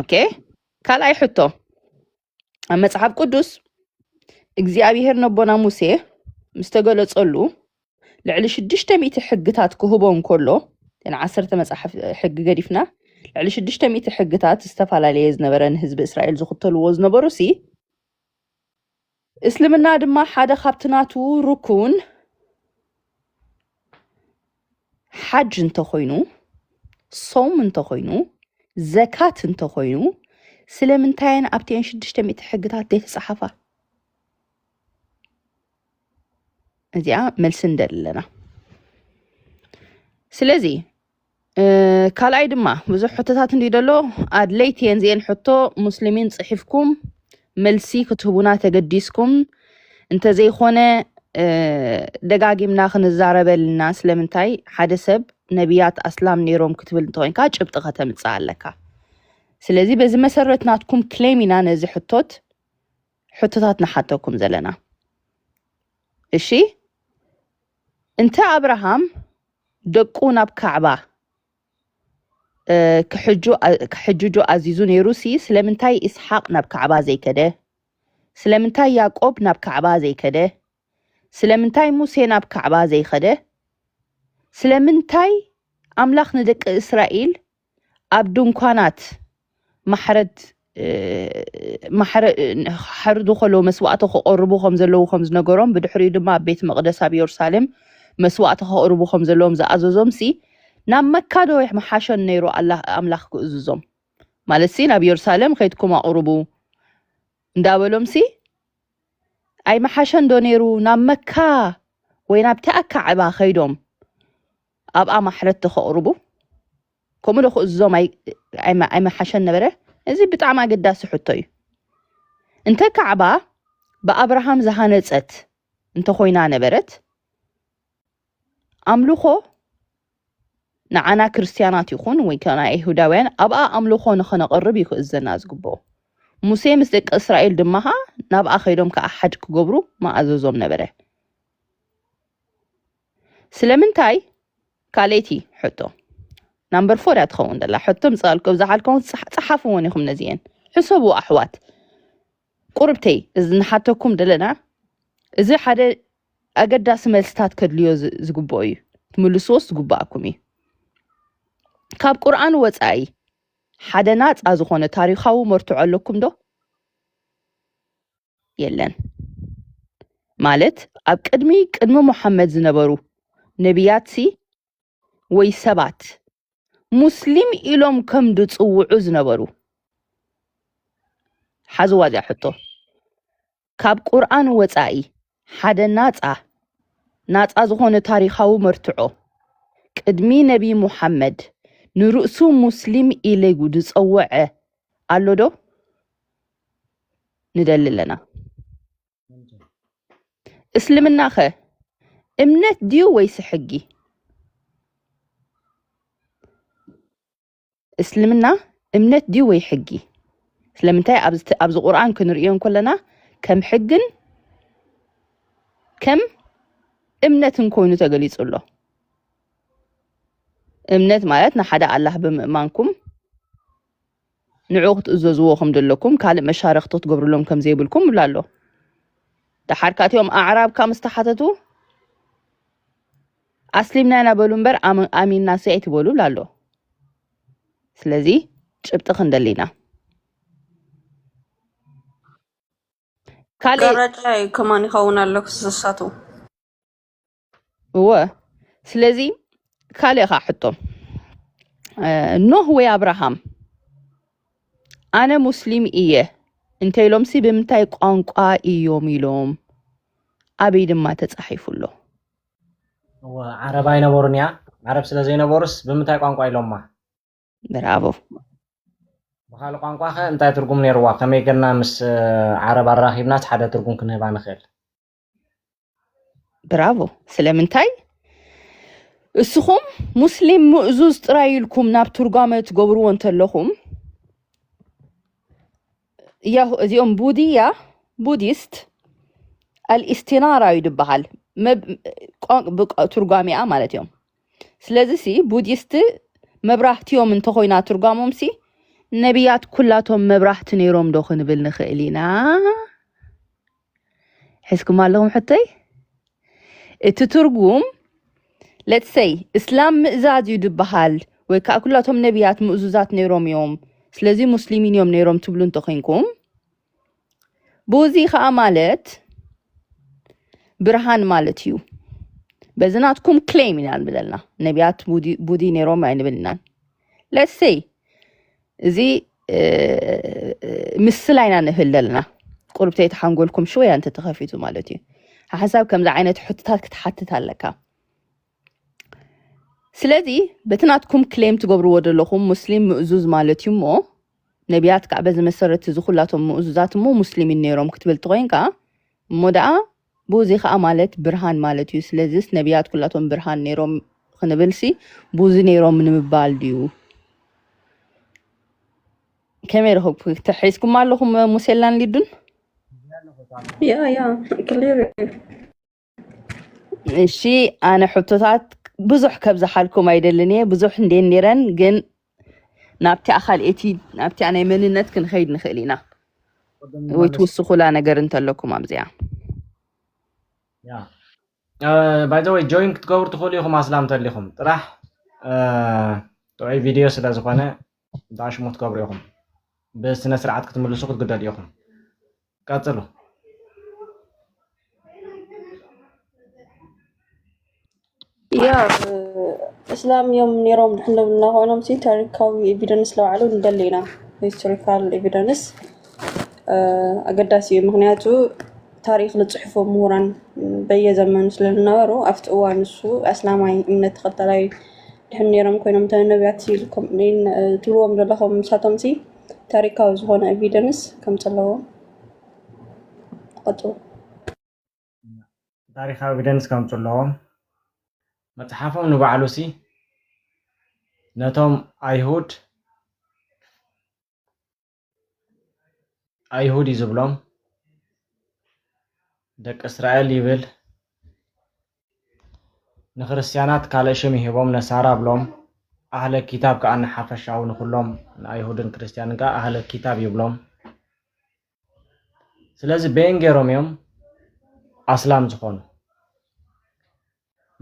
okay ካልኣይ ሕቶ ኣብ መጽሓፍ ቅዱስ እግዚኣብሔር ነቦና ሙሴ ምስ ተገለጸሉ ልዕሊ ሽዱሽተ ሚእቲ ሕግታት ክህቦ እንከሎ እተን ዓሰርተ መጽሓፍ ሕጊ ገዲፍና ልዕሊ ሽዱሽተ ሚእቲ ሕግታት ዝተፈላለየ ዝነበረ ንህዝቢ እስራኤል ዝኽተልዎ ዝነበሩ ሲ እስልምና ድማ ሓደ ካብቲ ናቱ ርኩን ሓጅ እንተኾይኑ ሶም እንተኾይኑ ዘካት እንተኾይኑ ስለምንታየን ኣብተን ሽዱሽተ ሚእቲ ሕግታት ዘይተፃሓፋ እዚኣ መልሲ እንደለና ስለዚ ካልኣይ ድማ ብዙሕ ሕቶታት እንዲ ደሎ ኣድለይቲ እየን ዚአን ሕቶ ሙስሊሚን ፅሒፍኩም መልሲ ክትህቡና ተገዲስኩም እንተዘይኮነ ደጋጊምና ክንዛረበልና ስለምንታይ ሓደ ሰብ ነቢያት ኣስላም ነይሮም ክትብል እንተኮይንካ ጭብጢ ከተምፅእ ኣለካ ስለዚ በዚ መሰረት ናትኩም ክሌም ኢና ነዚ ሕቶት ሕቶታት ንሓተኩም ዘለና እሺ እንተ ኣብርሃም ደቁ ናብ ካዕባ ክሕጅጁ ኣዚዙ ነይሩ ሲ ስለምንታይ ኢስሓቅ ናብ ካዕባ ዘይከደ ስለምንታይ ያዕቆብ ናብ ካዕባ ዘይከደ ስለምንታይ ሙሴ ናብ ካዕባ ዘይኸደ ስለምንታይ ኣምላኽ ንደቂ እስራኤል ኣብ ድንኳናት ማሕረድ ሓርዱ ከለዉ መስዋእቲ ክቐርቡ ከም ዘለዉ ከም ዝነገሮም ብድሕሪኡ ድማ ኣብ ቤት መቕደስ ኣብ የሩሳሌም መስዋእቲ ከቕርቡ ከም ዘለዎም ዝኣዘዞም ሲ ናብ መካ ዶ ምሓሸን ነይሩ ኣምላኽ ክእዝዞም ማለት ሲ ናብ የሩሳሌም ከይድኩም ኣቕርቡ እንዳበሎም ሲ ኣይመሓሸን ዶ ነይሩ ናብ መካ ወይ ናብቲ ኣካዕባ ከይዶም ኣብኣ ማሕረድቲ ከቕርቡ፣ ከምኡ ዶ ክእዝዞም ኣይ- ኣይመ- ኣይመሓሸን ነበረ? እዚ ብጣዕሚ ኣገዳሲ ሕቶ እዩ። እንተ ካዕባ ብኣብርሃም ዝሃነጸት እንተኾይና ነበረት፣ ኣምልኾ ንዓና ክርስትያናት ይኹን ወይ ከኣ ኣይሁዳውያን ኣብኣ ኣምልኾ ንኸነቕርብ እዩ ክእዘና ዝግብኦ። ሙሴ ምስ ደቂ እስራኤል ድማ ኸኣ ናብኣ ከይዶም ከኣ ሓጅ ክገብሩ መኣዘዞም ነበረ። ስለምንታይ? ካልኣይቲ ሕቶ ናምበር ፎር እያ ትኸውን ዘላ። ሕቶ ምጽኣልኩም ዝሓልኩም ጸሓፍዎን ኢኹም ነዚኤን። ሕሰቡ ኣሕዋት። ቁርብተይ፣ እዚ ንሓተኩም ዘለና፣ እዚ ሓደ ኣገዳሲ መልስታት ከድልዮ ዝ- ዝግብኦ እዩ። ትምልስዎስ ዝግብኣኩም እዩ። ካብ ቁርኣን ወጻኢ ሓደ ናጻ ዝኾነ ታሪኻዊ መርትዖ ኣለኩም ዶ? የለን። ማለት ኣብ ቅድሚ ቅድሚ ሙሓመድ ዝነበሩ ነቢያትሲ ወይ ሰባት ሙስሊም ኢሎም ከም ዝጽውዑ ዝነበሩ፣ ሓዝዋ እዚኣ ሕቶ። ካብ ቁርኣን ወጻኢ ሓደ ናጻ ናጻ ዝኾነ ታሪኻዊ መርትዖ ቅድሚ ነቢ ሙሓመድ ንርእሱ ሙስሊም ኢሉ ዝጸወዐ ኣሎ ዶ? ንደሊ ኣለና። እስልምና ኸ እምነት ድዩ ወይስ ሕጊ? እስልምና እምነት ድዩ ወይ ሕጊ? ስለምንታይ ኣብዚ ተ- ኣብዚ ቁርኣን ክንርእዮ እንከለና ከም ሕግን ከም እምነትን ኮይኑ ተገሊጹ ኣሎ። እምነት ማለት ንሓደ ኣላህ ብምእማንኩም ንዕኡ ክትእዘዝዎ ከም ዘለኩም ካልእ መሻርኽቲ ክትገብርሎም ከም ዘይብልኩም ይብላ ኣሎ። ደሓር ካቲኦም ኣዕራብ ካብ ዝተሓተቱ ኣስሊምና ኢና በሉ እምበር ኣም- ኣሚንና ሲ ኣይትበሉ ይብላ ኣሎ። ስለዚ ጭብጢ ክንደሊ ኢና። ካልእ ገረጫ ከማን ይኸውን ኣሎ ክስሳቱ። እወ። ስለዚ ካልእ ኸዓ ሕቶ እ፣ ኖህ ወይ ኣብርሃም ኣነ ሙስሊም እየ እንተኢሎምሲ ብምንታይ ቋንቋ እዮም ኢሎም? ኣበይ ድማ ተጻሒፉ ኣሎ? እወ፣ ዓረብ ኣይነበሩን እያ። ዓረብ ስለ ዘይነበሩስ ብምንታይ ቋንቋ ኢሎማ? ብራቮ። ብኻልእ ቋንቋ ኸ እንታይ ትርጉም ነይርዋ? ከመይ ገና ምስ እ፣ ዓረብ ኣራኺብናስ ሓደ ትርጉም ክንህባ ንኽእል? ብራቮ። ስለምንታይ እስኹም ሙስሊም ምእዙዝ ጥራይ ኢልኩም ናብ ትርጓመ ትገብርዎ እንተለኹም፣ ያሁ እዚኦም ቡድያ ቡዲስት ኣልኢስቲናራ እዩ ዝበሃል። መብ- ቋንቋ ብቋ- ትርጓሜኣ ማለት እዮም። ስለዚ ሲ ቡዲስት መብራህቲ እዮም እንተኾይና ትርጓሞም ሲ ነቢያት ኩላቶም መብራህቲ ነይሮም ዶ ክንብል ንኽእል ኢና? ሒዝኩም ኣለኹም ሕቶይ? እቲ ትርጉም let's say እስላም ምእዛዝ እዩ ዝበሃል ወይ ከዓ ኩላቶም ነቢያት ምእዙዛት ነይሮም እዮም ስለዚ ሙስሊሚን እዮም ነይሮም ትብሉ እንተኮይንኩም ብዚ ከዓ ማለት ብርሃን ማለት እዩ። በዚ ናትኩም claim ኢና ንብል ዘለና ነቢያት ቡዲ- ቡዲ ነይሮም ኣይንብል ኢናን። Let's say እዚ እ፣ ምስላ ኢና ንህል ዘለና ቁርብተይ ተሓንጎልኩም ሽወያ እንተተኸፊቱ ማለት እዩ። ሓንሳብ ከምዚ ዓይነት ሕቶታት ክትሓትት ኣለካ። ስለዚ በቲ ናትኩም claim ትገብርዎ ዘለኹም ሙስሊም ምእዙዝ ማለት እዩ እሞ ነቢያት ከዓ በዚ መሰረት እዚ ኩላቶም ምእዙዛት እሞ ሙስሊሚን ነይሮም ክትብል ተኮይንካ እሞ ደኣ ብዚ ከዓ ማለት ብርሃን ማለት እዩ። ስለዚስ ነቢያት ኩላቶም ብርሃን ነይሮም ክንብል ሲ ቡዚ ነይሮም ንምባል ድዩ? ከመይ ረኸብኩ? ተሒዝኩም ኣለኹም ሙሴላን ሊዱን? ያ ያ ክሊር እዩ። እሺ ኣነ ሕቶታት ብዙሕ ከብዝሓልኩም ኣይደልን እየ። ብዙሕ እንዴን ነይረን ግን ናብቲ ኣኻል እቲ ናብቲ ናይ መንነት ክንኸይድ ንኽእል ኢና ወይ ትውስኹላ ነገር እንተለኩም ኣብዚኣ ያ ባይ ዘ ወይ join ክትገብሩ ትኽእሉ ኢኹም ኣስላም ተሊኹም ጥራሕ ጥዑይ ቪድዮ ስለ ዝኾነ ብኣሽሙ ክትገብሩ ኢኹም ብስነ ስርዓት ክትምልሱ ክትግደዱ ኢኹም ቀፅሉ ያ እስላም እዮም ነይሮም ድሕንብልና ኮይኖም ሲ ታሪካዊ evidence ለባዕሉ ንደሊ ኢና historical evidence ኣገዳሲ እዩ ምክንያቱ ታሪኽ ዝፅሕፉ ምሁራን በየዘመኑ ስለ ዝነበሩ ኣብቲ እዋን እሱ ኣስላማይ እምነት ተኸታላይ ድሕን ነይሮም ኮይኖም እቶም ነቢያት ኢልኩም ትብልዎም ዘለኹም ንሳቶም ሲ ታሪካዊ ዝኾነ evidence ከምፅእ ኣለዎም። ትቐፅሉ። ታሪካዊ evidence ከምፅእ ኣለዎም። መፅሓፎም ንባዕሉ ሲ ነቶም ኣይሁድ ኣይሁድ እዩ ዝብሎም። ደቂ እስራኤል ይብል። ንክርስትያናት ካልእ ሽም ይህቦም፣ ነሳራ ብሎም። ኣህለ ኪታብ ከዓ ንሓፈሻዊ ንኩሎም ንኣይሁድን ክርስትያንን ከዓ ኣህለ ኪታብ ይብሎም። ስለዚ በየን ገይሮም እዮም ኣስላም ዝኾኑ?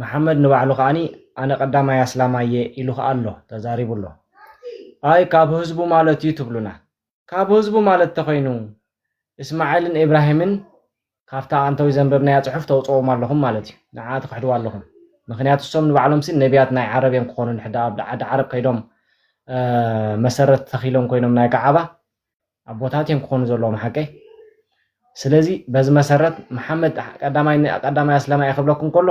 መሓመድ ንባዕሉ ከዓኒ ኣነ ቀዳማይ ኣስላማየ ኢሉ ከዓ ኣሎ፣ ተዛሪቡ ኣሎ። ኣይ ካብ ህዝቡ ማለት እዩ ትብሉና። ካብ ህዝቡ ማለት ተኮይኑ እስማዒልን ኢብራሂምን ካብታ ኣንተዊ ዘንበብናያ ፅሑፍ ተውፅዎም ኣለኹም ማለት እዩ። ንዓ ትክሕድዋ ኣለኹም። ምክንያቱ እሶም ንባዕሎም ሲ ነቢያት ናይ ዓረብ እዮም ክኾኑ ንሕዳ ኣብ ዓዲ ዓረብ ከይዶም መሰረት ተኺሎም ኮይኖም ናይ ከዓባ ኣቦታት እዮም ክኾኑ ዘለዎም ሓቀይ። ስለዚ በዚ መሰረት መሓመድ ቀዳማይ ቀዳማይ ኣስላማይ ክብለኩም ከሎ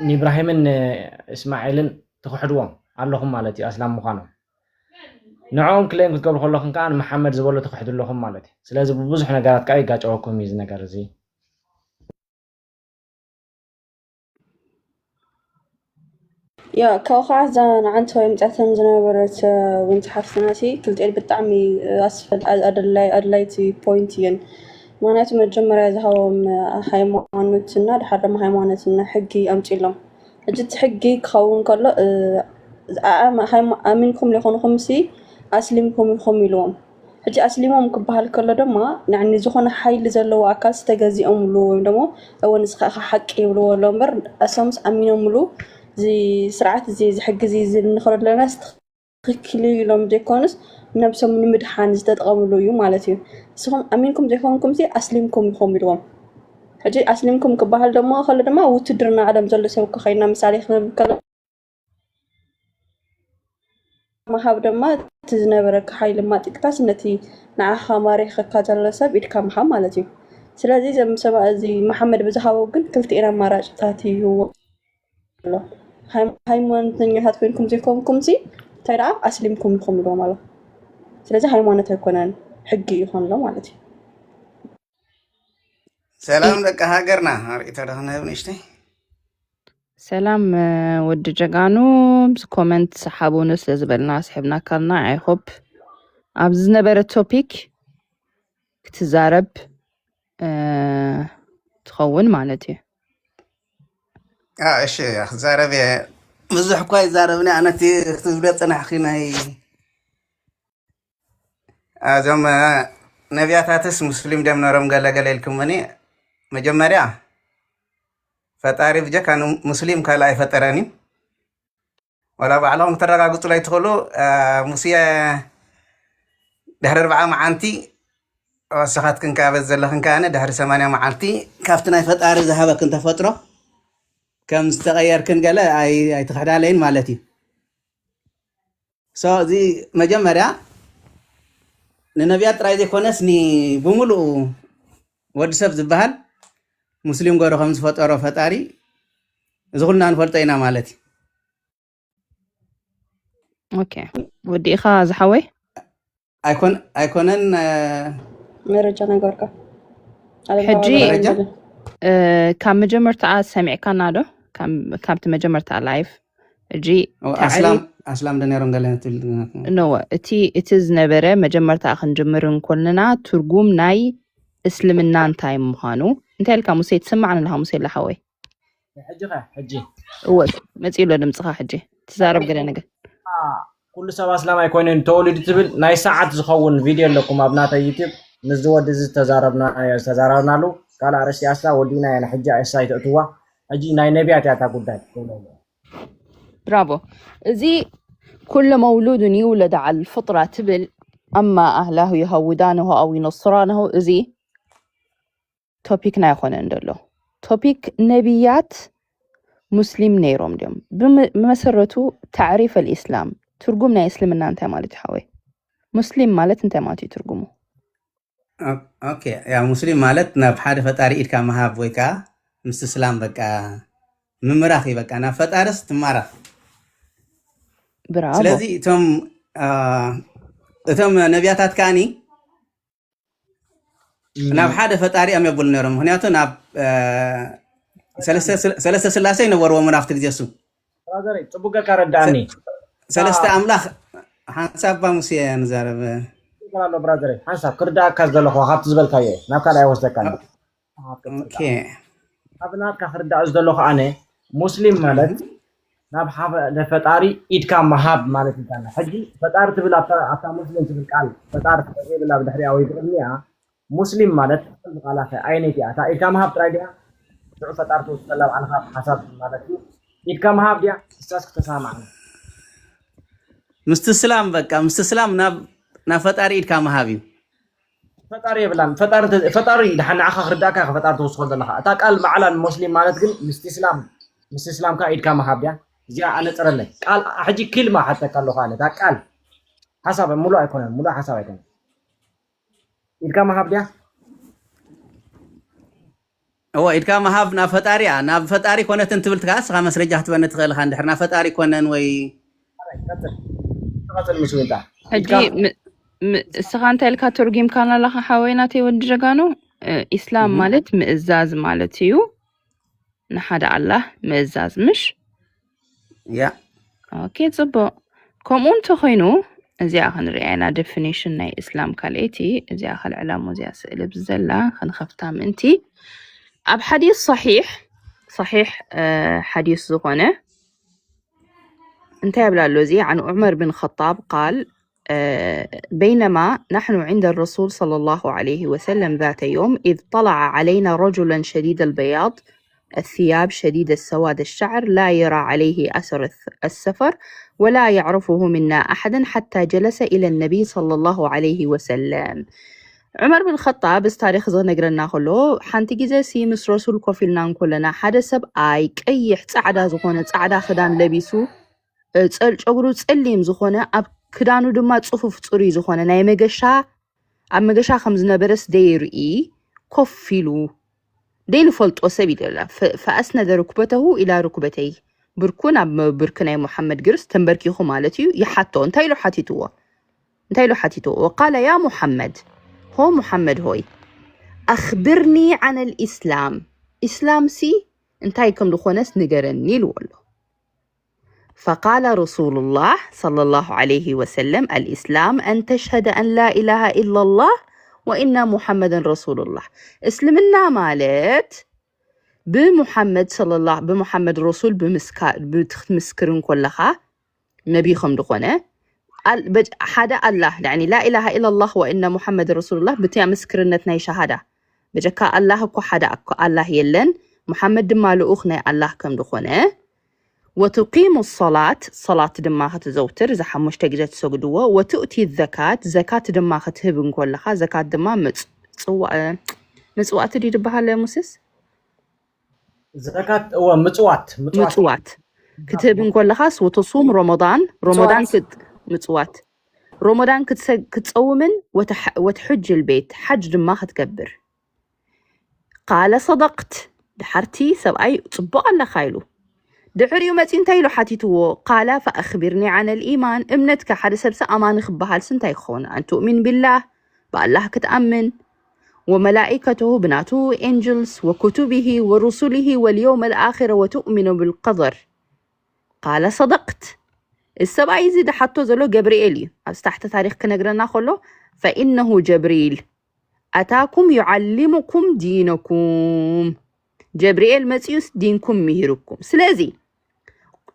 ንኢብራሂምን ንእስማዒልን ትኽሕድዎም ኣለኹም ማለት እዩ ኣስላም ምዃኖም። ንዕኦም ክሌም ክትገብሩ ከለኹም ከዓ ንመሓመድ ዝበሎ ትኽሕዱ ኣለኹም ማለት እዩ። ስለዚ ብብዙሕ ነገራት ከዓ ይጋጨወኩም እዩ እዚ ነገር እዚ። ያ ካብኡ ከዓ እዛ ንዓንተ ወይ ምፅኣተን ዝነበረት እውን ፀሓፍትና ሲ ክልቲኤን ብጣዕሚ ኣስፈል ኣድላይ ኣድላይቲ point እየን። ምክንያቱ መጀመርያ ዝሃቦም ሃይማኖትና ድሓር ድማ ሃይማኖትና ሕጊ ኣምፂሎም። ሕጂ እቲ ሕጊ ክኸውን ከሎ ኣሚንኩም ሊኾንኩም ሲ ኣስሊምኩም ኢኹም ኢልዎም። ሕጂ ኣስሊሞም ክበሃል ከሎ ድማ ንዕኒ ዝኾነ ሓይሊ ዘለዎ ኣካል ዝተገዚኦምሉ ወይም ደግሞ እወ ንስኻ ኢኻ ሓቂ ይብልዎ ኣሎ እምበር እሶምስ ኣሚኖምሉ እዚ ስርዓት እዚ እዚ ሕጊ እዚ እዚ ንኽረለናስ ትኽክል እዩ ኢሎም ዘይኮኑስ ነብሶም ንምድሓን ዝተጠቐምሉ እዩ ማለት እዩ። ንስኹም ኣሚንኩም ዘይኮንኩም ሲ ኣስሊምኩም ኢኹም ኢልዎም። ሕጂ ኣስሊምኩም ክበሃል ደሞ ከሎ ድማ ውትድርና ዓለም ዘሎ ሰብ ከኸይና ምሳሌ ክንብል ከሎ ምሃብ ድማ እቲ ዝነበረካ ሓይሊ ማጢጥካስ ነቲ ንዓኻ ማሪኸካ ዘሎ ሰብ ኢድካ ምሃብ ማለት እዩ። ስለዚ እዞም ሰባ እዚ መሓመድ ብዝሃቦ ግን ክልቲኤን ኣማራጭታት ይህዎ ኣሎ። ሃይማኖተኛታት ኮይንኩም ዘይኮንኩም ሲ እንታይ ደኣ ኣስሊምኩም ኢኹም ኢልዎም ኣሎ። ስለዚ ሃይማኖት ኣይኮነን ሕጊ ይኾን ኣሎ ማለት እዩ። ሰላም ደቂ ሃገርና ኣርእቶ ዶ ክንህብ ንእሽተይ? ሰላም ወዲ ጀጋኑ ምስ ኮመንት ሰሓቡኒ ስለ ዝበልና ስሕብናካልና ኣይሆፕ ኣብዚ ዝነበረ ቶፒክ ክትዛረብ ትኸውን ማለት እዩ። እሺ ክዛረብ እየ። ብዙሕ እኳ ይዛረብኒ ኣነቲ ክትዝብለ ፅናሕኪ ናይ እዞም ነቢያታትስ ሙስሊም ደም ነሮም ገለገለ ኢልኩምኒ። መጀመርያ ፈጣሪ ብጀካ ሙስሊም ካልእ ኣይፈጠረን እዩ። ወላ ባዕልኹም ክተረጋግፁ ላይ ትኽእሉ። ሙሴ ድሕሪ ኣርብዓ መዓልቲ ወስኻትክን ካበ ዘለኽን ከኣነ ድሕሪ ሰማንያ መዓልቲ ካብቲ ናይ ፈጣሪ ዝሃበክን ተፈጥሮ ከም ዝተቐየርክን ገለ ኣይትኽሕዳለይን ማለት እዩ። So እዚ መጀመርያ ንነቢያት ጥራይ ዘይኮነስ ኒ ብምሉኡ ወዲ ሰብ ዝበሃል ሙስሊም ገሩ ከም ዝፈጠሮ ፈጣሪ እዚ ኩልና ንፈልጦ ኢና ማለት እዩ። ኦኬ ወዲእኻ ዝሓወይ ኣይኮን ኣይኮነን መረጃ ነገርካ ሕጂ ካብ መጀመርታ ሰሚዕካና ዶ? ካብቲ መጀመርታ ላይፍ እጂ ኣስላም ኣስላም ዶ ነይሮም ገለ ትብል ኖ እቲ እቲ ዝነበረ መጀመርታ ክንጅምር እንኮልና ትርጉም ናይ እስልምና እንታይ ምዃኑ እንታይ ኢልካ ሙሴ ትስማዕ ንለካ ሙሴ ኣለሓወይ ሕጂ ኸ ሕጂ እወ መፅኡ ኣሎ ድምፅኻ ሕጂ ትዛረብ ገለ ነገር ኩሉ ሰብ ኣስላም ኣይኮይነን ተወሊዱ ትብል ናይ ሰዓት ዝኸውን ቪድዮ ኣለኩም ኣብ ናተይ ዩቲብ ምስዚ ወዲ እዚ ዝተዛረብና ዝተዛረብናሉ ካልእ ኣርእስቲ ኣስላ ወዲና እያ ሕጂ ኣሳ ይተእትዋ ሕጂ ናይ ነቢያት እያ እታ ጉዳይ ብራቮ እዚ ኩሉ መውሉድን ይውለድ ዓል ፍጥራ ትብል ኣማ ኣህላሁ የሃውዳነሁ ኣው ይነስራነሁ እዚ ቶፒክና ኣይኮነን ዘሎ ቶፒክ ነቢያት ሙስሊም ነይሮም ድዮም ብመሰረቱ ታዕሪፍ ኣልኢስላም ትርጉም ናይ እስልምና እንታይ ማለት እዩ ሓወይ ሙስሊም ማለት እንታይ ማለት እዩ ትርጉሙ ኦኬ፣ ያ ሙስሊም ማለት ናብ ሓደ ፈጣሪ ኢድካ ምሃብ ወይ ከዓ ምስትስላም፣ በቃ ምምራኽ እዩ። በቃ ናብ ፈጣርስ ትማረኽ። ብራቮ። ስለዚ እቶም አ፣ እቶም ነቢያታት ከዓኒ ናብ ሓደ ፈጣሪ እዮም የብሉ ነይሮም። ምክንያቱ ናብ አ፣ ሰለስተ ስላ- ሰለስተ ስላሴ ይነበርዎም ኣብቲ ግዜ እሱ። ብራዘረይ፣ ጽቡቅ ጌርካ ረዳኣኒ። ሰለስተ ኣምላኽ ሓንሳብ ባ ሙሴ ንዛረብ። ይቅር ኣሎ ብራዘረይ፣ ሓንሳብ ክርዳእካ ዝደለኹ ካብቲ ዝበልካዮ እየ፣ ናብ ካልእ ኣይወስደካን። ኦኬ። ኣብ ናትካ ክርዳእ ዝደለኹ ኣነ፣ ሙስሊም ማለት ናብ ሓደ ፈጣሪ ኢድካ ምሃብ ማለት እዩ። ሕጂ ፈጣሪ ትብል ኣብታ ኣብታ ሙስሊም ትብል ቃል ፈጣሪ ትብል ኣብ ድሕሪኣ ወይ ብቅድሚኣ ሙስሊም ማለት ትብል ቃላኸ ኣይነይቲ እያ? እታ ኢድካ ምሃብ ጥራይ ድያ? ሽዑ ፈጣሪ ትወስደላ ባዕልኻ ሓሳብ ማለት እዩ። ኢድካ ምሃብ ድያ? እስታስ ክተሰማማዕና። ምስትስላም፣ በቃ ምስትስላም ናብ ናብ ፈጣሪ ኢድካ ምሃብ እዩ። ፈጣሪ የብላን። ፈጣሪ እንተ- ፈጣሪ ድሓን ንዓኻ ክርዳእካ ኢኻ ፈጣሪ ትውስኾ ዘለኻ። እታ ቃል ባዕላ ንሞስሊም ማለት ግን ምስትስላም፣ ምስትስላምካ ኢድካ ምሃብ ድያ? እዚኣ ኣነጽረለይ። ቃል ሕጂ ክልማ ሓተካ ኣለኹ ኣነ። እታ ቃል ሓሳብ ሙሉእ ኣይኮነን፣ ሙሉእ ሓሳብ ኣይኮነን። ኢድካ ምሃብ ድያ? እዎ፣ ኢድካ ምሃብ ናብ ፈጣሪ እያ። ናብ ፈጣሪ ኮነትን ትብል ትካ እስኻ መስረጃ ክትበኒ ትኽእል ኢኻ። እንድሕር ናብ ፈጣሪ ኮነን ወይ ቀጽል፣ ቀጽል ምስ ዊንታ። ሕጂ ም- ም- እስኻ እንታይ ኢልካ ተርጊምካና ኣለኻ ሓወይ ናተይ ወዲ ጀጋኑ? እ፣ ኢስላም እህ፣ ማለት ምእዛዝ ማለት እዩ። ንሓደ ኣላህ ምእዛዝ ምሽ? ያ ኦኬ፣ ጽቡቅ። ከምኡ እንተኾይኑ እዚኣ ክንሪኣ ኢና፣ ዴፊኒሽን ናይ እስላም ካልኤቲ። እዚኣ ከልዕላ እሞ እዚኣ ስእሊ ብዘላ ክንኸፍታ ምእንቲ ኣብ ሓዲስ ሰሒሕ፣ ሰሒሕ እ፣ ሓዲስ ዝኾነ እንታይ ይብላ ኣሎ እዚ? عن عمر بن الخطاب قال، آه، بينما نحن عند الرسول صلى الله عليه وسلم ذات يوم إذ طلع علينا رجلا شديد البياض الثياب شديد السواد الشعر لا يرى عليه أثر الث- السفر ولا يعرفه منا أحد حتى جلس إلى النبي صلى الله عليه وسلم. ዑመር ብን ኸጣብ እዚ ታሪክ እዚ ክነግረና ከሎ፣ ሓንቲ ግዜ ሲ ምስ ረሱል ኮፍ ኢልና እንኮለና ሓደ ሰብኣይ ቀይሕ ፃዕዳ ዝኾነ ፃዕዳ ክዳን ለቢሱ፣ እ፣ ፀል ጨጉሩ ፀሊም ዝኾነ፣ ኣብ ክዳኑ ድማ ፅፉፍ ፅሩይ ዝኾነ ናይ መገሻ፣ ኣብ መገሻ ከም ዝነበረስ ደይርኢ ኮፍ ኢሉ ደይንፈልጦ ሰብ ኢሉ። ፈኣስነደ ርኩበተሁ ኢላ ርኩበተይ፣ ብርኩ ናብ ብርክ ናይ ሙሓመድ ግርስ ተንበርኪኹ ማለት እዩ። ይሓቶ እንታይ ኢሉ ሓቲትዎ? እንታይ ኢሉ ሓቲትዎ? ወቃለ ያ ሙሓመድ፣ ሆ ሙሓመድ ሆይ፣ ኣኽብርኒ ዓን ልኢስላም፣ ኢስላም ሲ እንታይ ከም ዝኾነስ ንገረኒ ኢልዎ ኣሎ። فقال رسول الله صلى الله عليه وسلم الإسلام أن تشهد أن لا إله إلا الله وإن محمدا رسول الله። እስልምና ማለት ብሙሓመድ ሰለላህ ብሙሓመድ ረሱል ብምስካ ብትምስክር እንኮለኻ ነቢ ከም ዝኾነ ኣል- በ- ሓደ ኣላህ ያኒ ላኢላሃ ኢላላህ ወእነ ሙሓመድ ረሱሉላህ ብትያ ምስክርነት ናይ ሸሃዳ በጀካ ኣላህ እኮ ሓደ እኮ ኣላህ የለን፣ ሙሓመድ ድማ ልኡኽ ናይ ኣላህ ከም ዝኾነ ወትቂሙ ሰላት ሰላት ድማ ክትዘውትር እዛ ሓሙሽተ ግዜ ትሰግድዎ ወትእቲ ዘካት ዘካት ድማ ክትህብ እንኮለኻ ዘካት ድማ ምጽዋእ ምጽዋእቲ ድዩ ዝበሃል ሙስስ ዘካት እወ ምጽዋት ምጽዋት ምጽዋት ክትህብ እንኮለኻስ ወተሱም ረመዳን ረመዳን ምጽዋት ክት- ምጽዋት ረመዳን ክትሰግ- ክትጸውምን ወተሕ- ወትሕጅ ልቤት ሓጅ ድማ ክትገብር ቃለ ሰደቅት ድሓርቲ ሰብኣይ ጽቡቕ ኣለኻ ኢሉ ድሕሪኡ መጺኡ እንታይ ኢሉ ሓቲትዎ ቃላ ፈኣኽቢርኒ ዓነ ልኢማን እምነትካ ሓደ ሰብሲ ኣማኒ ክበሃልሲ እንታይ ክኸውን ኣን ትእሚን ቢላህ ብኣላህ ክትኣምን وملائكته ብናቱ ኤንጅልስ وكتبه ورسله واليوم الآخر وتؤمن بالقدر قال صدقت እዚ ሰብኣይ እዚ ድሓቶ ዘሎ ገብርኤል እዩ ኣብዚ ታሕቲ ታሪክ ክነግረና ከሎ فإنه جبريل أتاكم يعلمكم دينكم ጀብርኤል መፂኡስ ዲንኩም ምሂርኩም ስለዚ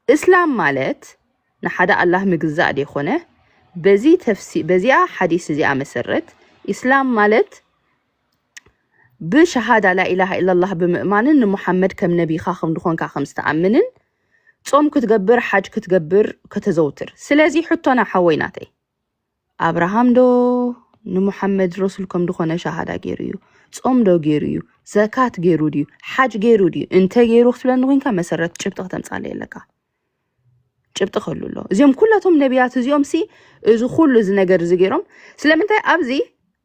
እስላም ማለት ንሓደ ኣላህ ምግዛእ ደይኮነ በዚ ተፍሲ በዚኣ ሓዲስ እዚኣ መሰረት ኢስላም ማለት ብሸሃዳ ላኢላሃ ኢላላህ ብምእማንን ንሙሓመድ ከም ነቢኻ ከም ዝኾንካ ከም ዝተኣምንን ጾም ክትገብር ሓጅ ክትገብር ከተዘውትር ስለዚ ሕቶና ሓወይ ናተይ ኣብርሃም ዶ ንሙሓመድ ረሱል ከም ዝኾነ ሸሃዳ ገይሩ እዩ ጾም ዶ ገይሩ እዩ ዘካት ገይሩ ድዩ ሓጅ ገይሩ ድዩ እንተ ገይሩ ክትብለኒ ኮንካ መሰረት ጭብጢ ከተምፃለ የለካ ጭብጢ ክህሉ ኣሎ እዚኦም ኩላቶም ነቢያት እዚኦም ሲ እዚ ኩሉ እዚ ነገር እዚ ገይሮም ስለምንታይ ኣብዚ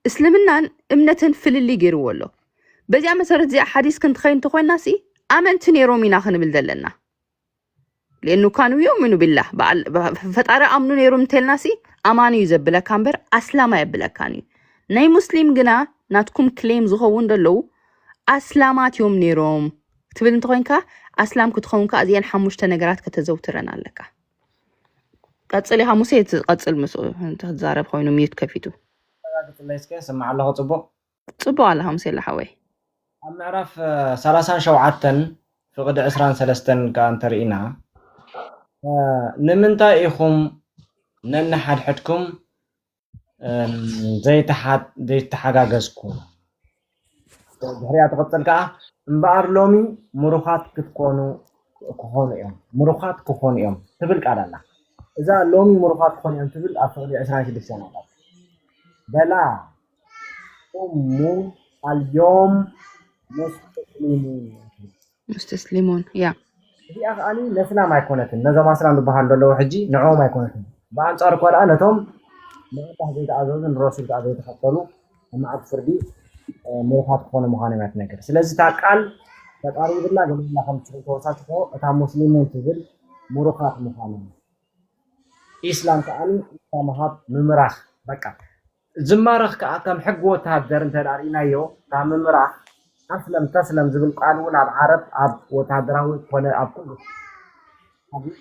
እስልምናን እምነትን ፍልልይ ገይርዎ ኣሎ። በዚኣ መሰረት እዚኣ ሓዲስ ክንትኸይ እንተኾይና ሲ ኣመንቲ ነይሮም ኢና ክንብል ዘለና። ሊአኑ ካኑ ዩእምኑ ቢላህ፣ በዓል- በ- ፈጣሪ ኣምኑ ነይሮም እንተልና ሲ ኣማኒ እዩ ዘብለካ እምበር ኣስላም ኣየብለካን እዩ። ናይ ሙስሊም ግና ናትኩም ክሌም ዝኸውን ዘለዉ ኣስላማት እዮም ነይሮም ትብል እንተኾይንካ፣ ኣስላም ክትኸውን ከዓ እዚአን ሓሙሽተ ነገራት ከተዘውትረን ኣለካ። ቀፅል ኢኻ ሙሴ፣ ትቐፅል ምስኡ እንተ ክትዛረብ ኮይኑ ሚዩት ከፊቱ። ኣረጋግፅለይ እስከ፣ ስማዕ ኣለኹ። ፅቡቕ። ፅቡቕ ኣለኻ ሙሴ ሓወይ። ኣብ ምዕራፍ ሰላሳን ሸውዓተን ፍቕዲ ዕስራን ሰለስተን ከኣ እንተርኢና፣ ንምንታይ ኢኹም ነንሓድሕድኩም ዘይተሓጋገዝኩም? ድሕሪኣ ትቕጽል ከኣ፣ እምበኣር ሎሚ ምሩኻት ክትኮኑ ክኾኑ እዮም፣ ምሩኻት ክኾኑ እዮም ትብል ቃል ኣላ። እዛ ሎሚ ምሩኻት ክኾኑ እዮም ትብል ኣብ ፍቕዲ ዕስራን ሽዱሽተን ኣላ። በላ ኡሙ ኣልዮም ሙስተስሊሙን። ሙስተስሊሙን ያ እዚኣ ከኣ ነስላም ኣይኮነትን፣ ነዞም ኣስላም ዝበሃሉ ዘለዉ ሕጂ ንዕኦም ኣይኮነትን። ብኣንጻሩ እኳ ደኣ ነቶም ንኣላህ ዘይተኣዘዙ ንረሱል ከኣ ዘይተኸተሉ ኣብ መዓልቲ ፍርዲ ምሩኻት ክኾኑ ምዃኖም እያ ትነግር። ስለዚ እታ ቃል ተቃሪብላ ገለላ ከም ትስዕል ተወሳስፎ እታ ሙስሊሙን ትብል ምሩኻት ምዃኖም ኢስላም ከኣ ኢስላም ሃብ ምምራኽ በቃ ዝማረኽ ከኣ ከም ሕጊ ወተሃደር እንተ ደኣ ርኢናዮ እታ ምምራኽ ኣስለም ተስለም ዝብል ቃል እውን ኣብ ዓረብ ኣብ ወተሃደራዊ ኮነ ኣብ ኩሉ ካልእ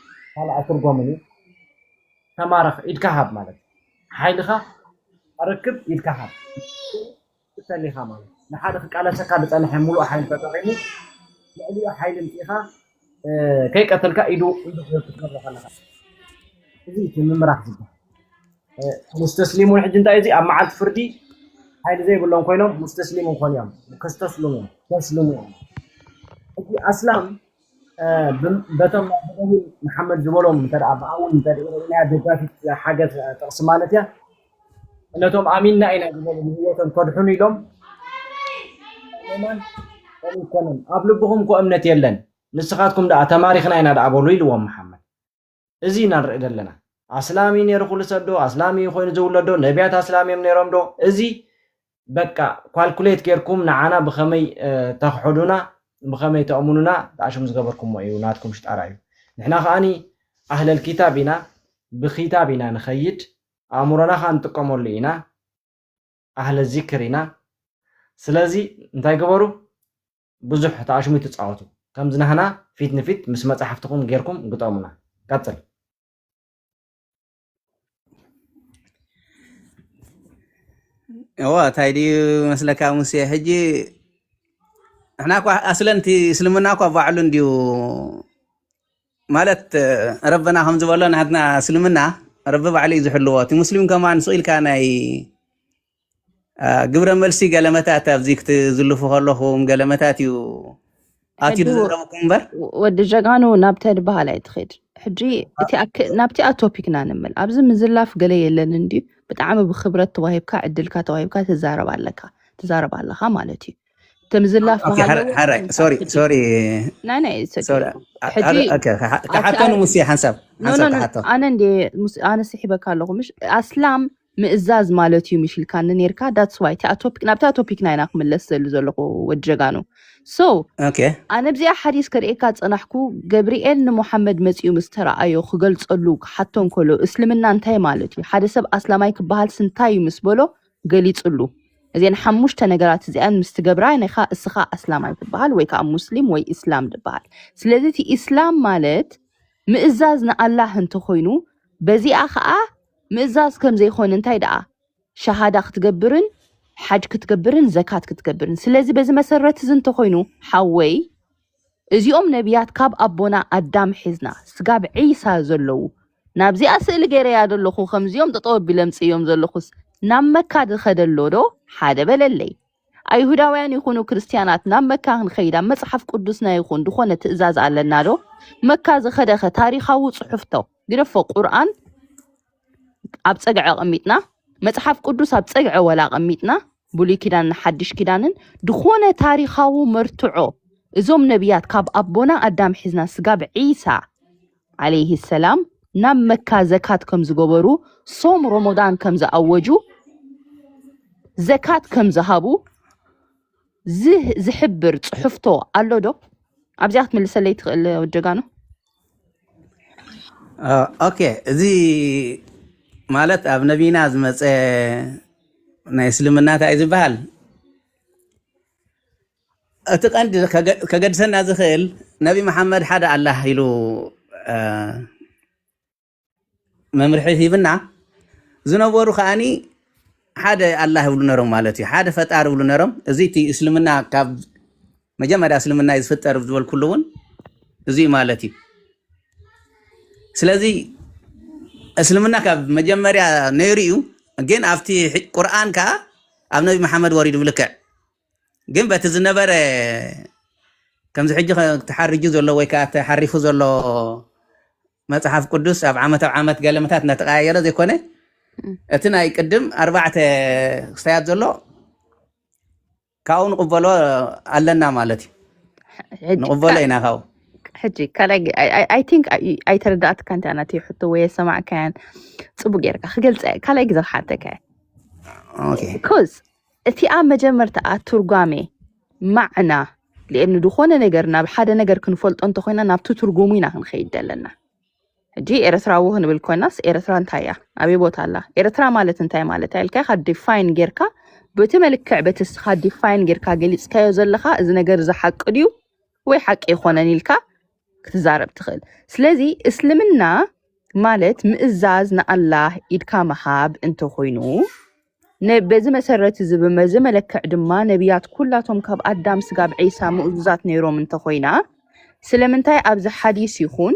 ኣይትርጎምን እዩ። ተማረኽ ኢድካ ሃብ ማለት ሓይልኻ ኣረክብ ኢድካ ሃብ ተሊኻ ማለት ንሓደ ክቃለሰካ ዝጸንሐ ሙሉእ ሓይሊ ተጠቒሙ ልዕሊኡ ሓይሊ ምጽኢኻ ከይቀተልካ ኢዱ ኢዱ ክትገብሮ ከለኻ እዚ እቲ ምምራኽ ዝበሃል። ሙስተስሊሙን ሕጂ እንታይ እዚ ኣብ መዓልቲ ፍርዲ ሓይሊ ዘይብሎም ኮይኖም ሙስተስሊሙን ኮን እዮም ከስተስልሙ እዮም ከስልሙ እዮም። ሕጂ ኣስላም በቶም ናይ ብደዊል መሓመድ ዝበሎም እንተ ብኣውን እንተ ርኢናያ ደጋፊት ሓገዝ ጥቕሲ ማለት እያ ነቶም ኣሚንና ኢና ዝበሉ ንህይወቶም ከድሕኑ ኢሎም ማን ይኮነን ኣብ ልብኹም እኮ እምነት የለን ንስኻትኩም ደኣ ተማሪኽና ኢና ደኣ በሉ ኢልዎም መሓመድ እዚ ኢና ንርኢ ዘለና ኣስላሚ ነይሩ ኩሉ ሰብ ዶ ኣስላሚ ኮይኑ ዝውለዶ ነቢያት ኣስላሚ እዮም ነይሮም ዶ እዚ በቃ ኳልኩሌት ጌርኩም ንዓና ብኸመይ ተኽሕዱና ብኸመይ ተእምኑና ተኣሽሙ ዝገበርኩሞ እዩ ናትኩም ሽጣራ እዩ ንሕና ከኣኒ ኣህለል ኪታብ ኢና ብኪታብ ኢና ንኸይድ ኣእምሮና ከዓ ንጥቀመሉ ኢና ኣህለ ዚክር ኢና ስለዚ እንታይ ግበሩ ብዙሕ ተኣሽሙ ትፃወቱ ከምዚ ናህና ፊት ንፊት ምስ መፅሓፍትኩም ጌርኩም ግጠሙና ቀፅል እዋ እንታይ ድዩ መስለካ ሙሴ ሕጂ ንሕና እኳ ኣስለን እቲ እስልምና እኳ ባዕሉ እንድዩ ማለት ረብና ከም ዝበሎ ናትና እስልምና ረቢ ባዕሉ እዩ ዝሕልዎ እቲ ሙስሊም ከማን ስቕ ኢልካ ናይ ግብረ መልሲ ገለመታት ኣብዚ ክትዝልፉ ከለኹም ገለመታት እዩ ኣትዩ ዝዘረበኩም እምበር ወዲ ጀጋኑ ናብታይ ዝበሃል ኣይትኸድ ሕጂ ናብቲኣ ቶፒክና ንምል ኣብዚ ምዝላፍ ገለ የለን እንድዩ ብጣዕሚ ብክብረት ተዋሂብካ ዕድልካ ተዋሂብካ ትዛረብ ኣለካ ትዛረብ ኣለካ ማለት እዩ እቲ ምዝላፍ ሓራይ ሶሪ ሶሪ ናይ ናይ ክሓተኑ ሙሴ ሓንሳብ ሓንሳብ ክሓቶ ኣነ እንደ ኣነ ስሒበካ ኣለኹ ምሽ ኣስላም ምእዛዝ ማለት እዩ ምሽ ኢልካኒ ነርካ that's why እቲኣ ቶፒክ ናብታ ቶፒክና ኢና ክምለስ ዘሉ ዘለኹ ወዲ ጀጋኑ so ኣነ ኣብዚኣ ሓዲስ ከርእየካ ዝጸናሕኩ ገብርኤል ንሙሓመድ መጺኡ ምስ ተረኣዮ ክገልጸሉ ክሓቶ እንከሎ እስልምና እንታይ ማለት እዩ ሓደ ሰብ ኣስላማይ ክበሃልስ እንታይ እዩ ምስ በሎ ገሊጽሉ እዚአን ሓሙሽተ ነገራት እዚኣን ምስ ትገብራ ንኻ እስኻ ኣስላማይ ትበሃል ወይ ከዓ ሙስሊም ወይ ኢስላም ትበሃል ስለዚ እቲ ኢስላም ማለት ምእዛዝ ንኣላህ እንተኾይኑ በዚኣ ከዓ ምእዛዝ ከም ዘይኮነ እንታይ ደኣ ሸሃዳ ክትገብርን ሓጅ ክትገብርን ዘካት ክትገብርን ስለዚ በዚ መሰረት እዚ እንተኾይኑ ሓወይ እዚኦም ነቢያት ካብ ኣቦና ኣዳም ሒዝና ስጋብ ዒሳ ዘለዉ ናብዚኣ ስእሊ ገይረያ ዘለኹ ከምዚኦም ጠጠው ኣቢለ ምፅእዮም ዘለኹስ ናብ መካ ዝኸደ ኣሎ ዶ ሓደ በለለይ ኣይሁዳውያን ይኹኑ ክርስትያናት ናብ መካ ክንኸይድ ኣብ መፅሓፍ ቅዱስና ይኹን ዝኾነ ትእዛዝ ኣለና ዶ መካ ዝኸደኸ ታሪኻዊ ፅሑፍቶ ግደፎ ቁርኣን ኣብ ፀግዒ ኣቐሚጥና መፅሓፍ ቅዱስ ኣብ ፀግዒ ወላ ኣቐሚጥና ብሉይ ኪዳንን ሓድሽ ኪዳንን ዝኾነ ታሪኻዊ መርትዖ እዞም ነቢያት ካብ ኣቦና ኣዳም ሒዝና ስጋብ ዒሳ ዓለይሂ ሰላም ናብ መካ ዘካት ከም ዝገበሩ ሶም ሮሞዳን ከም ዝኣወጁ ዘካት ከም ዝሃቡ ዝህ- ዝሕብር ጽሑፍቶ ኣሎ ዶ? ኣብዚኣ ክትምልሰለይ ትኽእል ወዲ ጀጋኑ? ኦኬ፣ እዚ ማለት ኣብ ነቢና ዝመፀ ናይ እስልምና እንታይ እዩ ዝበሃል? እቲ ቀንዲ ከገ- ከገድሰና ዝኽእል ነቢ መሓመድ ሓደ ኣላህ ኢሉ እ፣ መምርሒ ሂብና ዝነበሩ ከዓኒ ሓደ ኣላህ ይብሉ ነሮም ማለት እዩ። ሓደ ፈጣሪ ይብሉ ነሮም። እዚ እቲ እስልምና ካብ መጀመርያ እስልምና እዩ ዝፍጠር ዝበልኩሉ እውን እዚ እዩ ማለት እዩ። ስለዚ እስልምና ካብ መጀመርያ ነይሩ እዩ፣ ግን ኣብቲ ቁርኣን ከዓ ኣብ ነቢ መሓመድ ወሪዱ ብልክዕ ግን በቲ ዝነበረ ከምዚ ሕጂ ተሓሪጁ ዘሎ ወይ ከዓ ተሓሪፉ ዘሎ መፅሓፍ ቅዱስ ኣብ ዓመት ኣብ ዓመት ገለመታት እናተቀያየረ ዘይኮነ እቲ ናይ ቅድም ኣርባዕተ ክስታያት ዘሎ ካብኡ ንቕበሎ ኣለና ማለት እዩ። ንቕበሎ ኢና ካብኡ። ሕጂ ካልኣይ I think ኣይተረዳእትካ እንተ ናተይ ሕቶ ወይ የሰማዕካያን ፅቡቅ ጌርካ ክገልፀ ካልኣይ ግዜ ክሓተካ ኦኬ ኮዝ እቲኣ መጀመርታኣ ትርጓሜ ማዕና ልኤን ዝኾነ ነገር ናብ ሓደ ነገር ክንፈልጦ እንተኮይና ናብቲ ትርጉሙ ኢና ክንኸይድ ዘለና። ሕጂ ኤርትራዊ ክንብል ኮይናስ ኤርትራ እንታይ እያ? ኣበይ ቦታ ኣላ? ኤርትራ ማለት እንታይ ማለት እያ ኢልካ ኢኻ ዲፋይን ጌርካ በቲ መልክዕ በቲ እስኻ ዲፋይን ጌርካ ገሊፅካዮ ዘለኻ እዚ ነገር እዚ ሓቂ ድዩ ወይ ሓቂ ኣይኮነን ኢልካ ክትዛረብ ትኽእል። ስለዚ እስልምና ማለት ምእዛዝ ንኣላህ ኢድካ ምሃብ እንተኾይኑ ነ- በዚ መሰረት እዚ በዚ መለክዕ ድማ ነቢያት ኩላቶም ካብ ኣዳም ስጋብ ዒሳ ምእዙዛት ነይሮም እንተኾይና ስለምንታይ ኣብዚ ሓዲስ ይኹን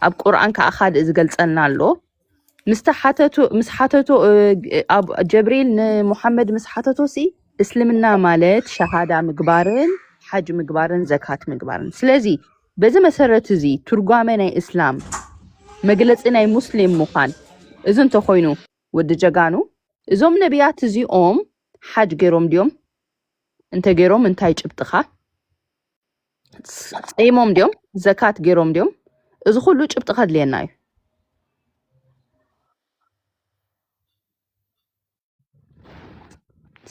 ኣብ ቁርኣን ከዓ ካልእ ዝገልፀልና ኣሎ ምስ ተሓተቱ ምስ ሓተቱ እ፣ ኣብ ጀብሪል ንሙሓመድ ምስ ሓተቶ ሲ እስልምና ማለት ሸሃዳ ምግባርን ሓጅ ምግባርን ዘካት ምግባርን ስለዚ በዚ መሰረት እዚ ትርጓመ ናይ እስላም መግለፂ ናይ ሙስሊም ምዃን እዚ እንተኮይኑ ወዲ ጀጋኑ እዞም ነቢያት እዚኦም ሓጅ ገይሮም ድዮም እንተ ገይሮም እንታይ ጭብጥኻ ፀይሞም ድዮም ዘካት ገይሮም ድዮም እዚ ኩሉ ጭብጢ ከድልየና እዩ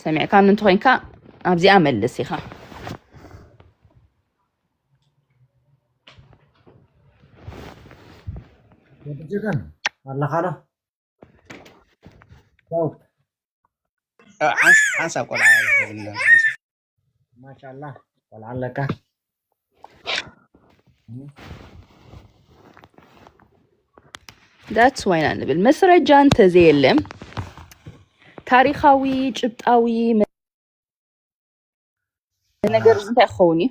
ሰሚዕካኒ እንተኮይንካ ኣብዚኣ መልስ ኢኻ ኣለኻዶ ሓንሳብ ቆልዓ ማሻላ ቆልዓ ኣለካ ዳትስ ዋይና ንብል መስረጃ እንተዘየለ ታሪኻዊ ጭብጣዊ ነገር እንታይ ክኸውን እዩ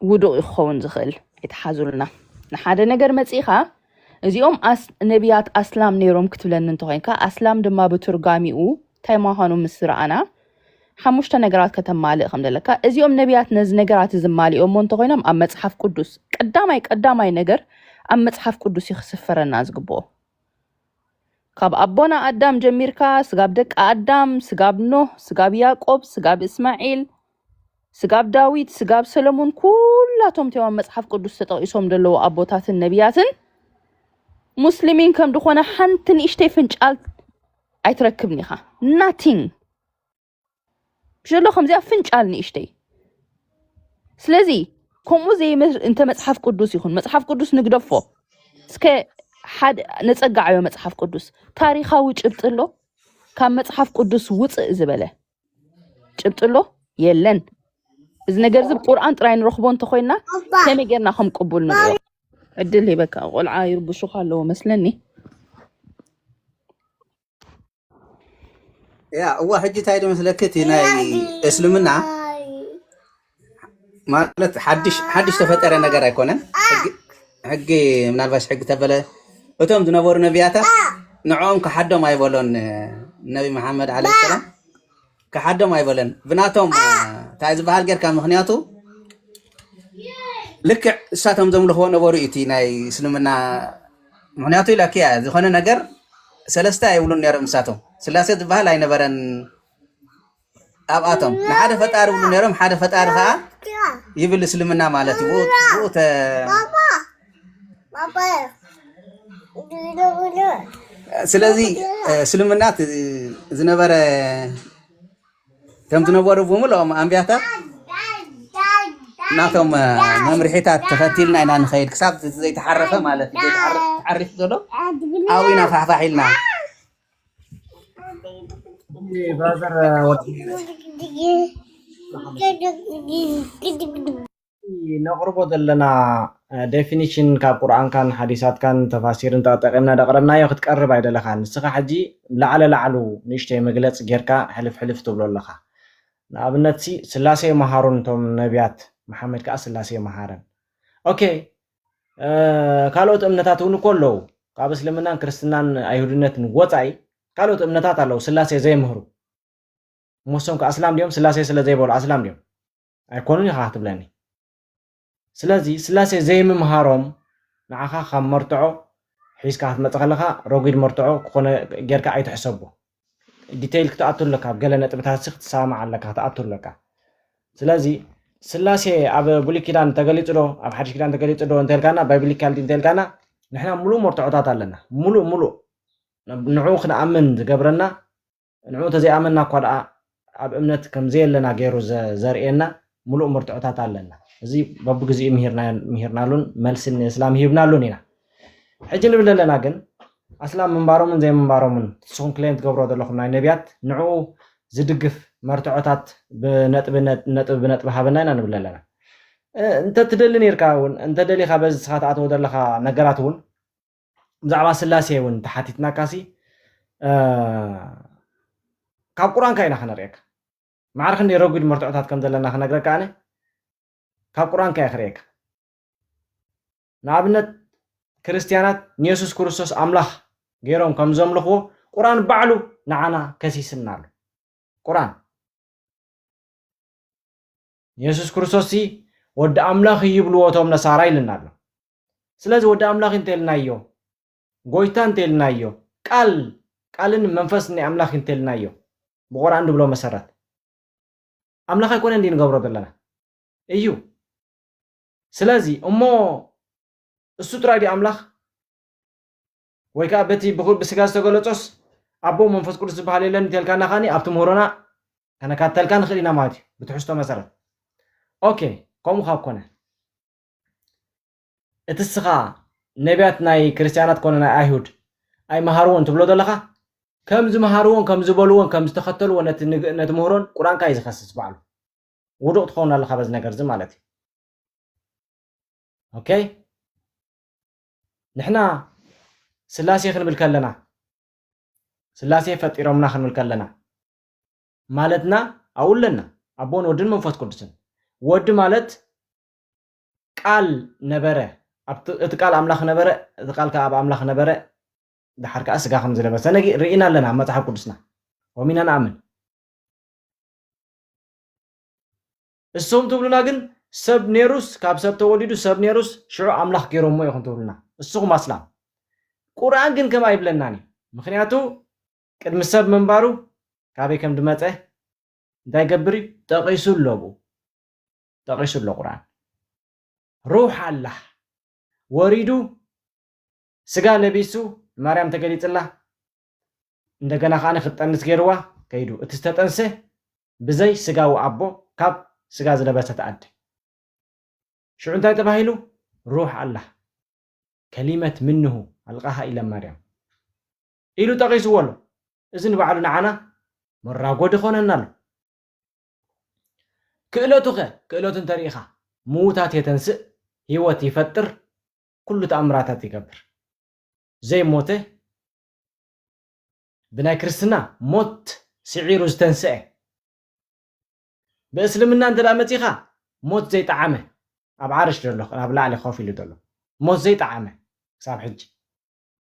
ውዱቕ ክኸውን ዝኽእል ኣይተሓዙልና ንሓደ ነገር መፂኻ እዚኦም ነቢያት ኣስላም ነይሮም ክትብለኒ እንተኮይንካ ኣስላም ድማ ብትርጋሚኡ እንታይ ምዃኑ ምስ ረኣና ሓሙሽተ ነገራት ከተማልእ ከም ዘለካ እዚኦም ነቢያት ነዚ ነገራት እዚ ማሊኦሞ እንተኮይኖም ኣብ መፅሓፍ ቅዱስ ቀዳማይ ቀዳማይ ነገር ኣብ መፅሓፍ ቅዱስ እዩ ክስፈረና ዝግብኦ ካብ ኣቦና ኣዳም ጀሚርካ ስጋብ ደቂ ኣዳም ስጋብ ኖህ ስጋብ ያቆብ ስጋብ እስማዒል ስጋብ ዳዊት ስጋብ ሰለሙን ኩላቶም እቲኦም ኣብ መፅሓፍ ቅዱስ ተጠቂሶም ዘለዉ ኣቦታትን ነቢያትን ሙስሊሚን ከም ዝኾነ ሓንቲ ንእሽተይ ፍንጫል ኣይትረክብን ኢኻ nothing ብሸሎ ከምዚኣ ፍንጫል ንእሽተይ ስለዚ ከምኡ ዘይምር እንተ መፅሓፍ ቅዱስ ይኹን መፅሓፍ ቅዱስ ንግደፎ እስከ ሓደ ነፀጋዓዮ መፅሓፍ ቅዱስ ታሪኻዊ ጭብጢ ኣሎ ካብ መፅሓፍ ቅዱስ ውፅእ ዝበለ ጭብጢ ኣሎ የለን እዚ ነገር እዚ ቁርኣን ጥራይ ንረኽቦ እንተኮይና ከመይ ጌርና ከም ቅቡል ንሪኦ ዕድል ሂበካ ቆልዓ ይርብሹኻ ኣለዎ መስለኒ ያ እዋ ሕጂ እንታይ ዶ መስለኪ እቲ ናይ እስልምና ማለት ሓድሽ ሓድሽ ተፈጠረ ነገር ኣይኮነን ሕጊ ምናልባሽ ሕጊ ተበለ እቶም ዝነበሩ ነቢያታት ንዕኦም ክሓዶም ኣይበሎን ነቢ መሓመድ ዓለ ሰላም ክሓዶም ኣይበለን ብናቶም እንታይ ዝበሃል ጌርካ ምክንያቱ ልክዕ እሳቶም ዘምልኽዎ ነበሩ እዩ እቲ ናይ እስልምና ምክንያቱ ኢላኪያ ዝኾነ ነገር ሰለስተ ኣይብሉን ነይሮም እሳቶም ስላሴ ዝበሃል ኣይነበረን ኣብኣቶም ንሓደ ፈጣሪ ይብሉ ነይሮም ሓደ ፈጣሪ ከዓ ይብል እስልምና ማለት እዩ ብኡ ብኡ ተ- ስለዚ እስልምና ዝነበረ ከም ዝነበሩ ብምልኦም ኣንብያታት ናቶም መምርሒታት ተኸቲልና ኢና ንኸይድ ክሳብ ዘይተሓረፈ ማለት እዩ። ተሓሪፉ ዘሎ ኣብኡ ኢና ፋሕፋሕ ኢልና። ነቕርቦ ዘለና ዴፊኒሽን ካብ ቁርኣንካን ሓዲሳትካን ተፋሲርን ተጠቂምና ደቅረብናዮ ክትቀርብ ኣይደለኻን። ንስኻ ሕጂ ላዕለ ላዕሉ ንእሽተይ መግለፂ ጌርካ ሕልፍ ሕልፍ ትብሎ ኣለኻ። ንኣብነት ሲ ስላሴ መሃሩን እቶም ነቢያት፣ መሓመድ ከዓ ስላሴ መሃረን። ኦኬ፣ ካልኦት እምነታት እውን እኮ ኣለዉ። ካብ እስልምናን ክርስትናን ኣይሁድነትን ወፃኢ ካልኦት እምነታት ኣለዉ ስላሴ ዘይምህሩ። እሞ እሶም ከ ኣስላም ድዮም? ስላሴ ስለ ዘይበሉ ኣስላም ድዮም? ኣይኮኑን ኢኻ ክትብለኒ። ስለዚ ስላሴ ዘይምምሃሮም ንዓኻ ካብ መርትዖ ሒዝካ ክትመጽእ ከለኻ ረጒድ መርትዖ ክኾነ ጌርካ ኣይትሕሰቦ። ዲቴይል ክትኣቱ ኣለካ፣ ኣብ ገለ ነጥብታት ሲ ክትሰማማዕ ኣለካ፣ ክትኣቱ ኣለካ። ስለዚ ስላሴ ኣብ ብሉይ ኪዳን ተገሊጹ ዶ ኣብ ሓድሽ ኪዳን ተገሊጹ ዶ እንተልካና፣ ባይብሊካል ድዩ እንተልካና፣ ንሕና ሙሉእ መርትዖታት ኣለና። ሙሉእ ሙሉእ ንዕኡ ክንኣምን ዝገብረና ንዕኡ ተዘይኣመንና እኳ ደኣ ኣብ እምነት ከም ዘየለና ገይሩ ዘርእየና ምሉእ መርትዖታት ኣለና። እዚ በብግዚኡ ምሂርናሉን መልሲ ንእስላም ሂብናሉን ኢና። ሕጂ ንብል ዘለና ግን ኣስላም ምንባሮምን ዘይምንባሮምን ንስኹም ክሌም ትገብርዎ ዘለኹም ናይ ነቢያት ንዕኡ ዝድግፍ መርትዖታት ብነጥቢ ነጥቢ ብነጥቢ ሃበና ኢና ንብል ኣለና። እንተትደሊ ነርካ እውን እንተደሊኻ በዚ ስኻ ትኣትዎ ዘለኻ ነገራት እውን ብዛዕባ ስላሴ እውን ተሓቲትናካሲ ካብ ቁርኣንካ ኢና ክነርእየካ። ማዕረ ክንደይ ረጒድ መርትዖታት ከም ዘለና ክነግረካ ኣነ ካብ ቁርኣንካ እየ ክርእየካ። ንኣብነት ክርስትያናት ንየሱስ ክርስቶስ ኣምላኽ ገይሮም ከም ዘምልኽዎ ቁርኣን ባዕሉ ንዓና ከሲስና ኣሎ። ቁርኣን የሱስ ክርስቶስ ሲ ወዲ ኣምላኽ እዩ ይብልዎ እቶም ነሳራ ኢልና ኣሎ። ስለዚ ወዲ ኣምላኽ እንተልናዮ፣ ጎይታ እንተልናዮ፣ ቃል ቃልን መንፈስ ናይ ኣምላኽ እንተልናዮ ብቁርኣን ድብሎ መሰረት ኣምላኽ ኣይኮነን ድዩ ንገብሮ ዘለና እዩ። ስለዚ እሞ እሱ ጥራይ ድዩ ኣምላኽ ወይ ከዓ በቲ ብስጋ ዝተገለጾስ ኣቦ መንፈስ ቅዱስ ዝበሃል የለን እንተልካና ከዓኒ ኣብቲ ምህሮና ከነካተልካ ንኽእል ኢና ማለት እዩ ብትሕዝቶ መሰረት። ኦኬ፣ ከምኡ ካብ ኮነ እቲ እስኻ ነቢያት ናይ ክርስትያናት ኮነ ናይ ኣይሁድ ኣይመሃርዎን ትብሎ ዘለኻ ከም ዝመሃርዎን ከም ዝበልዎን ከም ዝተኸተልዎ ነቲ ምህሮን ቁርኣንካ እዩ ዝኸስስ ባዕሉ። ውዱቕ ትኸውን ኣለኻ በዚ ነገር እዚ ማለት እዩ። ኦኬ፣ ንሕና ስላሴ ክንብል ከለና ስላሴ ፈጢሮምና ክንብል ከለና ማለትና ኣብኡ ኣለና ኣቦን ወድን መንፈስ ቅዱስን። ወዲ ማለት ቃል ነበረ፣ እቲ ቃል ኣምላኽ ነበረ፣ እቲ ቃል ከዓ ኣብ ኣምላኽ ነበረ፣ ድሓር ከዓ ስጋ ከም ዝለበሰ ርኢና ኣለና ኣብ መፅሓፍ ቅዱስና ወሚና ንኣምን። እሶም ትብሉና ግን ሰብ ኔሩስ ካብ ሰብ ተወሊዱ ሰብ ኔሩስ ሽዑ ኣምላኽ ገይሮሞ ኢኹም ትብሉና። እስኹም ኣስላም ቁርኣን ግን ከም ኣይብለናን እዩ። ምክንያቱ ቅድሚ ሰብ ምንባሩ ካበይ ከም ድመፀ እንታይ ገብር እዩ ጠቂሱ ኣሎ ብኡ ጠቂሱ ኣሎ ቁርኣን። ሩሕ ኣላህ ወሪዱ ስጋ ለቢሱ ማርያም ተገሊፅላ እንደገና ከዓ ክትጠንስ ገይርዋ ከይዱ እቲ ዝተጠንሰ ብዘይ ስጋዊ ኣቦ ካብ ስጋ ዝለበሰት ኣደ ሽዑ እንታይ ተባሂሉ ሩሕ ኣላህ ከሊመት ምንሁ ኣልቃሃ ኢለ ማርያም ኢሉ ጠቂስዎ ኣሎ። እዚ ንባዕሉ ንዓና መራጎዲ ይኾነና ኣሎ። ክእለቱ ኸ ክእለቱ እንተርኢኻ ምዉታት የተንስእ ህይወት ይፈጥር ኩሉ ተኣምራታት ይገብር ዘይሞተ ብናይ ክርስትና ሞት ስዒሩ ዝተንስአ ብእስልምና እንተ መፂኻ ሞት ዘይጠዓመ ኣብ ዓርሽ ዘሎ ኣብ ላዕሊ ኮፍ ኢሉ ዘሎ ሞት ዘይጠዓመ ክሳብ ሕጂ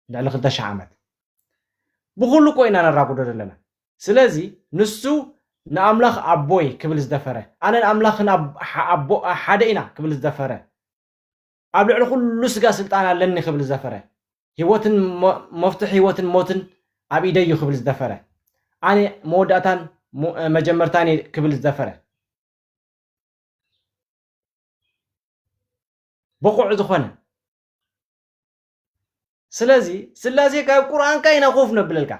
ልዕሊ ክልተ ሽሕ ዓመት ብኩሉ እኮ ኢና ነራጉዶ ዘለና። ስለዚ ንሱ ንኣምላኽ ኣቦይ ክብል ዝደፈረ ኣነ ንኣምላኽን ሓደ ኢና ክብል ዝደፈረ ኣብ ልዕሊ ኩሉ ስጋ ስልጣን ኣለኒ ክብል ዝደፈረ ህይወትን መፍትሒ ህይወትን ሞትን ኣብ ኢደይ እዩ ክብል ዝደፈረ ኣነ መወዳእታን መጀመርታን እየ ክብል ዝደፈረ ብቑዕ ዝኾነ ስለዚ ስላሴ ካብ ቁርኣንካ ኢና ኮፍ ነብለልካ።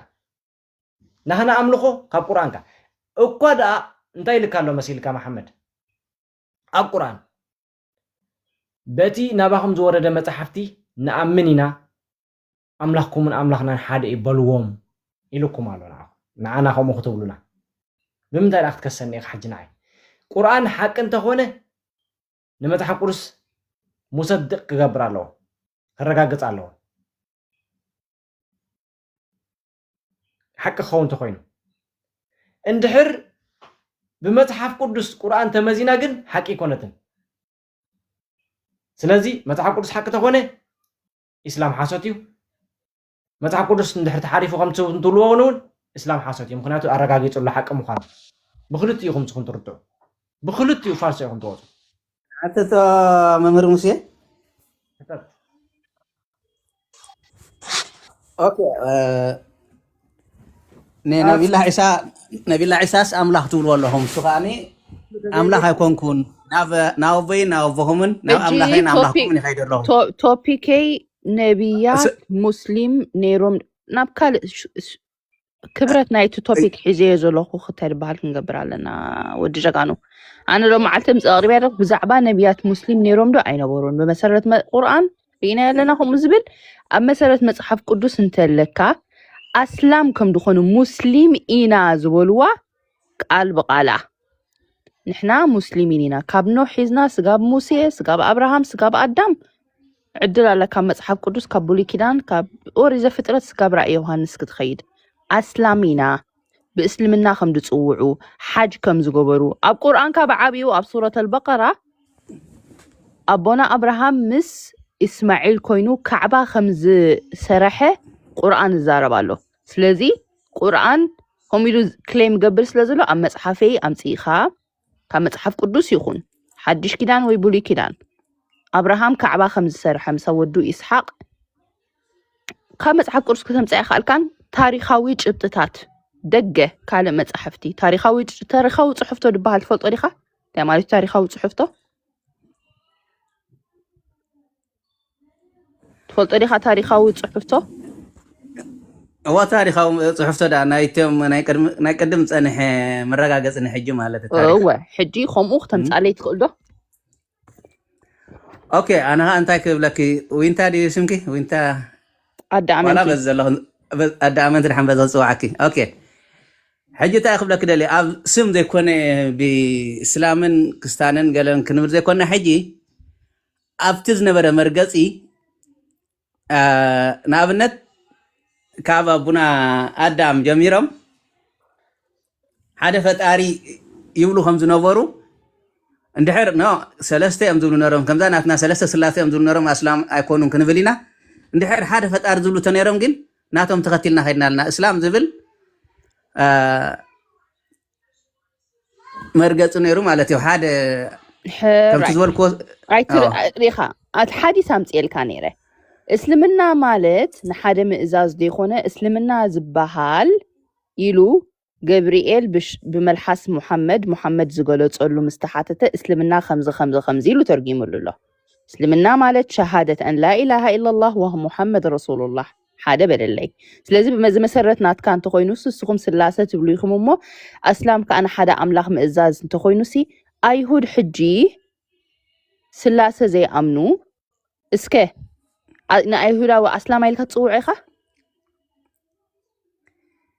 ናህና ኣምልኾ ካብ ቁርኣንካ። እኳ ደኣ እንታይ ኢልካ ኣሎ መሲልካ መሓመድ? ኣብ ቁርኣን በቲ ናባኹም ዝወረደ መጻሕፍቲ ንኣምን ኢና፣ ኣምላኽኩምን ኣምላኽናን ሓደ እዩ በልዎም ኢልኩም ኣሎ ንዓኹም። ንዓና ከምኡ ክትብሉና። ብምንታይ ደኣ ክትከሰኒ ኢኻ ሕጂ ንዓይ? ቁርኣን ሓቂ እንተኾነ ንመጽሓፍ ቅዱስ ሙሰድቕ ክገብር ኣለዎ፣ ከረጋግጽ ኣለዎ። ሓቂ ክኸውን እንተኾይኑ። እንድሕር ብመጽሓፍ ቅዱስ ቁርኣን ተመዚና ግን ሓቂ ኣይኮነትን። ስለዚ መጽሓፍ ቅዱስ ሓቂ ተኾነ ኢስላም ሓሶት እዩ። መጽሓፍ ቅዱስ እንድሕር ተሓሪፉ ከም ትብ-፣ እንትብልዎ እውን እውን እስላም ሓሶት እዩ። ምኽንያቱ ኣረጋጊጹ ኣሎ ሓቂ ምዃኑ። ብክልቲኡ ኢኹም ንስኹም ትርትዑ። ብክልቲኡ ፋልሶ ኢኹም ትወጹ። ኣተቶ መምህር ሙሴ። ኦኬ፣ እ፣ ን-፣ ነቢላ ዒሳ፣ ነቢላ ዒሳስ ኣምላኽ ትብልዎ ኣለኹም። እሱ ከኣኒ ኣምላኽ ኣይኮንኩን። ናብ፣ ናብ ኣቦይን ናብ ኣቦኹምን ናብ ሕጂ ኣምላኸይን ቶፒክ-፣ ኣምላኽኩምን ይኸይድ ኣለኹም። ቶ-፣ ቶፒከይ ነቢያት እስ-፣ ሙስሊም ነይሮም ናብ ካልእ ሽ-፣ ሽ-፣ ክብረት ናይቲ ቶፒክ ሒዘዮ ዘለኹ ክተድበሃል ክንገብር ኣለና። ወዲ ጀጋኑ፣ ኣነ ሎም መዓልቲ ምጽእ ኣቕሪብያ ኣለኹ። ብዛዕባ ነቢያት ሙስሊም ነይሮም ዶ ኣይነበሩን? ብመሰረት መ-፣ ቁርኣን ርኢና ኣለና ከምኡ ዝብል። ኣብ መሰረት መጽሓፍ ቅዱስ እንተለካ ኣስላም ከም ዝኾኑ ሙስሊም ኢና ዝበልዋ ቃል ብቓላ። ንሕና ሙስሊሚን ኢና። ካብ ኖህ ሒዝና ስጋብ ሙሴ፣ ስጋብ ኣብርሃም፣ ስጋብ ኣዳም ዕድል ኣላ። ካብ መጽሓፍ ቅዱስ፣ ካብ ብሉይ ኪዳን፣ ካብ ኦሪት ዘፍጥረት ስጋብ ራእይ ዮሃንስ ክትኸይድ። ኣስላም ኢና። ብእስልምና ከም ዝጽውዑ፣ ሓጅ ከም ዝገበሩ፣ ኣብ ቁርኣን ካብ ዓብዩ ኣብ ሱረት ኣልበቀራ ኣቦና ኣብርሃም ምስ ኢስማዒል ኮይኑ ካዕባ ከም ዝሰረሐ ቁርኣን ይዛረብ ኣሎ። ስለዚ ቁርኣን ከምኡ ኢሉ ክሌም ይገብር ስለ ዘሎ ኣብ መጽሓፈይ ኣምጽእኻ ካብ መጽሓፍ ቅዱስ ይኹን ሓድሽ ኪዳን ወይ ብሉይ ኪዳን ኣብርሃም ካዕባ ከም ዝሰርሐ ምስ ወዱ ኢስሓቅ ካብ መጽሓፍ ቅዱስ ከተምጽእ ኣይከኣልካን። ታሪኻዊ ጭብጥታት ደገ ካልእ መጻሕፍቲ ታሪኻዊ ጭ-፣ ታሪኻዊ ጽሑፍቶ ዝበሃል ትፈልጦ ዲኻ? እንታይ ማለት እዩ ታሪኻዊ ጽሑፍቶ? ትፈልጦ ዲኻ ታሪኻዊ ጽሑፍቶ? እዋ ታሪኻዊ ጽሑፍቶ ደኣ ናይቶም ናይ ቅድሚ-፣ ናይ ቅድም ጸንሐ መረጋገጺ ንሕጂ ማለት እዩ ታሪኽ። እወ፣ ሕጂ ከምኡ እም። ክተምጻለይ ትኽእል ዶ? ኦኬ፣ ኣነ ኸኣ እንታይ ክብለኪ፣ ዊንታ ድዩ ስምኪ? ዊንታ ኣደ ዋላ ኣመንቲ። በዚ ዘለኹ፣ በ-፣ ኣደ ኣመንቲ ድሓን በዚ ክጽውዓኪ። ኦኬ። ሕጂ እንታይ ክብለኪ ደልየ፣ ኣብ ስም ዘይኮነ ብእስላምን ክስታንን ገለን ክንብል ዘይኮነ፣ ሕጂ ኣብቲ ዝነበረ መርገጺ፣ አ፣ ንኣብነት ካብ ኣቡና ኣዳም ጀሚሮም ሓደ ፈጣሪ ይብሉ ከም ዝነበሩ፣ እንድሕር ኖ ሰለስተ እዮም ዝብሉ ነሮም፣ ከምዛ ናትና ሰለስተ ስላሴ እዮም ዝብሉ ነሮም፣ ኣስላም ኣይኮኑን ክንብል ኢና። እንድሕር ሓደ ፈጣሪ ዝብሉ ተነይሮም ግን ናቶም ተኸቲልና ከይድና ኣለና። እስላም ዝብል፣ አ፣ መርገጺ ነይሩ ማለት እዩ። ሓደ ከምቲ ሕራይ። ዝበልክዎ፣ ኣይትር-፣ ኣዎ። ሪኻ፣ ኣቲ ሓዲስ ኣምጽኤልካ ነይረ። እስልምና ማለት ንሓደ ምእዛዝ ዘይኮነ፣ እስልምና ዝበሃል ኢሉ ገብርኤል ብሽ-፣ ብመልሓስ ሙሓመድ፣ ሙሓመድ ዝገለጸሉ ምስ ተሓተተ፣ እስልምና ከምዚ፣ ከምዚ፣ ከምዚ ኢሉ ተርጊሙሉ ኣሎ። እስልምና ማለት ሸሃደት ኣን ላ ኢላሃ ኢላላህ ወሙሓመድ ረሱሉላህ ሓደ በለለይ። ስለዚ ብመዚ መሰረት ናትካ እንተኾይኑ፣ ንስኹም ስላሰ ትብሉ ኢኹም እሞ፣ ኣስላም ከኣ ንሓደ ኣምላኽ ምእዛዝ እንተኾይኑሲ፣ ኣይሁድ ሕጂ ስላሰ ዘይኣምኑ፣ እስከ፣ ኣ-፣ ንኣይሁዳዊ ኣስላማይ ኢልካ ትጽውዖ ኢኻ?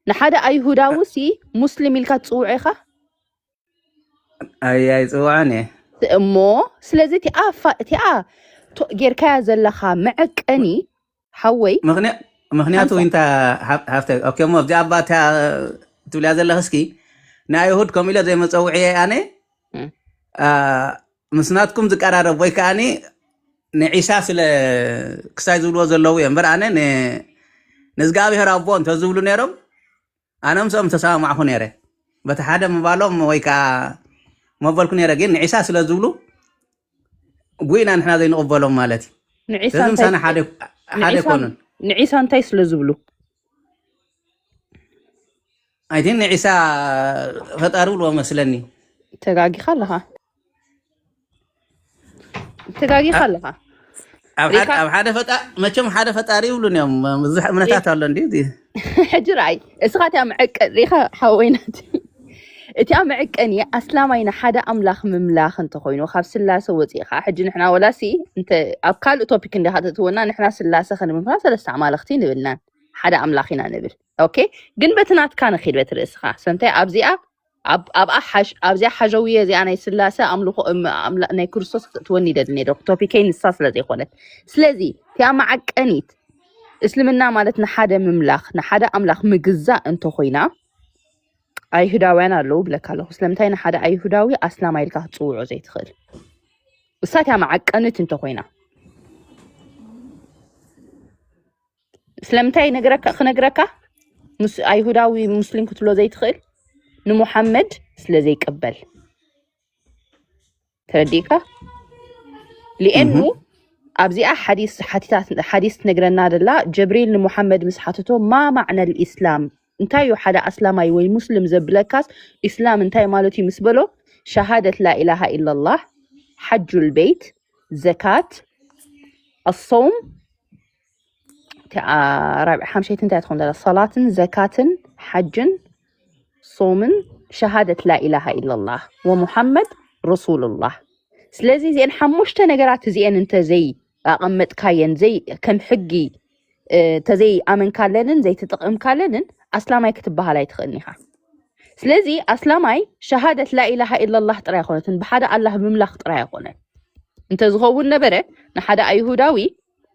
ንሓደ ኣይሁዳዊ ሲ ሙስሊም ኢልካ ትጽውዖ ኢኻ? ኣይ፣ ኣይጽውዖን እየ። እሞ፣ ስለዚ እቲኣ ፋ-፣ እቲኣ ቶ-፣ ጌርካያ ዘለኻ መዐቀኒ፣ ሓወይ፣ ምኽንያ-፣ ምኽንያቱ ሓንሳ። ዊንታ ሓፍ-፣ ሓፍተይ፣ ኦኬ፣ እሞ ኣብዚኣ ኣባ እታ ትብልያ ዘለኽስኪ፣ ንኣይሁድ ከምኡ ኢለ ዘይመጸውዕየ ኣነ፣ እም። ኣ፣ ምስ ናትኩም ዝቀራረብ ወይ ከኣኒ ንዒሳ ስለ ክሳይ ዝብልዎ ዘለዉ እዮም እምበር፣ ኣነ ን-፣ ንእግዚኣብሔር ኣቦ እንተዝብሉ ነይሮም፣ ኣነ ምስኦም ተሰማማዕኹ ነይረ። በቲ ሓደ ምባሎም ወይ ከኣ መበልኩ ነይረ፣ ግን ንዒሳ ስለ ዝብሉ ጉኢና ንሕና ዘይንቕበሎም ማለት እዩ። ንዒሳ ስለዚ እንታይ ምሳና ሓደ፣ ሓደ ንዒሳ፣ ኣይኮኑን። ንዒሳ እንታይ ስለ ዝብሉ? ኣይ ቲንክ ንዒሳ ፈጣሪ ብልዎ መስለኒ። ተጋጊኻ ኣለኻ። ተጋጊኻ ኣ-፣ ኣለኻ። ኣብ ሓደ ፈጣ መቸም ሓደ ፈጣሪ ይብሉን እዮም። ብዙሕ እምነታት ኣሎ እንዲ ሕጂ ራይ እስኻ እቲያ መዐቀ ሪኻ ሓወይናት እቲያ መዐቀኒ ኣስላማይ ንሓደ ኣምላኽ ምምላኽ እንተኮይኑ ካብ ስላሰ ወፂእኻ ሕጂ ንሕና ወላሲ እንተ ኣብ ካልእ ቶፒክ እንዲኻ ተትወና ንሕና ስላሰ ከንብል ሰለስተ ኣማለኽቲ ንብልናን ሓደ ኣምላኽ ኢና ንብል። ኦኬ ግን በቲ ናትካ ንኺድ በቲ ርእስኻ ሰምታይ ኣብዚኣ ኣብኣ ኣብዚኣ ሓሸውየ እዚኣ ናይ ስላሰ ኣምልኾ ናይ ክርስቶስ ክትእትወኒ ይደሊ ነደ ቶፒከይ ንሳ ስለ ዘይኮነት። ስለዚ እቲኣ መዓቀኒት እስልምና ማለት ንሓደ ምምላኽ ንሓደ ኣምላኽ ምግዛእ እንተኮይና ኣይሁዳውያን ኣለዉ ብለካ ኣለኹ። ስለምንታይ ንሓደ ኣይሁዳዊ ኣስላማይ ኢልካ ክትፅውዖ ዘይትኽእል? እሳ እቲኣ መዓቀኒት እንተኮይና ስለምንታይ ክነግረካ ኣይሁዳዊ ሙስሊም ክትብሎ ዘይትኽእል ንሙሓመድ ስለ ዘይቅበል ተረዲእካ ሊኤኑ ኣብዚኣ ሓዲስ ትነግረና ደላ ጀብሪል ንሙሓመድ ምስ ሓተቶ ማ ማዕነ ልኢስላም እንታይ እዩ ሓደ ኣስላማይ ወይ ሙስሊም ዘብለካስ ኢስላም እንታይ ማለት እዩ ምስ በሎ ሸሃደት ላኢላሃ ኢላላህ ሓጁል ቤት ዘካት ኣሶም ራብዒ ሓምሸይቲ እንታይ ትኾን ዘላ ሰላትን ዘካትን ሓጅን ሶምን ሸሃደት ላኢላሃ ኢላላህ ወሙሓመድ ረሱሉላህ ስለዚ እዚአን ሓሙሽተ ነገራት እዚአን እንተዘይ ኣቐመጥካየን ዘይ ከም ሕጊ ተዘይ ኣመንካለንን ዘይተጠቕምካለንን ኣስላማይ ክትበሃል ኣይትኽእልን ኢኻ ስለዚ ኣስላማይ ሸሃደት ላኢላሃ ኢላላህ ጥራይ ኣይኮነትን ብሓደ ኣላህ ምምላኽ ጥራይ ኣይኮነን እንተዝኸውን ነበረ ንሓደ ኣይሁዳዊ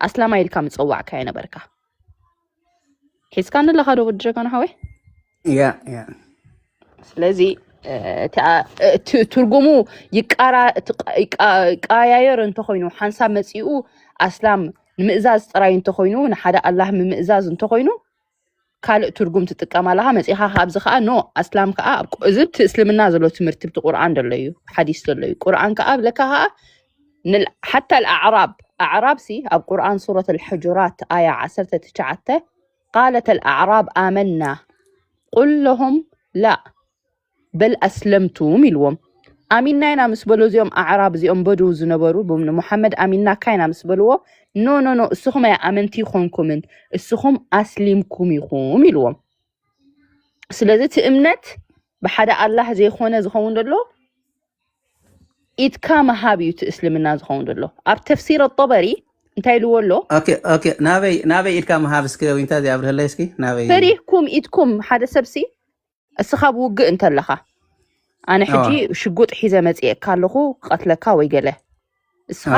ኣስላማይ ኢልካ ምፀዋዕካ የነበርካ ሒዝካ ንለኻ ዶ ወዲ ጀጋኑ ሓወይ ያ ያ ስለዚ ትርጉሙ ይቀያየር እንተኮይኑ ሓንሳብ መፂኡ ኣስላም ንምእዛዝ ጥራይ እንተኮይኑ ንሓደ ኣላህ ምምእዛዝ እንተኮይኑ ካልእ ትርጉም ትጥቀም ኣለኻ መፂኻ ኣብዚ ከዓ ኖ ኣስላም ከዓ እዚ እቲ እስልምና ዘሎ ትምህርቲ ብቲ ቁርኣን ዘሎ እዩ ሓዲስ ዘሎ እዩ ቁርኣን ከዓ ብለካ ከዓ ሓታ ኣልኣዕራብ ኣዕራብ ሲ ኣብ ቁርኣን ሱረት ኣልሕጁራት ኣያ ዓሰርተ ትሽዓተ قالت الأعراب آمنا قل لهم لا بل أسلمتم ኢልዎም ኣሚና ኢና ምስ በሎ እዚኦም ኣዕራብ እዚኦም በድው ዝነበሩ ንሙሓመድ ኣሚናካ ኢና ምስ በልዎ ኖ ኖ ኖ እስኹም ኣይ ኣመንቲ ይኾንኩምን እስኹም ኣስሊምኩም ኢኹም ኢልዎም ስለዚ እቲ እምነት ብሓደ ኣላህ ዘይኮነ ዝኸውን ዘሎ ኢድካ ምሃብ እዩ እቲ እስልምና ዝኸውን ዘሎ ኣብ ተፍሲር ጠበሪ እንታይ ኢልዎ ኣሎ ናበይ ኢድካ ምሃብ እስኪ ዊንታ ዚኣብርህለይ እስኪ ናበይ ፈሪህኩም ኢድኩም ሓደ ሰብሲ እስኻ ብውግእ እንተለኻ ኣነ ሕጂ ሽጉጥ ሒዘ መፅኤካ ኣለኹ ክቐትለካ ወይ ገለ እስኻ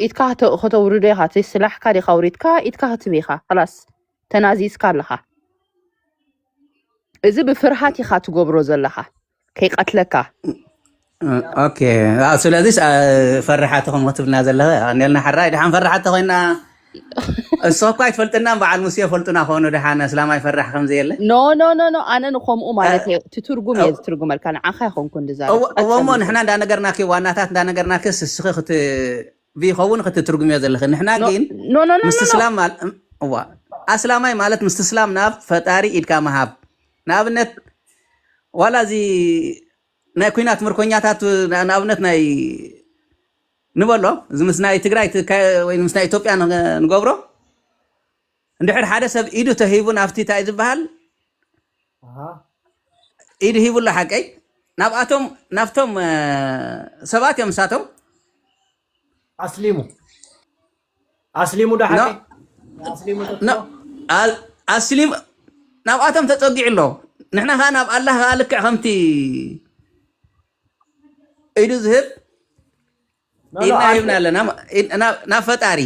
ኢድካ ከተውርዶ ኢኻ እቲ ስላሕካ ዲኻ ውሪድካ ኢድካ ክትብ ኢኻ ላስ ተናዚዝካ ኣለኻ እዚ ብፍርሃት ኢኻ ትገብሮ ዘለኻ ከይቀትለካ ኦኬ ስለዚ ፈርሓ ተኾን ክትብልና ዘለኸ ኣንልና ሓራይ ድሓን ፈርሓ ተኾይና እሱ እኳ ኣይትፈልጥና በዓል ሙሴ ፈልጡና ከሆኑ ድሓን እስላማይ ፈራሕ ከምዘየለ ኖ ኖ ኖ ኖ ኣነ ንኸምኡ ማለት እየ እቲ ትርጉም እየ ዝትርጉመልካ ንዓኻ ይኾንኩ እንድዛረብ እወ እሞ ንሕና እንዳነገርናኪ ዋናታት እንዳነገርናኪ ስስኺ ክት ብይኸውን ክትትርጉምዮ ዘለኺ ንሕና ግን ኖ ኖ ኖ ምስቲ ስላም ማል- እዋ ኣስላማይ ማለት ምስቲ ስላም ናብ ፈጣሪ ኢድካ ምሃብ ንኣብነት ዋላ እዚ ናይ ኩናት ምርኮኛታት ንኣብነት ናይ ንበሎ እዚ ምስ ናይ ትግራይ ትካ- ወይ ምስ ናይ ኢትዮጵያ ን- ንገብሮ እንድሕር ሓደ ሰብ ኢዱ ተሂቡ ናብቲ እንታይ ዝበሃል ኢዱ ሂቡ ኣሎ ሓቀይ ናብኣቶም ናብቶም እ፣ ሰባት እዮም ንሳቶም ኣስሊሙ ኣስሊሙ ዶ ሓቂ ኣስሊሙ ኖ፣ ኣል- ኣስሊም ናብኣቶም ተፀጊዑ ኣሎ ንሕና ከዓ ናብ ኣላህ ከዓ ልክዕ ከምቲ ኢዱ ዝህብ ኢድና ሂብና ኣለና ናብ ፈጣሪ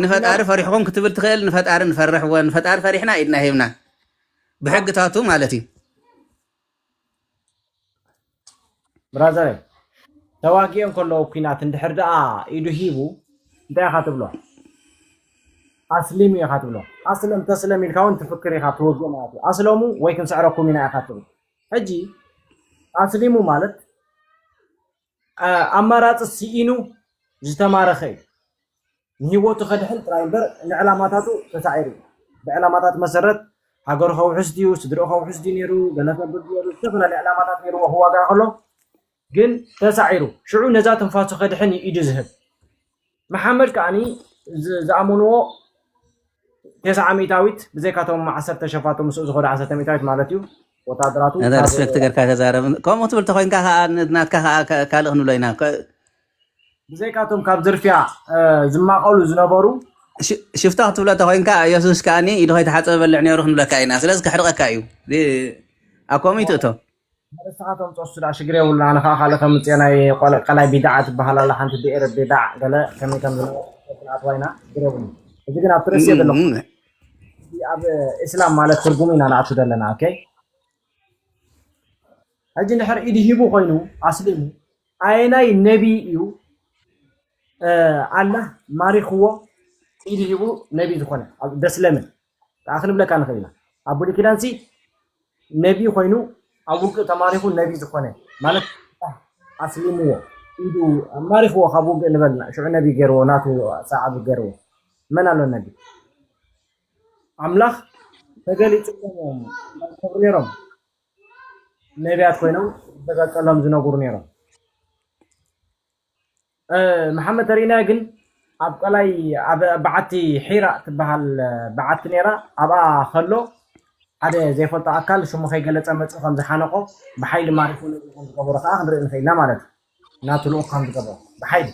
ንፈጣሪ ፈሪሕኩም ክትብል ትኽእል ንፈጣሪ ንፈርሕ ወ ንፈጣሪ ፈሪሕና ኢድና ሂብና ብሕግታቱ ማለት እዩ ብራዘር ተዋጊኦም ከለዉ ኩናት እንድሕር ደኣ ኢዱ ሂቡ እንታይ ኢኻ ትብሎ ኣስሊሙ ኢኻ ትብሎ ኣስለም ተስለም ኢልካ እውን ትፍክር ኢኻ ትወግእ ማለት እዩ ኣስለሙ ወይ ክንስዕረኩም ኢና ኢኻ ትብል ሕጂ ኣስሊሙ ማለት ኣማራፂ ስኢኑ ዝተማረኸ እዩ ንህይወቱ ከድሕን ጥራይ እምበር ንዕላማታቱ ተሳዒሩ እዩ ብዕላማታት መሰረት ሃገሩ ከውሕስ ድዩ ስድርኡ ከውሕስ ድዩ ነይሩ ገለ ከብር ነይሩ ዝተፈላለዩ ዕላማታት ነይርዎ ክዋጋ ከሎ ግን ተሳዒሩ ሽዑ ነዛ ትንፋሱ ከድሕን እዩ ኢዱ ዝህብ መሓመድ ከዓኒ ዝ- ዝኣመንዎ ተስዓ ሚእታዊት፣ ብዘይካቶም ዓሰርተ ሸፋቱ ምስኡ ዝኾነ ዓሰርተ ሚእታዊት ማለት እዩ። ወታደራቱ ነዛ ሪስፔክት ገርካ ተዛረብ። ከምኡ ትብል ተኮይንካ ከዓ ን- ናትካ ከዓ ካ- ካልእ ክንብሎ ኢና። ከ- ብዘይካቶም ካብ ዝርፍያ እ፣ ዝማቐሉ ዝነበሩ ሽ- ሽፍታ ክትብሎ ተኮይንካ ኢየሱስ ከዓኒ ኢዱ ከይተሓፀበ በልዕ ነይሩ ክንብለካ ኢና። ስለዚ ከሕርቐካ እዩ። ዚ- ኣብ ከምኡ ይትእቶ። ንስኻቶም ፀሱ ዳ ሽግር የብሉን። ኣነ ከዓ ካልእ ከምፅኦ ናይ ቆለ- ቀላይ ቢድዓ ትበሃል ኣላ ሓንቲ ብኤረ ቢድዓ ገለ ከመይ ከም ዝነበረ ክንኣትዋ ኢና፣ ሽግር የብሉን። እዚ ግን ኣብቲ ርእሲ ዘለኹ እም፣ ኣብ እስላም ማለት ትርጉሙ ኢና ንኣቱ ዘለና። ኦኬ፣ ሕጂ እንድሕር ኢድ ሂቡ ኮይኑ ኣስሊሙ ኣየናይ ነቢ እዩ እ፣ ኣላህ ማሪኽዎ ኢድ ሂቡ ነቢ ዝኾነ ኣብ ደስለምን ከዓ ክንብለካ ንኽእል ኢና። ኣብ ብሉይ ኪዳንሲ ነቢ ኮይኑ ኣብ ውግእ ተማሪኹ ነቢ ዝኾነ ማለት ኣስሊምዎ ኢዱ ማሪኽዎ ካብ ውግእ ንበልና ሽዑ ነቢ ገይርዎ ናቱ ሰዓቢ ገይርዎ መን ኣሎ ነቢ ኣምላኽ ተገሊፅሎም እዮም ክብሩ ነይሮም ነቢያት ኮይኖም ተገልፀሎም ዝነግሩ ነይሮም። መሓመድ ተሪእናዮ ግን ኣብ ቀላይ ኣብ በዓቲ ሒራ ትበሃል በዓቲ ነይራ። ኣብኣ ከሎ ሓደ ዘይፈልጦ ኣካል ሽሙ ከይገለፀ መፅኡ ከም ዝሓነቆ ብሓይሊ ማሪኹ ነዚ ከም ዝገበሮ ከዓ ክንርኢ ንኽእል ኢና ማለት እዩ። ናቱ ልኡኽ ከም ዝገበሮ ብሓይሊ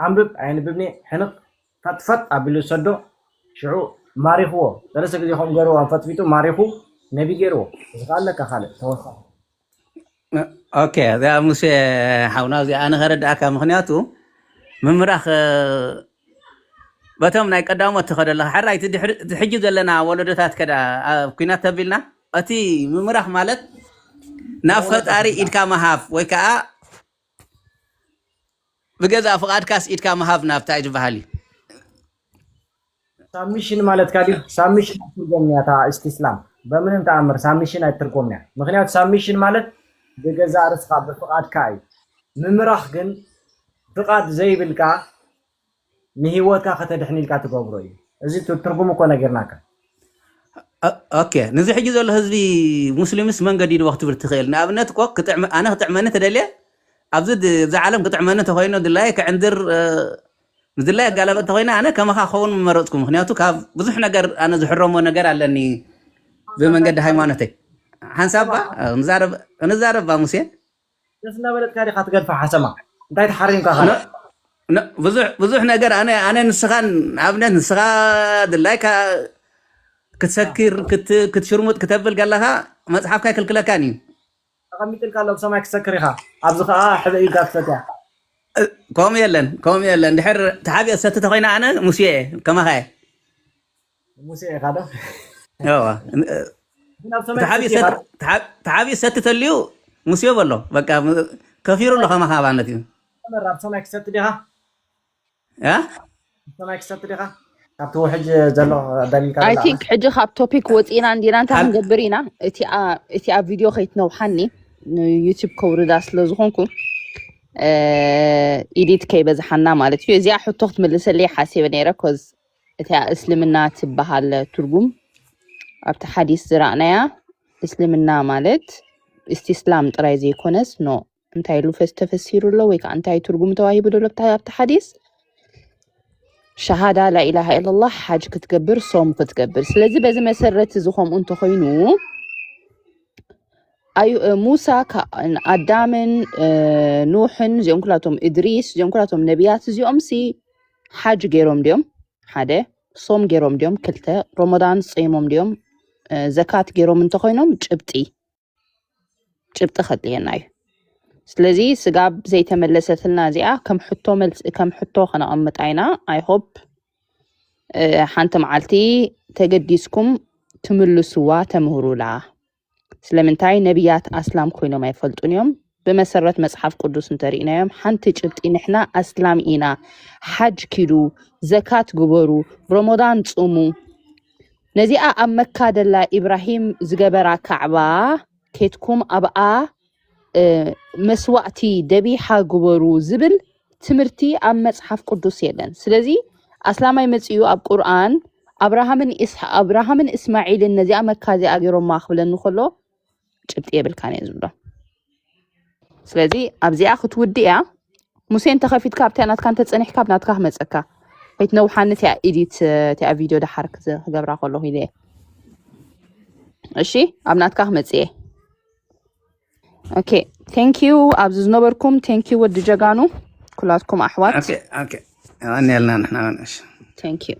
ኣንብብ ኣየንብብኒ ሕንቕ ፈጥፈጥ ኣቢሉ ዝሰዶ ሽዑ ማሪኽዎ ሰለስተ ግዜ ከም ገርዎ ኣንፈጥፊጡ ማሪኹ ነቢ ገይርዎ። እዚ ከዓ ኣለካ ካልእ ተወሳኺ ኦኬ፣ እዚኣ ሙሴ ሓውና፣ እዚኣ ኣነ ከረድኣካ። ምኽንያቱ ምምራኽ በቶም ናይ ቀዳሞት ትኸዶ ኣለኻ። ሕራይ እቲ ድሕሪ- እቲ ሕጂ ዘለና ወለዶታት ከዳ ኣብ ኩናት ተቢልና፣ እቲ ምምራኽ ማለት ናብ ፈጣሪ ኢድካ ምሃብ ወይ ከዓ ብገዛእ ፍቓድካስ ኢድካ ምሃብ ናብታ እዩ ዝበሃል እዩ። ሳብሚሽን ማለት ካዲ ሳብሚሽን ኣይትርጎምንያ እታ እስቲስላም በምንም ተኣምር ሳብሚሽን ኣይትርጎምንያ። ምክንያቱ ሳብሚሽን ማለት ብገዛእ ርስኻ ብፍቓድካ እዩ። ምምራኽ ግን ፍቓድ ዘይብልካ ንህይወትካ ከተድሕን ኢልካ ትገብሮ እዩ። እዚ ት- ትርጉም እኮ ነጊርናካ። ኦ- ኦኬ፣ ነዚ ሕጂ ዘሎ ህዝቢ ሙስሊምስ መን ገዲድዎ ክትብል ትኽእል? ንኣብነት እኮ ክጥዕመ- ኣነ ክጥዕመኒ ተደልየ ኣብዚ ድ- እዛ ዓለም ክጥዕመኒ ተኮይኑ ድላይ ክዕንድር እ፣ ንድላይ ኣጋላበጥ ተኮይነ ኣነ ከማኻ ክኸውን ምመረፅኩ። ምክንያቱ ካብ ብዙሕ ነገር ኣነ ዝሕረሞ ነገር ኣለኒ ብመንገዲ ሃይማኖተይ። ሓንሳባ እ፣ ንዛረብ- ንዛረባ ሙሴ ደስ እናበለጥካ ዲኻ ትገድፋ ሓሰማ? እንታይ ተሓሪምካ ካልእ? ነ- ነ- ብዙሕ ብዙሕ ነገር ኣነ ኣነ ንስኻን ኣብነት ንስኻ ድላይካ ክትሰክር ክት- ክትሽርሙጥ ክተብል ከለኻ መፅሓፍካ ኣይክልክለካን እዩ። ተቐሚጥልካ ኣሎ ብሰማይ ክትሰክር ኢኻ። ኣብዚ ከዓ ሕበ ኢልካ ትሰትያ። እ፣ ከምኡ የለን ከምኡ የለን። ድሕር ተሓቢኦ ሰቲ ተኮይነ ኣነ ሙሴ እየ ከማኻ እየ። ሙሴ ኢኻ ዶ? እዋ፣ እ፣ ግን ኣብ ሰማይ ተሓቢኦ ክትሰቲ ኢኻ። ሰቲ- ተሓ- ተሓቢኦ ሰቲ ተልዩ ሙሴ በሎ። በቃ ም- ከፊሩ ኣሎ ከማኻ ማለት እዩ። መር ኣብ ሰማይ ክትሰቲ ዲኻ? ያ ኣብ ሰማይ ክትሰቲ ዲኻ? ካብቲ ውሕጅ ዘሎ ደሊልካ I ዘላ think ሕጂ ካብ ቶፒክ ወፂና እንዲና እንታይ ኣብ- ክንገብር ኢና? እቲ ኣ- እቲ ኣብ ቪድዮ ከይትነውሓኒ ንዩቲብ ከውርዳ ስለ ዝኾንኩ ኢዲት ከይበዝሓና ማለት እዩ። እዚኣ ሕቶ ክትምልሰለይ ሓሲበ ነይረ። ኮዝ እቲኣ እስልምና ትበሃል ትርጉም ኣብቲ ሓዲስ ዝረእናያ እስልምና ማለት እስቲስላም ጥራይ ዘይኮነስ ኖ እንታይ ኢሉ ፈስ- ተፈሲሩ ኣሎ ወይ ከዓ እንታይ ትርጉም ተዋሂቡ ዘሎ ኣብቲ ኣብቲ ሓዲስ ሸሃዳ ላኢላሃ ኢላላህ ሓጅ ክትገብር ሶም ክትገብር። ስለዚ በዚ መሰረት እዚ ከምኡ እንተኮይኑ ኣዩ እ፣ ሙሳ ከ- ኣዳምን እ፣ ኑሕን እዚኦም ኩላቶም እድሪስ እዚኦም ኩላቶም ነቢያት እዚኦም ሲ ሓጅ ገይሮም ድዮም ሓደ ሶም ገይሮም ድዮም ክልተ ረመዳን ጾይሞም ድዮም እ፣ ዘካት ገይሮም እንተኮይኖም ጭብጢ ጭብጢ ከድልየና እዩ። ስለዚ ስጋብ ዘይተመለሰትልና እዚኣ ከም ሕቶ መልስ ከም ሕቶ ከነቐምጣ ኢና። I hope ሓንቲ መዓልቲ ተገዲስኩም ትምልስዋ ተምህሩላ። ስለምንታይ ነቢያት ኣስላም ኮይኖም ኣይፈልጡን እዮም። ብመሰረት መፅሓፍ ቅዱስ እንተሪእናዮም ሓንቲ ጭብጢ ንሕና ኣስላም ኢና፣ ሓጅ ኪዱ፣ ዘካት ግበሩ፣ ረመዳን ፅሙ። ነዚኣ ኣብ መካ ደላ ኢብራሂም ዝገበራ ካዕባ ኬድኩም ኣብኣ መስዋእቲ ደቢሓ ግበሩ ዝብል ትምህርቲ ኣብ መፅሓፍ ቅዱስ የለን። ስለዚ ኣስላማይ መፅኡ ኣብ ቁርኣን ኣብርሃምን ኢስሓ ኣብርሃምን እስማዒልን ነዚኣ መካ እዚኣ ገይሮማ ክብለኒ ከሎ ጭብጢ የብልካን እየ ዝብሎ። ስለዚ ኣብዚኣ ክትውድእ እያ። ሙሴ እንተኸፊትካ ኣብታ ናትካ እንተፀኒሕካ ኣብ ናትካ ክመፀካ ከይትነውሓኒ እቲኣ ኢዲት እቲኣ ቪድዮ ደሓር ክገብራ ከለኹ ኢለ እየ። እሺ ኣብ ናትካ ክመፅእ እየ። ኦኬ፣ thank you ኣብዚ ዝነበርኩም። Thank you ወዲ ጀጋኑ፣ ኩላትኩም ኣሕዋት። ኣንያልና ንሕና ንሽ Thank you።